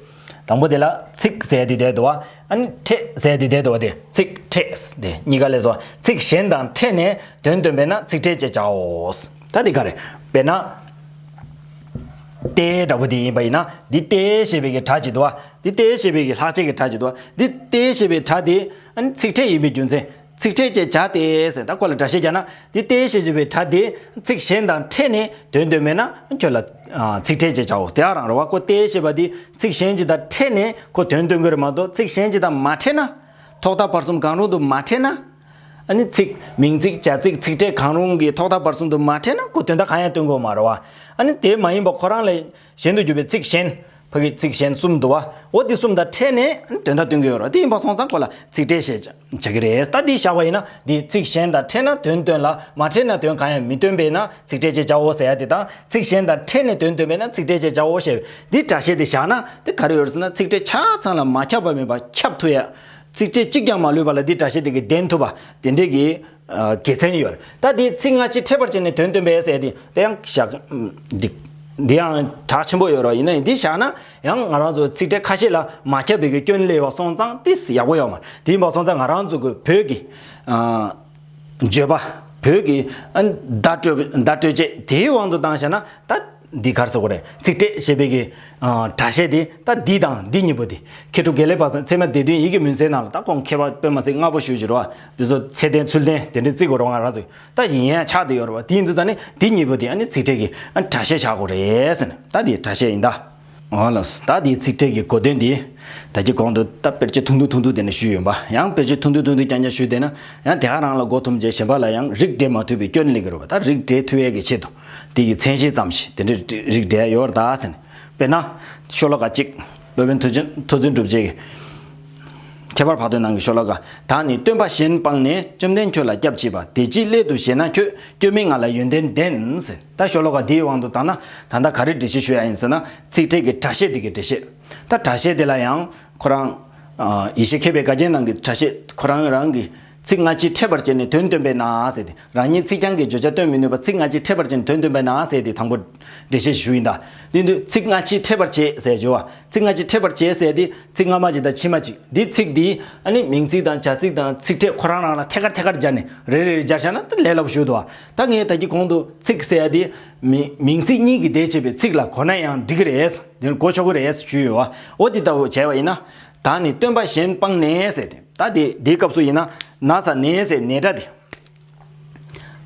དང་པོ་དེ་ལ་ཚིག་ཟེར་དེ་བསྡད་འདུག་བ། ཨ་ནི་ཕྲད་ཟེར་དེ་བསྡད་འདུག་བ། དེ་ཚིག་ཕྲད་དེ་གཉིས་ཀ་ལས་སོ། ཚིག་གཞན་དང་ཕྲད་ནས་དོན་སྟོན་པས་ན་ཚིག་ཕྲད་ཅེས་བྱའོ། ད་འདི་ག་རེད། དཔེར་ན། ཏེ་འདྲ་པོ་དེ་ཡིན་པ་ཡིན་ན། འདི་ཏེ་ཞེས་པའི་གི་སྒྲ་ཅིག་འདུག་བ། འདི་ཏེ་ཞེས་པའི་གི་ལྷག་བཅས་ཀྱི་སྒྲ་ཅིག་འདུག་བ། འདི་ཏེ་ཞེས་པའི་སྒྲ་དེ་ཨ་ནི་ཚིག་ཕྲད་ཡིན་པའི་རྒྱུ་མཚན། ཚིག་ཕྲད་ཅེས་བྱ་སྟེ་ཟེར། ད་ཁོ་ལ་སྒྲ་བཤད་བརྒྱབ་ན། འདི་ཏེ་ཞེས་བྱ་བའི་སྒྲ་དེ་ཚིག་གཞན་དང་ཕྲད་ནས་དོན་སྟོན་མེད་ན་ཁྱོད་ལ། ཨ། ཚིག་ཕྲད་ཅེས་བྱའོ། དེ་ཡང་རང་རེད་བ། ཁོ་ཏེ་ཞེས་པ་འདི་ཚིག་གཞན་ཅིག་དང་ཕྲད་ནས་ཁོ་དོན་སྟོན་གྱི་རེད་མ་གཏོགས། ཚིག་གཞན་ཅིག་དང་མ་ཕྲད་ན། ཐོག་མཐའ་བར་གསུམ་གང་རུང་དུ་མ་ཕྲད་ན། ཨ་ནི་ཚིག་མིང་ཚིག་བྱ་ཚིག་ཚིག་ཕྲད་གང་རུང་གི་ཐོག་མཐའ་བར་གསུམ་དུ་མ་ཕྲད་ན་ཁོ་དོན་དག་གང་ཡང་སྟོན་གྱི་ཡོད་མ་རེད་བ། ཨ་ནི་དེ་མ་ཡིན་པ་ཁོ་རང་ལས་གཞན་དུ་གྱུར་པའི་ཚིག་གཞན། ཕ་གི་ཚིག་གཞན་གསུམ་འདུག་བ། འོ་དེ་གསུམ་དང་ཕྲད་ནས་ཨ་ནི་དོན་དག་སྟོན་གྱི་ཡོད་རེད། དེ་ཡིན་པ་སོང་ཙང་ཁོ་ལ་ཚིག་ཕྲད་ཞེས་བྱ་གི་རེད། ད་འདི་བཞག་པ་ཡིན་ན། འདི་ཚིག་གཞན་དང་ཕྲད་ན་དོན་སྟོན་ལ། མ་ཕྲད་ན་དོན་གང་ཡང་མི་སྟོན་པས་ན་ཚིག་ཕྲད་ཅེས་བྱའོ་ཟེར་ཡ་དེ་དང་། ཚིག་གཞན་དང་ཕྲད་ནས་དོན་སྟོན་པས་ན་ཚིག་ཕྲད་ཅེས་བྱའོ་ཞེས་འདི་སྒྲ་བཤད་དེ་བཞག་ན། དེ་ག་རེ་ཡོད་རེད་ཟེར་ན། ཚིག་ཕྲད་ཆ་ཚང་ལ་མ་ཁྱབ་པ་མེད་པ་ཁྱབ་ཐུབ་ཡ། ཚིག་ཕྲད་གཅིག་ཀྱང་མ་ལུས་པ་ལ་འདི་སྒྲ་བཤད་དེ་གིས་ལྡན་ཐུབ་པ་དེ་འདྲས་ཀྱི། ཨ། དགེ་མཚན་ཡོད་རེད། ད་འདི་ཚིག་སྔ་ཕྱི་ཕྲད་པར་བྱས་ནས་དོན་སྟོན་པས་ཟེར་དེ་དེ་ཡང་བཞག་འདི་འདི་ཡང་གྲགས་ཆེན་པོ་ཡོད་རེད། ཡིན་ན་ཡང་འདི་བཞག་ན་ཡང་ང་རང་ཚོ་ཚིག་ཕྲད་ཁ་ཤས་ལ་མ་ཁྱབ་པའི་གི་སྐྱོན་སླེབས་པ་སོང་ཙང་དེ་ཡག་པོ་ཡོད་མ་རེད། དེ་ཡིན་པ་སོང་ཙང་ང་རང་ཚོ་གི་བོད་ཀྱི། ཨ། བརྗོད་པ། བོད་ཀྱི། ཨ། བརྡ་སྤྲོད་བརྡ་སྤྲོད་བྱེད་དེའི་དབང་དུ་བཏང་བྱས་ན། ད་འདི་ག་རེ་ཟེར་དགོས་རེད། ཚིག་ཕྲད་ཞེས་པའི་གི། ཨ། སྒྲ་བཤད་དེ་ད་འདི་དང་འདི་གཉིས་པོ་དེ། མཁས་གྲུབ་དགེ་ལེགས་པ་ཚང་ཚད་མ་སྡེ་བདུན་ཡི་གེ་མུན་སེལ་ནང་ལ་ད་ཁོང་མཁས་པ་དཔེ་མ་སྲིད་སྔ་པོ་ཞེ་ཅིག་རེད་བ། དེ་ཚོ་ཚད་ལྡན་ཚུལ་ལྡན་དེ་འདྲས་བརྩི་དགོས་རེད་བ། ང་རང་ཚོས་ད་ཡིན་ཡང་ཆགས་བསྡད་ཡོད་རེད་བ། དེ་ཡིན་དུས་ཙང་ནི་འདི་གཉིས་པོ་དེ་ཨ་ནི་ཚིག་ཕྲད་ཀྱི། ཨ། སྒྲ་བཤད་བྱ་དགོས་རེད་ཟེར་ནས། ད་འདི་སྒྲ་བཤད་ཡིན་ད། འོ་ལགས་སོ། ད་འདི་ཚིག་ཕྲད་ཀྱི་གོ་དོན་འདི་ད་ཅི་གོང་དུ་ད་དཔེར་བརྗོད་ཐུང་ཐུང་ཐུང་ཐུང་དེ་འདྲ་ཞུས་ཡོད་པ། ཡང་དཔེར་བརྗོད་ཐུང་ཐུང་ཐུང་ཐུང་རྐྱང་རྐྱང་ཞུས་བསྡད་ན་ཡང་དེ་ག་རང་ལ་མགོ་འཐོམས་བྱས། གཞན་པ་ལ་ཡང་རིགས་འགྲེ་མ་ཐུབ་པའི་སྐྱོན་སླེབས་ཀྱི་རེད་བ། ད་རིགས་འགྲེ་ཐུབ་ཡས་ཀྱི་ཆེད་དུ་དེ་གི་མཚན་གཞི་ཙམ་ཞིག་དེ་འདྲའི་རིགས་འགྲེ་ཡོད་རེད་ད་ཟེར་ནས། དཔེར་ན་ཤོ་ལོ་ཀ་གཅིག་སློབ་དཔོན་མཐོ་བཙུན་མཐོ་བཙུན་གྲུབ་རྗེ་གིས། ཁྱད་པར་འཕགས་བསྟོད་ནང་གི་ཤོ་ལོ་ཀ། བདག་ནི་སྟོན་པ་གཞན་སྤངས་ནས། བཅོམ་ལྡན་ཁྱོད་ལ་སྐྱབས་མཆིས་པ། དེ་ཅིའི་སླད་དུ་ཞེ་ན་ཁྱོད། སྐྱོན་མེད་ང་ལ་ཡོན་ཏན་ལྡན་ཟེར། ད་ཤོ་ལོ་ཀ་འདིའི་དབང་དུ་བཏང་ན་ད་ལྟ་ག་རེ་འགྲེལ་བཤད་ཞུ་ཡ་ཡིན་ཟེར་ན། ཚིག་ཕྲད་ཀྱི་སྒྲ་བཤད་དེ་གི་འགྲེལ་བཤད། ད་སྒྲ་བཤད་དེ་ལ་ཡང་ཁོ་རང་། ཨ། ཡེ་ཤེས་མཁས་པའི་བཀའ་རྒྱན་ནང་གི་སྒྲ་བཤད་ཁོ་རང་རང་གི། ཚིག་སྔ་ཕྱི་ཕྲད་པར་བྱས་ནས་དོན་སྟོན་པས་ན་ཟེར་ཏེ། རང་ཉིད་ཚིག་རྐྱང་གིས་བརྗོད་བྱ་སྟོན་མི་ནུས་པ་ཚིག་སྔ་ཕྱི་ཕྲད་པར་བྱས་ནས་དོན་སྟོན་པས་ན་ཟེར་ཏེ་དང་པོ་འགྲེལ་བཤད་ཞུ་ཡིན་ད། དེ་དུས་ཚིག་སྔ་ཕྱི་ཕྲད་པར་བྱེད་ཟེར་བརྗོད་པ། ཚིག་སྔ་ཕྱི་ཕྲད་པར་བྱེད་ཟེར་ཏེ་ཚིག་སྔ་མ་གཅིག་དང་ཕྱི་མ་གཅིག་འདི་ཚིག་འདི་ཨ་ནི་མིང་ཚིག་དང་བྱ་ཚིག་དང་ཚིག་ཕྲད་ཁོ་རང་རང་ལ་ཐད་ཀར་ཐད་ཀར་སྦྱར་ནས་རེ་རེ་རེ་སྦྱར་བཞག་ན་ད་ལས་སླ་པོ་ཞིག་འདུག་བ། ད་ངས་ད་གིན་གོང་དུ་ཚིག་ཟེར་ཡ་དེ་མི་མིང་ཚིག་གཉིས་ཀྱིས་འདས་བྱས་པའི་ཚིག་ལ་གོ་ན་ཡང་འགྲིག་གི་རེད། དེ་གོ་ཆོག་གི་རེད་ཞུས་ཡོད་བ། འོ་དེ་ལྟ་བུ་བྱས་པ་ཡིན་ན། བདག་ནི་སྟོན་པ་གཞན་སྤངས་ནས་ཟེར་ཏེ། ད་དེ་དེའི་སྐབས་སུ་ཡིན་ན་ན་ས་ནས་ཟེར་ནས་སྒྲ་དེ།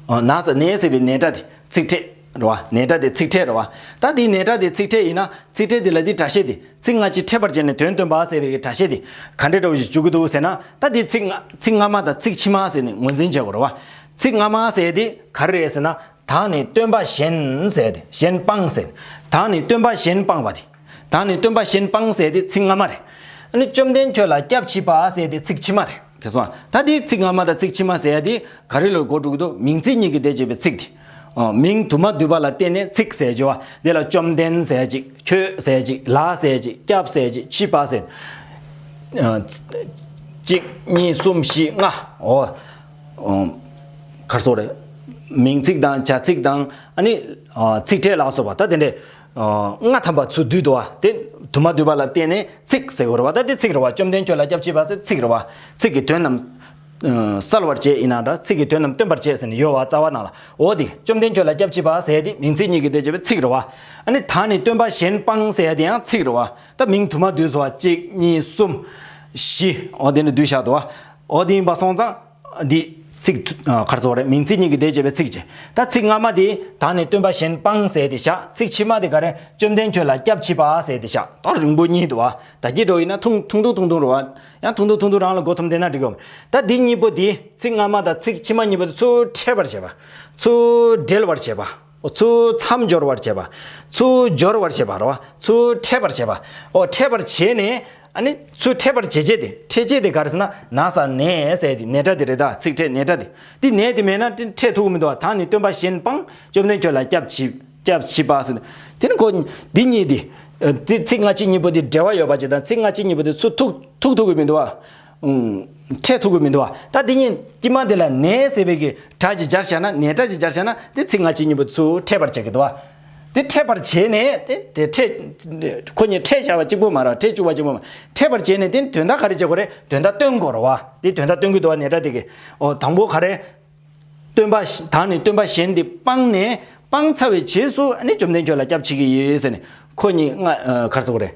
ཨོ། ན་ས་ནས་ཟེར་བའི་ནས་སྒྲ་དེ་ཚིག་ཕྲད་རེད་བ། ནས་སྒྲ་དེ་ཚིག་ཕྲད་རེད་བ། ད་དེའི་ནས་སྒྲ་དེ་ཚིག་ཕྲད་ཡིན་ན་ཚིག་ཕྲད་དེ་ལ་དེ་སྒྲ་བཤད་དེ་ཚིག་སྔ་ཕྱི་ཕྲད་པར་བྱས་ནས་དོན་སྟོན་པ་ཟེར་བའི་སྒྲ་བཤད་དེ་ག་འདྲ་འདྲ་བོ་ཞིག་འཇུག་གི་འདུག་ཟེར་ན། ད་དེ་ཚིག་སྔ་ཚིག་སྔ་མ་དང་ཚིག་ཕྱི་མ་ཟེར་ནས་ངོས་འཛིན་བྱེད་དགོས་རེད་བ། ཚིག་སྔ་མ་ཟེར་དེ་ག་རེ་རེད་ཟེར་ན། བདག་ནི་སྟོན་པ་གཞན་ཟེར་ཏེ། གཞན་སྤངས་ཟེར། བདག་ནི་སྟོན་པ་གཞན་སྤངས་པ་དེ། བདག་ནི་སྟོན་པ་གཞན་སྤངས་ཟེར་ཏེ་ཚིག་སྔ་མ་རེད། ཨ་ནི་བཅོམ་ལྡན་ཁྱོད་ལ་སྐྱབས་མཆིས་པ་ཟེར་ཏེ་ཚིག་ཕྱི་མ་རེད། དེ་སོང་ད་དེའི་ཚིག་སྔ་མ་དང་ཚིག་ཕྱི་མ་ཟེར་ཡ་དེ་ག་རེ་ལ་གོ་འགྲོ་གི་འདུག་མིང་ཚིག་གཉིས་ཀྱིས་འདས་བྱས་པའི་ཚིག་དེ། ཨ། མིང་དུ་མ་འདུས་པ་ལ་བརྟེན་ནས་ཚིག་ཟེར་བརྗོད་པ་དེ་ལ་བཅོམ་ལྡན་ཟེར་ཅིག་ཁྱོད་ཟེར་ཅིག་ལ་ཟེར་ཅིག་སྐྱབས་ཟེར་ཅིག་མཆིས་པ་ཟེར། ཨ། གཅིག་གཉིས་གསུམ་བཞི་ལྔ། འོ། ཨོ། ག་རེ་ཟེར་དགོས་རེད། མིང་ཚིག་དང་བྱ་ཚིག་དང་ཨ་ནི་ཨ་ཚིག་ཕྲད་ལ་སོགས་པ་ད་དེ་འདྲའི་ཨ་ལྔ་ཐམ་པ་ཚུར་བསྡུས་འདུག་བ། དེ་དུ་མ་བསྡུས་པ་ལ་བརྟེན་ནས་ཚིག་ཟེར་དགོས་རེད་བ། ད་དེ་ཚིག་རེད་བ། བཅོམ་ལྡན་ཁྱོད་ལ་སྐྱབས་མཆི་བ་ཟེར་ཚིག་རེད་བ། ཚིག་གི་དོན་རྣམས་ཨ་གསལ་བར་བྱེད་ཡིན་ན་འདྲ། ཚིག་གི་དོན་རྣམས་སྟོན་པར་བྱེད་ཟེར་ནས་ཡོད་བ། རྩ་བ་ནང་ལ། འོ་དེ་བཅོམ་ལྡན་ཁྱོད་ལ་སྐྱབས་མཆི་བ་ཟེར་དེ་མིང་ཚིག་གཉིས་ཀྱི་སྡེ་བྱས་པའི་ཚིག་རེད་བ། ཨ་ནི་ད་ནི་སྟོན་པ་གཞན་སྤངས་ཟེར་དེ་ཡང་ཚིག་རེད་བ། ད་མིང་དུ་མ་བསྡུས་སོ། གཅིག་གཉིས་གསུམ་བཞི། འོ་དེ་ནི་བསྡུས་བཞག་འདུག་བ། འོ་དེ་ཡིན་པ་སོང་ཙང་། འདི་ཚིག་ཨ་ག་རེ་ཟེར་དགོས་རེད། མིང་ཚིག་གཉིས་ཀྱི་སྡེ་བྱས་པའི་ཚིག་བྱས། ད་ཚིག་སྔ་མ་དེ་ད་ནི་སྟོན་པ་གཞན་སྤངས་ཟེར་དེ་བཞག་ཚིག་ཕྱི་མ་དེ་ག་རེ། བཅོམ་ལྡན་ཁྱོད་ལ་སྐྱབས་མཆི་བ་ཟེར་དེ་བཞག་ད་རིང་པོ་གཉིས་འདུག་བ། ད་ཀྱི་འགྲོ་ཡིན་ན་ཐུང་ཐུང་ཐུང་ཐུང་ཐུང་རེད་བ། ཡང་ཐུང་ཐུང་ཐུང་ཐུང་རང་ལ་མགོ་འཐོམ་བསྡད་ན་འགྲིག་གི་ཡོད། ད་འདི་གཉིས་པོ་དེ་ཚིག་སྔ་མ་དང་ཚིག་ཕྱི་མ་གཉིས་པོ་དེ་ཚུར་ཕྲད་པར་བྱེད་པ། ཚུར་འབྲེལ་བར་བྱེད་པ། ཚུར་མཚམས་སྦྱོར་བར་བྱེད་པ། ཚུར་སྦྱོར་བར་བྱེད་པ་རེད་བ། ཚུར་ཕྲད་པར་བྱེད་པ། འོ་ཕྲད་པར་བྱས་ནས། ཨ་ནི་ཚུར་ཕྲད་པར་བྱེད་བྱེད་དེ། ཕྲད་བྱེད་དེ་ག་རེ་ཟེར་ན། ན་ས་ནས་ཟེར་དེ་ནས་སྒྲ་དེ་རེད། ད་ཚིག་ཕྲད་ནས་སྒྲ་དེ། འདི་ནས་དེ་མེད་ན་ཕྲད་ཐུབ་ཀྱི་མི་འདུག་བ། ད་ནི་སྟོན་པ་གཞན་སྤངས། བཅོམ་ལྡན་ཁྱོད་ལ་སྐྱབས་མཆི། སྐྱབས་མཆི་བ་ཟེར། དེ་ནི་ཁོ་འདི་གཉིས་དེ། ཨ་དེ་ཚིག་སྔ་ཕྱི་གཉིས་པོ་དེ་འབྲེལ་བ་ཡོད་པ་ཅིག་དང་ཚིག་སྔ་ཕྱི་གཉིས་པོ་དེ་ཚུར་ཐུག་ཐུག་ཐུག་གི་མི་འདུག་བ། ཨུམ། ཕྲད་ཐུབ་ཀྱི་མི་འདུག་བ། ད་འདི་གཉིས་དཀྱིལ་མ་དེ་ལ་ནས་ཟེར་བའི་གི་སྒྲ་ཅིག་སྦྱར་བཞག་ན། ནས་སྒྲ་ཅིག་སྦྱར་བཞག་ན་དེ་ཚིག་སྔ་ཕྱི་གཉིས་པོ་ཚུར་ཕྲད་པར་བྱེད་ཀྱི་འདུག་བ། དེ་ཕྲད་པར་བྱས་ནས་དེ་དེ་ཕྲད། ཁོ་གཉིས་ཕྲད་བཞག་པ་གཅིག་པོ་མ་རེད། ཕྲད་བཅུག་པ་གཅིག་པོ་མ། ཕྲད་པར་བྱས་ནས་དེ་དོན་དག་ག་རེ་བྱེད་དགོས་རེད། དོན་དག་སྟོན་དགོས་རེད་བ། དེ་དོན་དག་སྟོན་གྱི་འདུག་བ། ནས་སྒྲ་དེ་གིས། འོ་དང་པོ་ག་རེ། སྟོན་པ་གཞན། ད་ནི་སྟོན་པ་གཞན་དེ་སྤངས་ནས། སྤངས་ཚར་བའི་རྗེས་སུ་ཨ་ནི་བཅོམ་ལྡན་ཁྱོད་ལ་སྐྱབས་མཆི་གི་ཡོད་ཟེར་ནས། ཁོ་གཉིས་ལྔ་ཨ་ག་རེ་ཟེར་དགོས་རེད།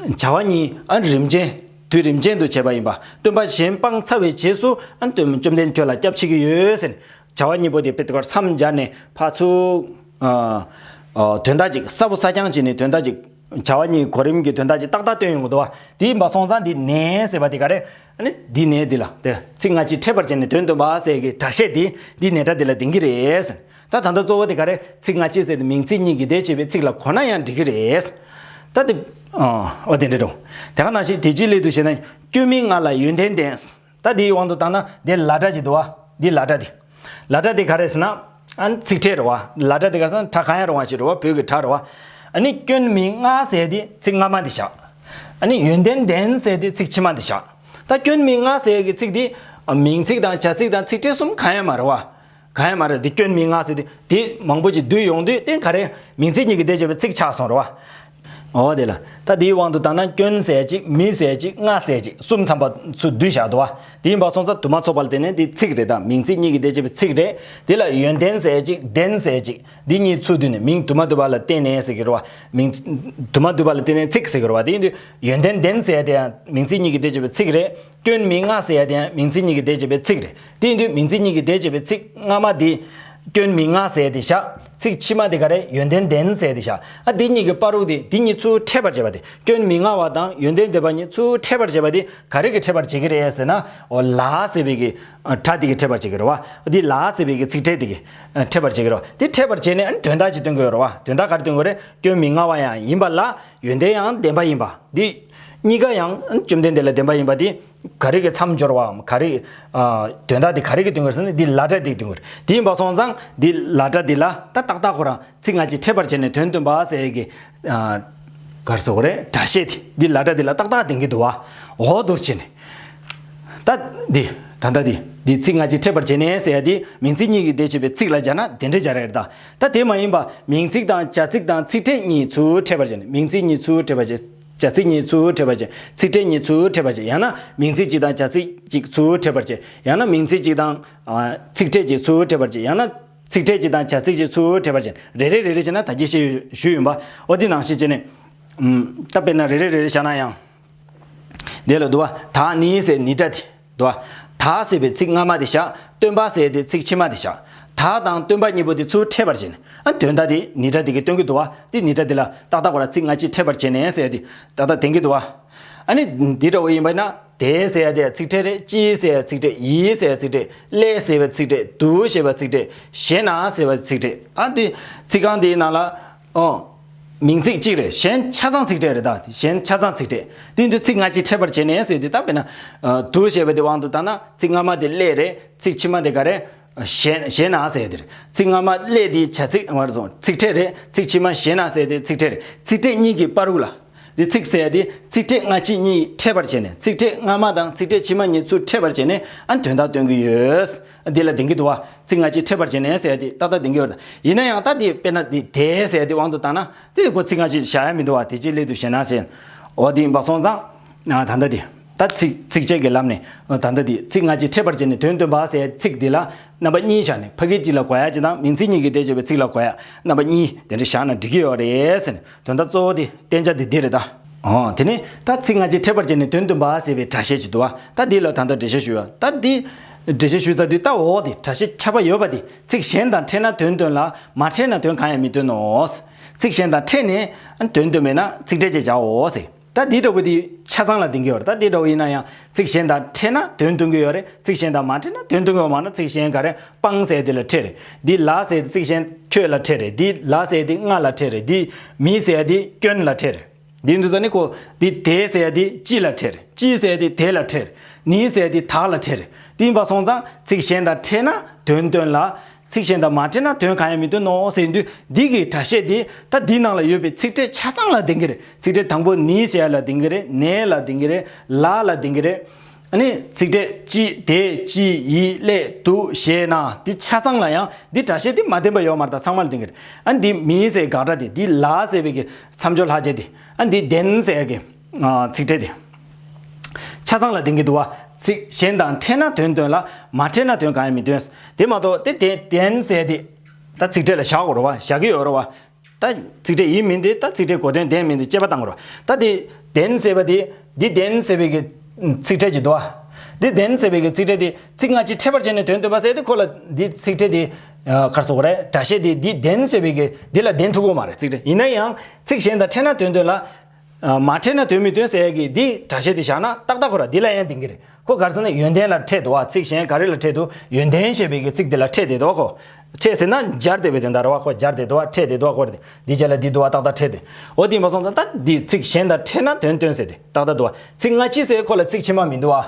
བྱ་བ་གཉིས་ཨ་རིམ་ཅན། དུས་རིམ་ཅན་དུ་བྱས་པ་ཡིན་པ། སྟོན་པ་གཞན་སྤངས་ཚར་བའི་རྗེས་སུ་ཨ་ནི་བཅོམ་ལྡན་ཁྱོད་ལ་སྐྱབས་མཆི་གི་ཡོད་ཟེར་ནས། བྱ་བ་གཉིས་པོ་དེ་དཔེ་དེ་གར་མཚམས་སྦྱར་ནས་ཕར་ཚུར་ཨ་ཨ་དོན་དག་ཅིག་གསལ་པོ་གསལ་རྐྱང་བྱས་ནས་དོན་དག་ཅིག་བྱ་བ་གཉིས་གོ་རིམ་གྱི་དོན་དག་ཅིག་ཏག་ཏག་སྟོན་ཡོང་གི་འདུག་བ། དེ་ཡིན་པ་སོང་ཙང་འདི་ནས་ཟེར་བ་དེ་ག་རེ། ཨ་ནི་འདི་ནས་འདི་ལ་དེ་ཚིག་སྔ་ཕྱི་ཕྲད་པར་བྱས་ནས་དོན་སྟོན་པ་ཟེར་གྱི་སྒྲ་བཤད་དེ་འདི་ནས་སྒྲ་འདི་ལ་ལྡན་གྱི་རེད། ད་ད་ལྟ་གཙོ་བོ་དེ་ག་རེ། ཚིག་སྔ་ཕྱི་ཟེར་དེ་མིང་ཚིག་གཉིས་ཀྱི་སྡེ་བྱས་པའི་ཚིག་ལ་གོ་ན་ཡང་འགྲིག་གི་རེད། ད་དེ་ཨ་འོ་དེ་འདྲ་འགྲོ། དེ་ག་ནང་བཞིན་དེ་ཅིའི་སླད་དུ་ཞེ་ན། སྐྱོན་མིན་ང་ལ་ཡོན་ཏན་ལྡན། ད་འདིའི་དབང་དུ་བཏང་ན་འདི་ལ་སྒྲ་ཅིག་འདུག་བ། འདི་ལ་སྒྲ་འདི། ལ་སྒྲ་འདི་ག་རེ་ཟེར་ན། ཨ་ནི་ཚིག་ཕྲད་རེད་བ། ལ་སྒྲ་འདི་ག་རེ་ཟེར་ན་སྒྲ་གང་ཡང་རུང་བ་ཞིག་རེད་བ། བོད་ཀྱི་སྒྲ་རེད་བ། ཨ་ནི་སྐྱོན་མིན་ང་ཟེར་དེ་ཚིག་སྔ་མ་འདི་བཞག་ཨ་ནི་ཡོན་ཏན་ལྡན་ཟེར་དེ་ཚིག་ཕྱི་མ་འདི་བཞག་ད་སྐྱོན་མིན་ང་ཟེར་གྱི་ཚིག་འདི་མིང་ཚིག་དང་བྱ་ཚིག་དང་ཚིག་ཕྲད་གསུམ་གང་ཡང་མ་རེད་བ། གང་ཡང་མ་རེད། འདི་སྐྱོན་མིན་ང་ཟེར་དེ་དེ་མང་པོ་ཅིག་བསྡུས་ཡོང་དུས་དེ་ག་རེ་མིང་ཚིག་གཉིས་ཀྱི་སྡེ་བྱས་པའི་ཚིག་ཆགས་སོང་རེད་བ། འོ་དེ་ལ། ད་དེའི་དབང་དུ་བཏང་ན་སྐྱོན་ཟེར་ཅིག་མིན་ཟེར་ཅིག་ང་ཟེར་ཅིག་གསུམ་ཚང་པ་ཚུར་བསྡུས་བཞག་འདུག་བ། དེ་ཡིན་པ་སོང་ཙང་དུ་མ་ཚོགས་པ་ལ་བརྟེན་ནས་འདི་ཚིག་རེད། ད་མིང་ཚིག་གཉིས་ཀྱི་སྡེ་བྱས་པའི་ཚིག་རེད། དེ་ལ་ཡོན་ཏན་ཟེར་ཅིག་ལྡན་ཟེར་ཅིག་འདི་གཉིས་ཚུར་བསྡུས་ནས་མིང་དུ་མ་བསྡུ་བ་ལ་བརྟེན་ནས་ཟེར་གྱི་རེད་བ། མིང་དུ་མ་བསྡུ་བ་ལ་བརྟེན་ནས་ཚིག་ཟེར་གྱི་རེད་བ། དེ་ཡིན་དུས་ཡོན་ཏན་ལྡན་ཟེར་དེ་ཡང་མིང་ཚིག་གཉིས་ཀྱི་སྡེ་བྱས་པའི་ཚིག་རེད། སྐྱོན་མིན་ང་ཟེར་ཡ་དེ་ཡང་མིང་ཚིག་གཉིས་ཀྱི་སྡེ་བྱས་པའི་ཚིག་རེད། དེ་ཡིན་དུས་མིང་ཚིག་གཉིས་ཀྱི་སྡེ་བྱས་པའི་ཚིག་སྔ་མ་དེ་སྐྱོན་མིན་ང་ཟེར་ཡ་དེ་བཞག་ཚིག་ཕྱི་མ་དེ་ག་རེ། ཡོན་ཏན་ལྡན་ཟེར་ཡ་དེ་བཞག་ཨ་དེ་གཉིས་ཀྱི་བར་དུ་དེ་དེ་གཉིས་ཚུར་ཕྲད་པར་བྱེད་པ་དེ། སྐྱོན་མིན་ང་བ་དང་ཡོན་ཏན་ལྡན་པ་གཉིས་ཚུར་ཕྲད་པར་བྱེད་པ་དེ་ག་རེ་གིས་ཕྲད་པར་བྱེད་ཀྱི་རེད་ཟེར་ན། འོ་ལ་ཟེར་བའི་གི་ཨ་སྒྲ་དེ་གིས་ཕྲད་པར་བྱེད་ཀྱི་རེད་བ། འདི་ལ་ཟེར་བའི་གི་ཚིག་ཕྲད་དེ་གིས་ཨ་ཕྲད་པར་བྱེད་ཀྱི་རེད་བ། དེ་ཕྲད་པར་བྱས་ནས་ཨ་ནི་དོན་དག་ཅིག་སྟོན་གྱི་ཡོད་རེད་བ། དོན་དག་ག་རེ་སྟོན་གྱི་ཡོད་རེད། སྐྱོན་མིན་ང་བ་ཡང་ཡིན་པ་ལ། ཡོན་ཏན་ཡང་ལྡན་པ་ཡིན་པ། འདི་གཉིས་ཀ་ཡང་བཅོམ་ལྡན་འདས་ལ་ལྡན་པ་ཡིན་པ་འདི་ག་རེ་གི་མཚམས་སྦྱོར་བའམ་ག་རེ། ཨ་དོན་དག་འདི་ག་རེ་གི་སྟོན་གྱི་རེད་ཟེར་ན་འདི་ལ་སྒྲ་འདི་སྟོན་གྱི་རེད། དེ་ཡིན་པ་སོང་ཙང་འདི་ལ་སྒྲ་འདི་ལ་ད་ཏག་ཏག་ཁོ་རང་ཚིག་སྔ་ཕྱི་ཕྲད་པར་བྱས་ནས་དོན་སྟོན་པ་ཟེར་གྱི། ཨ་ག་རེ་ཟེར་དགོས་རེད། སྒྲ་བཤད་དེ་འདི་ལ་སྒྲ་འདི་ལ་ཏག་ཏག་ལྡན་གྱི་འདུག་བ། འོ་དོར་བྱས་ནས། ད་འདི་ད་ལྟ་འདི་འདི་ཚིག་སྔ་ཕྱི་ཕྲད་པར་བྱས་ནས་ཟེར་ཡ་འདི་མིང་ཚིག་གཉིས་ཀྱི་སྡེ་བྱས་པའི་ཚིག་ལ་སྦྱར་ན་དེ་འདྲ་སྦྱར་ཡ་རེད་ད། ད་དེ་མ་ཡིན་པ་མིང་ཚིག་དང་བྱ་ཚིག་དང་ཚིག་ཕྲད་གཉིས་ཚུར་ཕྲད་པར་བྱས་ནས། མིང་ཚིག་གཉིས་ཚུར་ཕྲད་པར་བྱས། བྱ་ཚིག་གཉིས་ཚུར་ཕྲད་པར་བྱས། ཚིག་ཕྲད་གཉིས་ཚུར་ཕྲད་པར་བྱས། ཡང་ན་མིང་ཚིག་གཅིག་དང་བྱ་ཚིག་གཅིག་ཚུར་ཕྲད་པར་བྱས། ཡང་ན་མིང་ཚིག་གཅིག་དང་ཨ་ཚིག་ཕྲད་གཅིག་ཚུར་ཕྲད་པར་བྱས། ཡང་ན་ཚིག་ཕྲད་གཅིག་དང་བྱ་ཚིག་གཅིག་ཚུར་ཕྲད་པར་བྱས། རེ་རེ་རེ་རེ་བྱས་ན་ད་གིན་ཞུས་ཞུས་ཡིན་པ། འོ་དེ་ནང་བཞིན་བྱས་ནས། ཨམ། ད་དཔེར་ན་རེ་རེ་རེ་རེ་བཞག་ན་ཡང་། དེ་ལ་འདུག་བ། ད་ནི་ཟེར་ནི་སྒྲ་དེ། འདུག་བ། ད་ཟེར་བའི་ཚིག་སྔ་མ་དེ་བཞག་སྟོན་པ་ཟེར་དེ་ཚིག་ཕྱི་མ་དེ་བཞག་ད་དང་སྟོན་པ་གཉིས་པོ་དེ་ཚུར་ཕྲད་པར་བྱས་ནས། ཨ་དོན་དག་དེ་ནི་སྒྲ་དེ་གིས་སྟོན་གྱི་འདུག་བ། དེ་ནི་སྒྲ་དེ་ལ་ཏག་ཏག་ཁོ་རང་ཚིག་སྔ་ཕྱི་ཕྲད་པར་བྱས་ནས་ཟེར་དེ་ཏག་ཏག་ལྡན་གྱི་འདུག་བ། ཨ་ནི་འདི་འདྲ་བོ་ཡིན་པ་ན། དེ་ཟེར་ཡ་དེ་ཚིག་ཕྲད་རེད། ཅི་ཟེར་ཡ་ཚིག་ཕྲད། ཡི་ཟེར་ཡ་ཚིག་ཕྲད། ལས་ཟེར་བའི་ཚིག་ཕྲད། དུ་ཞེས་པ་ཚིག་ཕྲད། གཞན་ན་ཟེར་བ་ཚིག་ཕྲད། ཨ་དེ་ཚིག་རྐང་དེའི་ནང་ལ། ཨོ། མིང་ཚིག་གཅིག་རེད། གཞན་ཆ་ཚང་ཚིག་ཕྲད་རེད་ད། གཞན་ཆ་ཚང་ཚིག་ཕྲད། དེ་འདི་ཚིག་སྔ་ཕྱི་ཕྲད་པར་བྱས་ནས་ཟེར་དེ་ད་དཔེར་ན། ཨ་དུ་ཞེས་པ་དེ་དབང་དུ་བཏང་ན་ཚིག་སྔ་མ་དེ་ལས་རེད། ཚིག་ཕྱི་མ་དེ་ག་རེ། གཞན་གཞན་ན་ཟེར་དེ་རེད། ཚིག་སྔ་མ་ལས་དེ་བྱ་ཚིག་མར་སོང་ཚིག་ཕྲད་རེད། ཚིག་ཕྱི་མ་གཞན་ན་ཟེར་དེ་ཚིག་ཕྲད་རེད། ཚིག་ཕྲད་གཉིས་ཀྱི་བར་དུ་ལ། འདི་ཚིག་ཟེར་ཡ་དེ་ཚིག་ཕྲད་སྔ་ཕྱི་གཉིས་ཕྲད་པར་བྱས་ནས། ཚིག་ཕྲད་སྔ་མ་དང་ཚིག་ཕྲད་ཕྱི་མ་གཉིས་ཚུར་ཕྲད་པར་བྱས་ནས་ཨ་དོན་དག་སྟོན་གྱི་ཡོད། འདི་ལ་ལྡན་གྱི་འདུག་བ། ཚིག་སྔ་ཕྱི་ཕྲད་པར་བྱས་ནས་ཟེར་ཡ་དེ་ཏག་ཏག་ལྡན་གྱི་ཡོད། ཡིན་ན་ཡང་ད་དེ་དཔེར་ན་དེ་དེ་ཟེར་ཡ་དེ་དབང་དུ་བཏང་ན་དེ་ཁོ་ཚིག་སྔ་ཕྱི་བཞག་ཡ་མི་འདུག་བ། དེ་ཅི་སླད་དུ་ཞེ་ན་ཟེར། འོ་དེ་ཡིན་པ་སོང་ཙང་། ད་ལྟ་དེ། ད་ཚིག་ཚིགས་བཅད་ཀྱི་ལམ་ནས་ད་ལྟ་དེ་ཚིག་སྔ་ཕྱི་ཕྲད་པར་བྱས་ནས་དོན་སྟོན་པ་ཟེར་ཡ་ཚིག་འདི་ལ་རྣམ་པ་གཉིས་བཞག་ནས། ཕ་གི་གཅིག་ལ་གོ་ཡ་གཅིག་དང་མིང་ཚིག་གཉིས་ཀྱིས་དེ་བྱས་པའི་ཚིག་ལ་གོ་ཡ་རྣམ་པ་གཉིས་དེ་འདྲ་བཞག་ན་འགྲིག་གི་ཡོད་རེད་ཟེར་ནས། དོན་དག་གཙོ་བོ་དེ་བསྟན་བྱ་དེ་འདི་རེད་ད། འོ་དེ་ནས་ད་ཚིག་སྔ་ཕྱི་ཕྲད་པར་བྱས་ནས་དོན་སྟོན་པ་ཟེར་བའི་སྒྲ་བཤད་ཅིག་འདུག་བ། ད་འདི་ལ་ད་ལྟ་འགྲེལ་བཤད་ཞུ་ཡ། ད་འདི་འགྲེལ་བཤད་ཞུ་ས་དུས་ད་འོ་དེ་སྒྲ་བཤད་ཁྱབ་པ་ཡོད་པ་དེ་ཚིག་གཞན་དང་ཕྲད་ན་དོན་སྟོན་ལ་མ་ཕྲད་ན་དོན་གང་ཡང་མི་སྟོན་ནོ། ཚིག་གཞན་དང་ཕྲད་ནས་དོན་སྟོན་པས་ན་ཚིག་ཕྲད་ཅེས་བྱའོ་ཟེར། ད་འདི་འདྲ་བོ་དེ་ཆ་ཚང་ལ་ལྡན་གྱི་ཡོད་རེད། ད་འདི་འདྲ་བོ་ཡིན་ན་ཡང་ཚིག་གཞན་དང་ཕྲད་ན་དོན་སྟོན་གྱི་ཡོད་རེད། ཚིག་གཞན་དང་མ་ཕྲད་ན་དོན་སྟོན་གྱི་ཡོད་མ་རེད། ཚིག་གཞན་ག་རེ། སྤང་ཟེར་དེ་ལ་ཕྲད་རེད། འདི་ལ་ཟེར་དེ་ཚིག་གཞན་ཁྱོད་ལ་ཕྲད་རེད། འདི་ལ་ཟེར་དེ་ང་ལ་ཕྲད་རེད། འདི་མི་ཟེར་དེ་སྐྱོན་ལ་ཕྲད་རེད། འདི་འདུག་ས་ནི་ཁོ་འདི་དེ་ཟེར་དེ་ཅི་ལ་ཕྲད་རེད། ཅི་ཟེར་དེ་དེ་ལ་ཕྲད་རེད། ནི་ཟེར་དེ་ད་ལ་ཕྲད་རེད། འདི་ཡིན་པ་སོང་ཙང་ཚིག་གཞན་དང་ཕྲད་ན་དོན་སྟོན་ལ། ཚིག་གཞན་དང་མ་ཕྲད་ན་དོན་གང་ཡང་མི་སྟོན་ནོ་ཟེར་དུས། འདི་གི་སྒྲ་བཤད་འདི་ད་འདི་ནང་ལ་ཡོད་པའི་ཚིག་ཕྲད་ཆ་ཚང་ལ་ལྡན་གྱི་རེད། ཚིག་ཕྲད་དང་པོ་ནི་ཟེར་ཡ་ལ་ལྡན་གྱི་རེད། ནས་ལ་ལྡན་གྱི་རེད། ལ་ལ་ལྡན་གྱི་རེད། ཨ་ནི་ཚིག་ཕྲད་ཅི་དེ་ཅི་ཡི་སླད་དུ་ཞེ་ན་འདི་ཆ་ཚང་ལ་ཡང་འདི་སྒྲ་བཤད་འདི་མ་ལྡན་པ་ཡོད་མ་རེད། ད་ཚང་མ་ལ་ལྡན་གྱི་རེད། ཨ་ནི་འདི་མི་ཟེར་དགག་སྒྲ་དེ། འདི་ལ་ཟེར་བའི་གི་མཚམས་སྦྱོར་ལྷག་བཅས་དེ། ཨ་འདི་དེན་ཟེར་གི་ཚིག་ཕྲད་དེ་ཆ་ཚང་ལ་ལྡན་གྱི་འདུག་བ། ཚིག་གཞན་དང་ཕྲད་ན་དོན་སྟོན་ལ། མ་ཕྲད་ན་དོན་གང་ཡང་མི་སྟོན། དེ་མ་གཏོགས་དེ་དེ་དེན་ཟེར་དེ་ད་ཚིག་ཕྲད་ལ་བཞག་དགོས་རེད་བ། བཞག་གི་ཡོད་རེད་བ། ད་ཚིག་ཕྲད་ཡིན་མིན་དེ་ད་ཚིག་ཕྲད་གོ་དོན་ལྡན་མིན་དེ་དཔྱད་པ་བཏང་དགོས་རེད་བ། ད་དེ་དེན་ཟེར་བ་དེ་འདི་དེན་ཟེར་བའི་གི་ཚིག་ཕྲད་ཅིག་འདུག་བ། འདི་དེན་ཟེར་བའི་གི་ཚིག་ཕྲད་དེ་ཚིག་སྔ་ཕྱི་ཕྲད་པར་བྱས་ནས་དོན་སྟོན་པ་ཟེར་དེ་ཁོ་ལ་འདི་ཚིག་ཕྲད་དེ་ག་རེ་ཟེར་དགོས་རེད། སྒྲ་བཤད་དེ་འདི་དེན་ཟེར་བའི་གི་འདི་ལ་ལྡན་ཐུབ་ཀྱི་ཡོད་མ་རེད། ཚིག་ཕྲད་ཡིན་ན་ཡང་ཚིག་གཞན་དང་ཕྲད་ན་དོན་སྟོན་ལ། མ་ཕྲད་ན་དོན་མི་སྟོན་ཟེར་ཡ་གི་འདི་སྒྲ་བཤད་དེ་བཞག་ན་ཏག་ཏག་ཁོ་ར་འདི་ལ་ཡང་ལྡན་གྱི་རེད། ཁོ་ག་རེ་ཟེར་ན་ཡོན་ཏན་ལ་ཕྲད་འདུག་བ། ཚིག་གཞན་ག་རེ་ལ་ཕྲད་འདུག་ཡོན་ཏན་ཞེས་པའི་གི་ཚིག་དེ་ལ་ཕྲད་དེ་འདུག་ཁོ། ཕྲད་ཟེར་ན་སྦྱར་དེ་བའི་དོན་དག་རེད་བ། ཁོ་སྦྱར་དེ་འདུག་བ། ཕྲད་དེ་འདུག་བ། ཁོ་རེད། འདི་རྗེས་ལ་འདི་འདུག་བ། ཏག་ཏག་ཕྲད་དེ། འོ་དེ་ཡིན་པ་སོང་ཙང་ད་འདི་ཚིག་གཞན་དང་ཕྲད་ན་དོན་སྟོན་ཟེར་དེ་ཏག་ཏག་འདུག་བ། ཚིག་སྔ་ཕྱི་ཟེར་ཁོ་ལ་ཚིག་ཕྱི་མ་མི་འདུག་བ།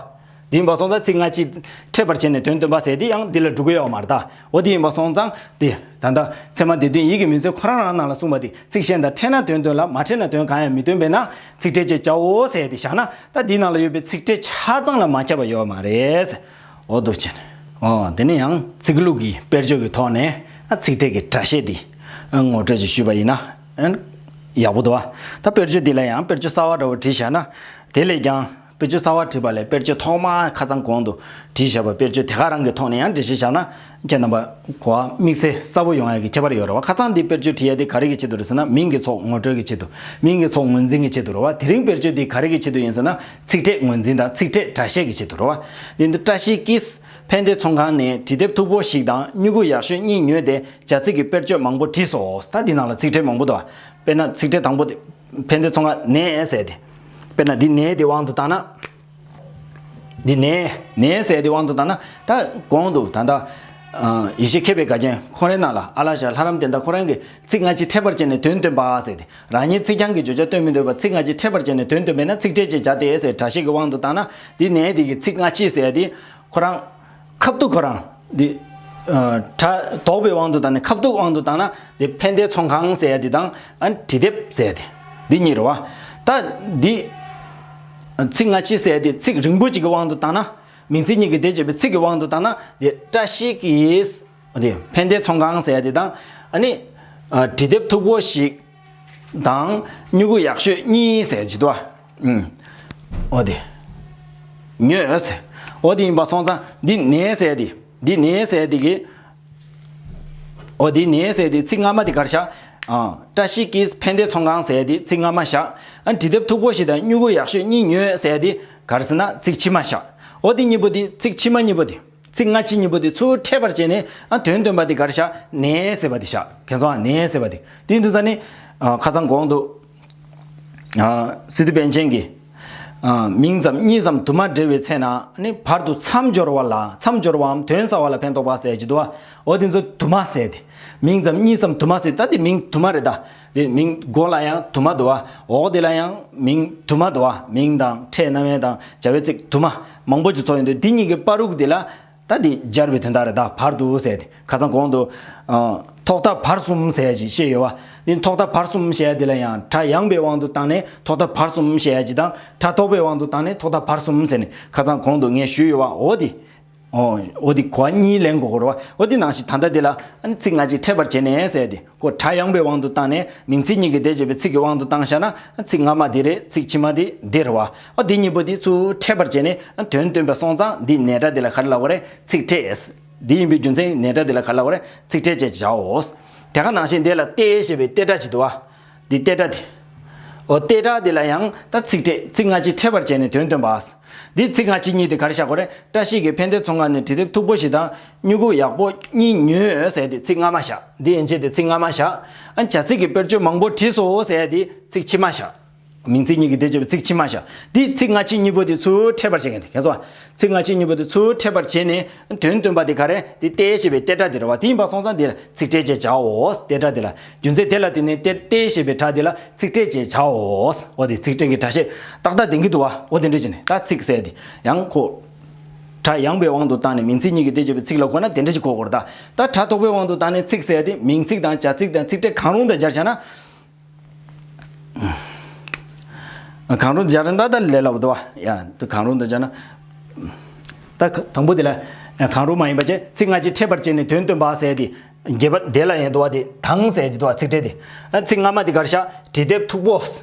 དེ་ཡིན་པ་སོང་ཙང་ཚིག་སྔ་ཕྱི་ཕྲད་པར་བྱས་ནས་དོན་སྟོན་པ་ཟེར་དེ་ཡང་འདི་ལ་འགྲོ་གི་ཡོད་མ་རེད་ད། འོ་དེ་ཡིན་པ་སོང་ཙང་དེ་ད་ལྟ་ཚད་མ་སྡེ་བདུན་ཡིད་ཀྱི་མུན་སེལ་ཁོ་རང་རང་ནང་ལ་གསུངས་པ་དེ་ཚིག་གཞན་དང་ཕྲད་ན་དོན་སྟོན་ལ། མ་ཕྲད་ན་དོན་གང་ཡང་མི་སྟོན་པས་ན་ཚིག་ཕྲད་ཅེས་བྱའོ་ཟེར་དེ་བཞག་ན་ད་འདི་ནང་ལ་ཡོད་པའི་ཚིག་ཕྲད་ཆ་ཚང་ལ་མ་ཁྱབ་པ་ཡོད་མ་རེད། འོ་འདུག་བྱས་ནས། འོ་དེ་ནས་ཡང་ཚིག་ལྷུག་གི་དཔེར་བརྗོད་ཀྱི་ཐོག་ནས་ཨ་ཚིག་ཕྲད་ཀྱི་སྒྲ་བཤད་འདི་ཨ་ངོ་སྤྲོད་ཅིག་ཞུས་པ་ཡིན་ན་ཨ་ཡག་པོ་འདུག་བ། ད་དཔེར་བརྗོད་འདི་ལ་ཡང་དཔེར་བརྗོད་གསར་བ་འདྲ་བོ་བྲིས་བཞག་ན་དེ་ལས་ཀྱང་། དཔེར་བརྗོད་གསར་བ་བྲིས་པ་ལས་དཔེར་བརྗོད་ཐོག་མ་ཁ་སང་གོང་དུ་བྲིས་བཞག་པ་དཔེར་བརྗོད་དེ་ག་རང་གི་ཐོག་ནས་ཡང་འགྲེལ་བཤད་བཞག་ན་ཁྱེད་རྣམ་པ་གོ་བ་དམིགས་བསལ་གསལ་པོ་ཡོང་ཡ་གི་ཁྱད་པར་ཡོད་རེད་བ། ཁ་སང་འདི་དཔེར་བརྗོད་བྲིས་ཡ་དེ་ག་རེ་གི་ཆེད་དུ་རེད་ཟེར་ན་མིང་གི་ཚོགས་ངོ་སྤྲོད་ཀྱི་ཆེད་དུ། མིང་གི་ཚོགས་ངོས་འཛིན་གྱི་ཆེད་དུ་རེད་བ། དེ་རིང་དཔེར་བརྗོད་འདི་ག་རེ་གི་ཆེད་དུ་ཡིན་ཟེར་ན་ཚིག་ཕྲད་ངོས་འཛིན་དང་ཚིག་ཕྲད་སྒྲ་བཤད་ཀྱི་ཆེད་དུ་རེད་བ། འདི་འདི་བཀྲ་ཤིས་ཀྱིས་ཕན་བདེ་ཚོང་ཁང་ནས་འབྲི་དེབ་མཐུག་པོ་ཞིག་དང་སྨྱུ་གུ་ཡག་ཤོས་གཉིས་ཉོས་ཏེ་བྱ་ཚིག་གི་དཔེར་བརྗོད་མང་པོ་བྲིས་སོ། ད་འདི་ནང་ལ་ཚིག་ཕྲད་མང་པོ་འདུག་བ། དཔེར་ན་ཚིག་ཕྲད་དང་པོ་དེ། ཕན་བདེ་ཚོང་ཁང་ནས་ཟེར་ཏེ། དཔེར་ན་འདི་ནས་དེ་དབང་དུ་བཏང་ན། འདི་ནས་ནས་ཟེར་དེ་དབང་དུ་བཏང་ན་ད་གོང་དུ་ད་ལྟ། ཡེ་ཤེས་མཁས་པའི་དགའ་སྐྱེད་ཁོ་རའི་ནང་ལ་ཨ་ལ་ཞེས་ལྷ་རམས་དེ་འདྲ་ཁོ་རང་གི་ཚིག་སྔ་ཕྱི་ཕྲད་པར་བྱས་ནས་དོན་སྟོན་པ་ཟེར་ཏེ། རང་ཉིད་ཚིག་རྐྱང་གི་བརྗོད་བྱ་སྟོན་མི་འདོད་པར་ཚིག་སྔ་ཕྱི་ཕྲད་པར་བྱས་ནས་དོན་སྟོན་པས་ན་ཚིག་ཕྲད་ཅེས་བྱ་སྟེ་ཟེར་སྒྲ་བཤད་ཀྱི་དབང་དུ་བཏང་ན། འདི་ནས་དེ་གི་ཚིག་སྔ་ཕྱི་ཟེར་དེ། ཁོ་རང་། ཁ་བཏུག་ཁོ་རང་། འདི། ཨ། སྒྲ་དོག་པའི་དབང་དུ་བཏང་ནས་ཁ་བཏུག་དབང་དུ་བཏང་ན་འདི་ཕན་བདེ་ཚོང་ཁང་ཟེར་ཡ་འདི་དང་ཨ་འབྲི་དེབ་ཟེར་ཡ་འདི། འདི་གཉིས་རེད་བ། ད་འདི། ཚིག་སྔ་ཕྱི་ཟེར་ཡ་འདི་ཚིག་རིང་པོ་གཅིག་གི་དབང་དུ་བཏང་ན། མིང་ཚིག་གཉིས་ཀྱིས་དེ་བྱེད་པའི་ཚིག་གི་དབང་དུ་བཏང་ན་འདི་བཀྲ་ཤིས་ཀྱིས། འདི་ཕན་བདེ་ཚོང་ཁང་ཟེར་ཡ་འདི་དང་ཨ་ནི། ཨ། འབྲི་དེབ་མཐུག་པོ་ཞིག་དང་སྨྱུ་གུ་ཡག་ཤོས་གཉིས་ཟེར་གྱི་འདུག་བ། ཨུམ། འོ་དེ། ཉོས་ཟེར། འོ་དེ་ཡིན་པ་སོང་ཙང་འདི་ནས་ཟེར་དེ། འདི་ནས་ཟེར་དེ་གི། འོ་དེ་ནས་ཟེར་དེ་ཚིག་སྔ་མ་དེ་གར་བཞག་ཨ། བཀྲ་ཤིས་ཀྱིས་ཕན་བདེ་ཚོང་ཁང་ཟེར་དེ་ཚིག་སྔ་མ་བཞག་ཨ། འབྲི་དེབ་མཐུག་པོ་ཞིག་དང་སྨྱུ་གུ་ཡག་ཤོས་གཉིས་ཉོས་ཟེར་དེ་གར་ཟེར་ན་ཚིག་ཕྱི་མ་བཞག་འོ་དེ་གཉིས་པོ་དེ་ཚིག་ཕྱི་མ་གཉིས་པོ་དེ། ཚིག་སྔ་ཕྱི་གཉིས་པོ་དེ་ཚུར་ཕྲད་པར་བྱས་ནས་ཨ་དོན་སྟོན་པ་དེ་གར་བཞག་ནས་ཟེར་བ་དེ་བཞག་ཁྱེད་ཚོ་ཨ་ནས་ཟེར་བ་དེ། དེ་ཡིན་དུས་ཙ་ནི། ཨ། ཁ་སང་གོང་དུ། ཨ། སི་ཏུ་པཎ་ཆེན་གྱིས། ཨ། མིང་ཙམ་གཉིས་ཙམ་དུ་མ་འབྲེལ་བའི་ཚེ་ན་ནི་བར་དུ་མཚམས་སྦྱོར་བ་ལ་མཚམས་སྦྱོར་བའམ་དོན་གསལ་བ་ལ་ཕན་འདོགས་པ་ཟེར་གྱི་འདུག་བ། འོ་དེ་ཚོ་དུ་མ་ཟེར་ཏེ། མིང་ཙམ་གཉིས་ཙམ་དུ་མ་ཟེར་ད་དེ་མིང་དུ་མ་རེད་ད། དེ་མིང་མགོ་ལ་ཡང་དུ་མ་འདུག་བ། འོག་དེ་ལ་ཡང་མིང་དུ་མ་འདུག་བ། མིང་དང་ཕྲད་རྣམ་དབྱེ་དང་བྱ་བའི་ཚིག་དུ་མ་མང་པོ་ཅིག་ཚོགས་ཡོང་དུས་འདི་གཉིས་ཀྱི་བར་དུ་དེ་ལ། ད་འདི་སྦྱར་བའི་དོན་དག་རེད། ད་བར་དུ་ཟེར་ཏེ་ཁ་སང་གོང་དུ་ཨ་ཐོག་མཐའ་བར་གསུམ་ཟེར་ཡ་ཅིག་བཤད་ཡོད་བ། འདི་ཐོག་མཐའ་བར་གསུམ་ཞེས་ཡ་འདི་ལ་ཡང་སྒྲ་ཡངས་པའི་དབང་དུ་བཏང་ནས་ཐོག་མཐའ་བར་གསུམ་ཞེས་ཡ་ཅིག་དང་སྒྲ་དོག་པའི་དབང་དུ་བཏང་ནས་ཐོག་མཐའ་བར་གསུམ་ཟེར་ནས་ཁ་སང་གོང་དུ་ངས་ཞུས་ཡོད་བ། འོ་འདི། ཨོ། འོ་འདི་གོ་བ་གཉིས་ལེན་དགོས་ཀྱི་རེད་བ། འོ་འདི་ནང་བཞིན་ད་ལྟ་འདི་ལ་ཨ་ནི་ཚིག་སྔ་ཕྱི་འཕྲད་པར་བྱས་ནས་ཟེར་ཏེ་ཁོ་སྒྲ་ཡངས་པའི་དབང་དུ་བཏང་ནས་མིང་ཚིག་གཉིས་ཀྱི་སྡེ་བྱས་པའི་ཚིག་གི་དབང་དུ་བཏང་བཞག་ན་ཚིག་སྔ་མ་འདི་རེད། ཚིག་ཕྱི་མ་འདི་འདི་རེད་བ། ཨོ་འདི་གཉིས་པོ་འདི་ཚུར་འཕྲད་པར་བྱས་ནས་དོན་སྟོན་པ་སོང་ཙང་འདི་ནས་སྒྲ་འདི་ལ་ག་རེ་ལབ་དགོས་རེད། ཚིག་ཕྲད། འདི་ཡིན་པའི་རྒྱུ་མཚན་ནས་སྒྲ་འདི་ལ་ག་རེ་ལབ་དགོས་རེད། ཚིག་ཕྲད་ཅེས་བྱའོ། དེ་ག་ནང་བཞིན་འདི་ལ་ཏེ་ཞེས་པའི་ཏེ་སྒྲ་ཅིག་འདུག་བ། འདི་ཏེ་སྒྲ་དེ། འོ་ཏེ་སྒྲ་འདི་ལ་ཡང་ད་ཚིག་ཕྲད། ཚིག་སྔ་ཕྱི་འཕྲད་པར་བྱས་ནས་དོན་སྟོན་པ། འདི་ཚིག་སྔ་ཕྱི་གཉིས་དེ་ག་རེ་བཞག་དགོས་རེད། བཀྲ་ཤིས་ཀྱིས་ཕན་བདེ་ཚོང་ཁང་ནས་དྲིལ་དེབ་མཐུག་པོ་ཞིག་དང་སྨྱུ་གུ་ཡག་པོ་གཉིས་ཉོས་ཟེར་ཏེ་ཚིག་སྔ་མ་བཞག་འདི་ཡན་ཆད་དེ་ཚིག་སྔ་མ་བཞག་ཨ་བྱ་ཚིག་གི་དཔེར་བརྗོད་མང་པོ་བྲིས་སོ་ཟེར་ཏེ་ཚིག་ཕྱི་མ་བཞག་མིང་ཚིག་གཉིས་ཀྱི་སྡེ་བྱས་པའི་ཚིག་ཕྱི་མ་བཞག་འདི་ཚིག་སྔ་ཕྱི་གཉིས་པོ་དེ་ཚུར་འཕྲད་པར་བྱེད་མཁན་དེ་ཁྱེད་ཚོ། ཚིག་སྔ་ཕྱི་གཉིས་པོ་དེ་ཚུར་འཕྲད་པར་བྱས་ནས་དོན་སྟོན་པ་དེ་ག་རེ། དེ་ཏེ་ཞེས་པའི་ཏེ་སྒྲ་དེ་རེད་བ། དེ་ཡིན་པ་སོང་ཙང་དེ་ལ་ཚིག་ཕྲད་ཅེས་བྱའོ། ཏེ་སྒྲ་དེ་ལ། རྒྱུ་མཚན་དེ་ལ་བརྟེན་ནས་ཏེ་ཏེ་ཞེས་པའི་སྒྲ་དེ་ལ་ཚིག་ཕྲད་ཅེས་བྱའོ། འོ་དེ་ཚིག་ཕྲད་ཀྱི་སྒྲ་བཤད་ཏག་ཏག་ལྡན་གྱི་འདུག་བ། འོ་དེ་འདྲ་བྱས་ནས་ད་ཚིག་ཟེར་དེ་ཡང་ཁོ། སྒྲ་ཡངས་པའི་དབང་དུ་བཏང་ནས་མིང་ཚིག་གཉིས་ཀྱི་སྡེ་བྱས་པའི་ཚིག་ལ་གོ་ན་དེ་འདྲ་ཞིག་གོ་དགོས་རེད་ད། ད་སྒྲ་དོག་པའི་དབང་དུ་བཏང་ནས་ཚིག་ཟེར་དེ་མིང་ཚིག་དང་བྱ་ཚིག་དང་ཚིག་ཕྲད་གང་རུང་དང་སྦྱར་བྱས་ན། གང་རུང་སྦྱར་ན་ད་ལས་སླ་པོ་འདུག་བ། ཡ་དེ་གང་རུང་དུ་སྦྱར་ན། ད་དང་པོ་དེ་ལ་གང་རུང་མ་ཡིན་པ་བྱས་ཚིག་སྔ་ཕྱི་འཕྲད་པར་བྱས་ནས་དོན་སྟོན་པ་ཟེར་དེ། རྒྱས་པ་དེ་ལ་ཡང་འདུག་བ། དེ་དང་ཟེར་གྱི་འདུག་བ། ཚིག་ཕྲད་དེ། ཚིག་སྔ་མ་དེ་ག་རེ་བཞག་དྲིལ་དེབ་མཐུག་པོ།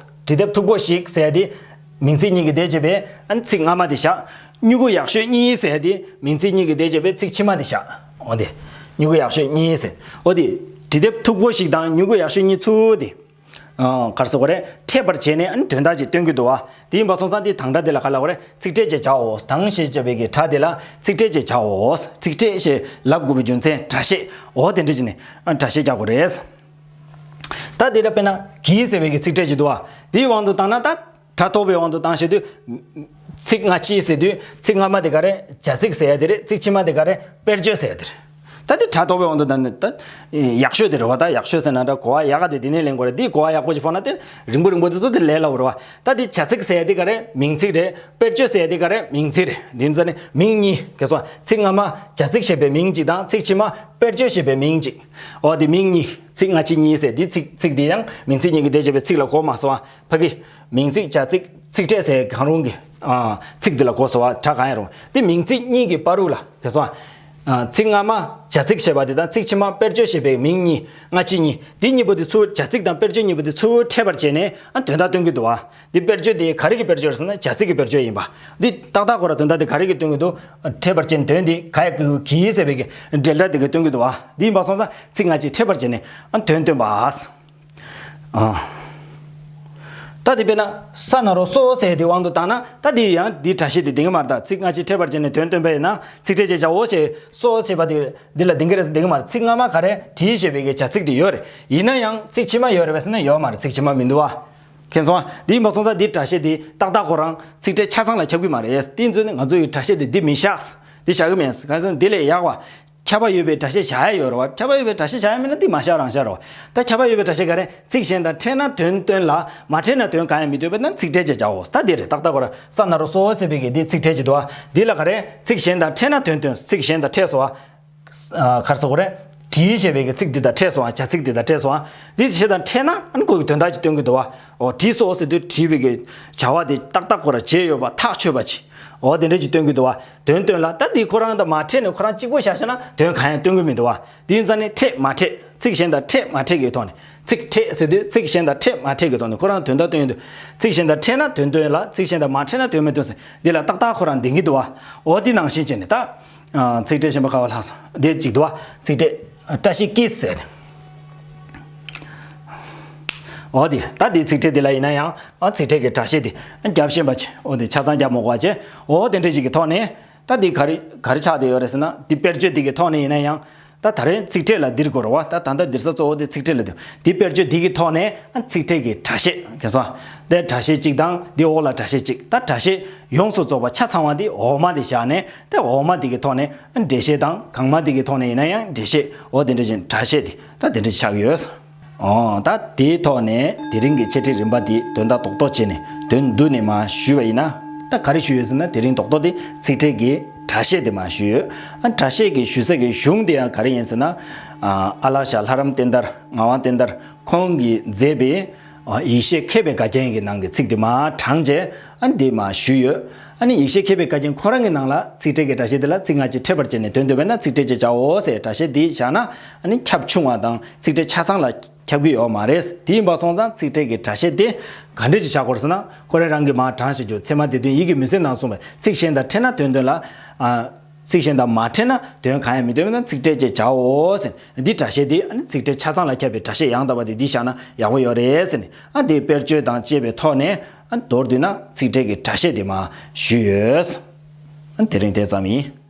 དྲིལ་དེབ་མཐུག་པོ་ཞིག་ཟེར་དེ། མིང་ཚིག་གཉིས་ཀྱི་སྡེ་བྱས་པའི་ཚིག་སྔ་མ་དེ་བཞག་སྨྱུ་གུ་ཡག་ཤོས་གཉིས་ཟེར་དེ་མིང་ཚིག་གཉིས་ཀྱི་སྡེ་བྱས་པའི་ཚིག་ཕྱི་མ་དེ་བཞག་འོ་དེ། སྨྱུ་གུ་ཡག་ཤོས་གཉིས་ཟེར། འོ་དེ། དྲིལ་དེབ་མཐུག་པོ་ཞིག་དང་སྨྱུ་གུ་ཡག་ཤོས་གཉིས་ཚུར་དེ། ཨ། ག་རེ་ཟེར་དགོས་རེད། འཕྲད་པར་བྱས་ནས་ཨ་ནི་དོན་དག་ཅིག་སྟོན་གྱི་འདུག་བ། དེ་ཡིན་པ་སོང་ཙང་དེ་དང་སྒྲ་དེ་ལ་ག་ལབ་དགོས་རེད། ཚིག་ཕྲད་ཅེས་བྱའོ། དང་ཞེས་བྱ་བའི་གི་སྒྲ་དེ་ལ་ཚིག་ཕྲད་ཅེས་བྱའོ། ཚིག་ཕྲད་ཞེས་ལབ་དགོས་པའི་རྒྱུ་མཚན་སྒྲ་བཤད། འོ་དེ་འདྲ་བྱས་ནས་ཨ་སྒྲ་བཤད་རྒྱག་དགོས་རེད། ད་དེ་འདྲ་དཔེར་ན་གྱིས་ཟེར་བའི་གི་ཚིག་ཕྲད་ཅིག་འདུག་བ། དེའི་དབང་དུ་བཏང་ན་ད་སྒྲ་དོག་པའི་དབང་དུ་བཏང་བྱེད་དུས། ཚིག་སྔ་ཕྱི་ཟེར་དུས་ཚིག་སྔ་མ་དེ་ག་རེ། བྱ་ཚིག་ཟེར་ཡ་དེ་རེད། ཚིག་ཕྱི་མ་དེ་ག་རེ། དཔེར་བརྗོད་ཟེར་ཡ་དེ་རེད། ད་དེ་སྒྲ་དོག་པའི་དབང་དུ་བཏང་ནས་ད་ཡག་ཤོས་དེ་རེད་བ། ད་ཡག་ཤོས་ཟེར་ན་ད་གོ་བ་ཡག་ག་དེ་དེ་ནས་ལེན་དགོས་རེད། འདི་གོ་བ་ཡག་པོ་ཞིག་ཕོག་ན་དེ་རིང་པོ་རིང་པོ་དེ་ཚོ་དེ་ལས་སླ་བོ་རེད་བ། ད་དེ་བྱ་ཚིག་ཟེར་ཡ་དེ་ག་རེ། མིང་ཚིག་རེད། དཔེར་བརྗོད་ཟེར་ཡ་དེ་ག་རེ། མིང་ཚིག་རེད། དེ་ཚོ་ནི་མིང་གཉིས་ག་སོ། ཚིག་སྔ་མ་བྱ་ཚིག་ཞེས་པའི་མིང་གཅིག་དང་ཚིག་ཕྱི་མ་དཔེར་བརྗོད་ཞེས་པའི་མིང་གཅིག་འོ་དེ་མིང་གཉིས། ཚིག་སྔ་ཕྱི་གཉིས་ཟེར། དེ་ཚིག་ཚིག་དེ་ཡང་མིང་ཚིག་གཉིས་ཀྱི་སྡེ་བྱས་པའི་ཚིག་ལ་གོ་མ་སོང་བ། ཕ་གི། མིང་ཚིག་བྱ་ཚིག་ཚིག་ཕྲད་ཟེར་གང་རུང་གི། ཨ། ཚིག་འདི་ལ་གོ་སོང་བ། སྒྲ་གང་ཡང་རུང་། དེ་མིང་ཚིག་གཉིས་ཀྱི་བར་དུ་ལ་ག་སོང་བ། ཨ། ཚིག་སྔ་མ་བྱ་ཚིག་ཞེས་པ་དེ་དང་ཚིག་ཕྱི་མ་དཔེར་བརྗོད་ཞེས་པའི་མིང་གཉིས། སྔ་ཕྱི་གཉིས། དེ་གཉིས་པོ་དེ་ཚུར། བྱ་ཚིག་དང་དཔེར་བརྗོད་གཉིས་པོ་དེ་ཚུར་འཕྲད་པར་བྱས་ནས་ཨ་དོན་དག་སྟོན་གྱི་འདུག་བ། འདི་དཔེར་བརྗོད་དེ་ག་རེ་གི་དཔེར་བརྗོད་རེད་ཟེར་ན་བྱ་ཚིག་གི་དཔེར་བརྗོད་ཡིན་པ། འདི་ཏག་ཏག་ཁོ་ར་དོན་དག་དེ་ག་རེ་གི་སྟོན་གྱི་འདུག་འཕྲད་པར་བྱས་ནས་དོན་དེ་ག་ཡ་གི་གི་ཟེར་བའི་གི་འབྲེལ་སྒྲ་དེ་གི་སྟོན་གྱི་འདུག་བ། འདི་ཡིན་པ་སོང་ཙང་ཚིག་སྔ་ཕྱི་འཕྲད་པར་བྱས་ནས་ཨ་དོན་སྟོན་པ། ཨ། ད་དེ་དཔེར་ན་ས་ན་རོ་སོ་ཟེར་དེ་དབང་དུ་བཏང་ན་ད་དེ་ཡང་འདི་སྒྲ་བཤད་དེ་ལྡན་གྱི་མ་རེད། ད་ཚིག་སྔ་ཕྱི་འཕྲད་པར་བྱས་ནས་དོན་སྟོན་པ་ཡིན་ན་ཚིག་ཕྲད་ཅེས་བྱའོ་ཞེས་སོ་ཞེས་པ་དེ་འདི་ལ་ལྡན་གྱི་རེད། ལྡན་གྱི་མ་རེད། ཚིག་སྔ་མ་ག་རེ། དྲིས་ཞེས་པའི་གི་བྱ་ཚིག་དེ་ཡོད་རེད། ཡིན་ན་ཡང་ཚིག་ཕྱི་མ་ཡོད་རེད་པས་ཟེར་ན་ཡོད་མ་རེད། ཚིག་ཕྱི་མ་མི་འདུག་བ། མཁྱེན་སོང་ཨ། འདི་ཡིན་པ་སོང་ཙང་འདི་སྒྲ་བཤད་འདི་ཏག་ཏག་ཁོ་རང་ཚིག་ཕྲད་ཆ་ཚང་ལ་ཁྱབ་ཀྱི་མ་རེད། དེ་ཚོ་ནི་ང་ཚོ་ཡི་སྒྲ་བཤད་འདི་འདི་མི་བཞག་འདི་བཞག་གི་མེད། གང་ཟེར་ན་འདི་ལས་ཡག་པ། ཁྱབ་པ་ཡོད་པའི་སྒྲ་བཤད་བཞག་ཡ་ཡོད་རེད་བ། ཁྱབ་པ་ཡོད་པའི་སྒྲ་བཤད་བཞག་ཡ་མིན་ན་འདི་མ་བཞག་རང་བཞག་རེད་བ། ད་ཁྱབ་པ་ཡོད་པའི་སྒྲ་བཤད་ག་རེ། ཚིག་གཞན་དང་འཕྲད་ན་དོན་སྟོན་ལ། མ་འཕྲད་ན་དོན་གང་ཡང་མི་སྟོན་པས་ན་ཚིག་ཕྲད་ཅེས་བྱའོ། ད་འདི་རེད། ཏག་ཏག་ཁོ་རང་ས་ན་རོ་སོ་ཟེར་བའི་གི་འདི་ཚིག་ཕྲད་ཅིག་འདུག་བ། འདི་ལ་ག་རེ། ཚིག་གཞན་དང་འཕྲད་ན་དོན་སྟོན། ཚིག་གཞན་དང་འཕྲད་སོང་བ། ཨ། ག་རེ་ཟེར་དགོས་རེད། དྲིས་ཞེས་པའི་གི་ཚིག་འདི་དང་འཕྲད་སོང་ཨ། བྱ་ཚིག་འདི་དང་འཕྲད་སོང་ཨ། འདི་བྱས་དང་འཕྲད་ན་ཨ་ནི་ཁོ་གི་དོན་དག་ཅིག་སྟོན་གྱི་འདུག་བ། འོ་དྲིས་སོ་ཟེར་དུས་དྲིས་པའི་གི་བྱ་བ་དེ་ཏག་ཏག་ཁོ་ར་བྱས་ཡོད་པ་ཐག་ཆོད་པ་ཅིག་འོ་དེ་འདྲ་ཅིག་སྟོན་གྱི་འདུག་བ། དོན་སྟོན་ལ་ད་འདི་ཁོ་རང་དང་མ་འཕྲད་ནས་ཁོ་རང་གཅིག་པོ་བཞག་བཞག་ན་དོན་གང་ཡང་སྟོན་གྱི་མི་འདུག་བ། དེ་ཡིན་ཙང་ནི་འཕྲད་མ་འཕྲད། ཚིག་གཞན་དང་འཕྲད་མ་འཕྲད་ཀྱི་ཐོག་ནས། ཚིག་འཕྲད་ཟེར་དུས་ཚིག་གཞན་དང་འཕྲད་མ་འཕྲད་ཀྱི་ཐོག་ནས་ཁོ་རང་དོན་དག་སྟོན་ཡོང་དུས། ཚིག་གཞན་དང་འཕྲད་ན་དོན་སྟོན་ལ། ཚིག་གཞན་དང་མ་འཕྲད་ན་དོན་མི་སྟོན་ཟེར། འདི་ལ་ཏག་ཏག་ཁོ་རང་ལྡན་གྱི་འདུག་བ། འོ་འདི་ནང་བཞིན་བྱས་ནས་ད། ཨ། ཚིག་ཕྲད་གཞན་པ་ག་བ་ལྷག་སོང་། འདི་གཅིག་འདུག་བ། ཚིག་ཕྲད། བཀྲ་ཤིས་ཀྱིས་ཟེར་ནས། འོ་དེ་ད་དེ་ཚིག་ཕྲད་དེ་ལ་ཡིན་ན་ཡང་ཨ་ཚིག་ཕྲད་ཀྱི་སྒྲ་བཤད་དེ་རྒྱབ་ཤེས་པ་བྱས། འོ་དེ་ཆ་ཚང་རྒྱབ་མ་དགོས་པ་བྱས། འོ་དེ་འདྲ་ཞིག་གི་ཐོག་ནས་ད་དེ་ག་རེ་ག་རེ་ཆགས་བསྡད་ཡོད་རེད་ཟེར་ན། དེ་དཔེར་བརྗོད་དེ་གི་ཐོག་ནས་ཡིན་ན་ཡང་ད་ད་རེས་ཚིག་ཕྲད་ལ་འདིར་གོ་རེད་བ། ད་ད་ལྟ་འདིར་ས་གཙོ་བོ་དེ་ཚིག་ཕྲད་ལ་འདུག་དེ་དཔེར་བརྗོད་དེ་གི་ཐོག་ནས་ཨ་ཚིག་ཕྲད་ཀྱི་སྒྲ་བཤད་མཁྱེན་སོང་། དེ་སྒྲ་བཤད་གཅིག་དང་དེ་འོག་ལ་སྒྲ་བཤད་གཅིག་ད་སྒྲ་བཤད་ཡོངས་སུ་རྫོགས་པ་ཆ་ཚང་བ་དེ་འོག་མ་དེ་བཞག་ནས། ད་འོག་མ་དེ་གི་ཐོག་ནས་འགྲེལ་བཤད་དང་། གོང་མ་དེ་གི་ཐོག་ནས་ཡིན་ན་ཡང་འགྲེལ་བཤད། འོ་དེ་འདྲ་བཞིན་སྒྲ་བཤད་དེ་ད་དེ་འདྲ་ཆགས་ཡོད། འོ་ད་དེའི་ཐོག་ནས་དེ་རིང་གི་འཆད་ཁྲིད་རིམ་པ་དེ་དོན་དག་རྡོག་རྡོག་བྱས་ནས་དོན་བསྡུས་ནས་མར་ཞུས་པ་ཡིན་ན། ད་ག་རེ་ཞུས་ཡོད་ཟེར་ན། དེ་རིང་རྡོག་རྡོག་དེ་ཚིག་ཕྲད་ཀྱི་ སྒྲ་བཤད་དེ་མར་ཞུས་ཡོད། ཨ་སྒྲ་བཤད་ཀྱི་ཞུ་ས་གི་གཞུང་དེ་ཡང་ག་རེ་ཡིན་ཟེར་ན། ཨ་ལགས་ཤ་ལྷ་རམས་བསྟན་དར་ངག་དབང་བསྟན་དར་ཁོང་གིས་མཛད་པའི་ཡེ་ཤེས་མཁས་པའི་བཀའ་རྒྱན་གྱི་ནང་གི་ཚིག་དེ་མར་དྲངས་རྗེས་ཨ་འདི་མར་ཞུས་ཡོད། ཨ་ནི་ཡེ་ཤེས་མཁས་པའི་བཀའ་རྒྱན་ཁོ་རང་གི་ནང་ལ་ཚིག་ཕྲད་ཀྱི་སྒྲ་བཤད་དེ་ལ་ཚིག་སྔ་ཕྱི་འཕྲད་པར་བྱས་ནས་དོན་འདོད་པས་ན་ཚིག་ཕྲད་ཅེས་བྱའོ་ཟེར་སྒྲ་བཤད་འདི་བཞག་ན་ཨ་ནི་ཁྱབ་ཆུང་བ་དང་ཚིག་ཕྲད་ཆ་ཚང་ལ་ཁྱབ་ཀྱི་ཡོད་མ་རེད། དེ་ཡིན་པ་སོང་ཙང་ཚིག་ཕྲད་ཀྱི་སྒྲ་བཤད་དེ་ག་འདྲ་ཅིག་བྱ་དགོས་ཟེར་ན། ཁོ་རང་རང་གིས་མར་དྲངས་བཞག་རྒྱུ་ཚད་མ་སྡེ་བདུན་ཡིད་ཀྱི་མུན་སེལ་ནང་གསུངས་པའི་ཚིག་གཞན་དང་ཕྲད་ན་དོན་དོན་ལ། ཨ་ཚིག་གཞན་དང་མ་ཕྲད་ན་དོན་གང་ཡང་མི་སྟོན་པས་ན་ཚིག་ཕྲད་ཅེས་བྱའོ་ཟེར། འདི་སྒྲ་བཤད་འདི་ཨ་ནི་ཚིག་ཕྲད་ཆ་ཚང་ལ་ཁྱབ་པའི་སྒྲ་བཤད་ཡང་དག་པ་དེ་འདི་བཞག་ན་ཡག་པོ་ཡོད་རེད་ཟེར་ནས། ཨ་འདི་དཔེར་བརྗོད་དང་བཅས་པའི་ཐོག་ནས་ཨ་མདོར་བསྡུས་ན་ཚིག་ཕྲད་ཀྱི་སྒྲ་བཤད་དེ་མར་ཞུས་ཡོད། ཨ་དེ་རིང་དེ་ཙམ་ཡིན།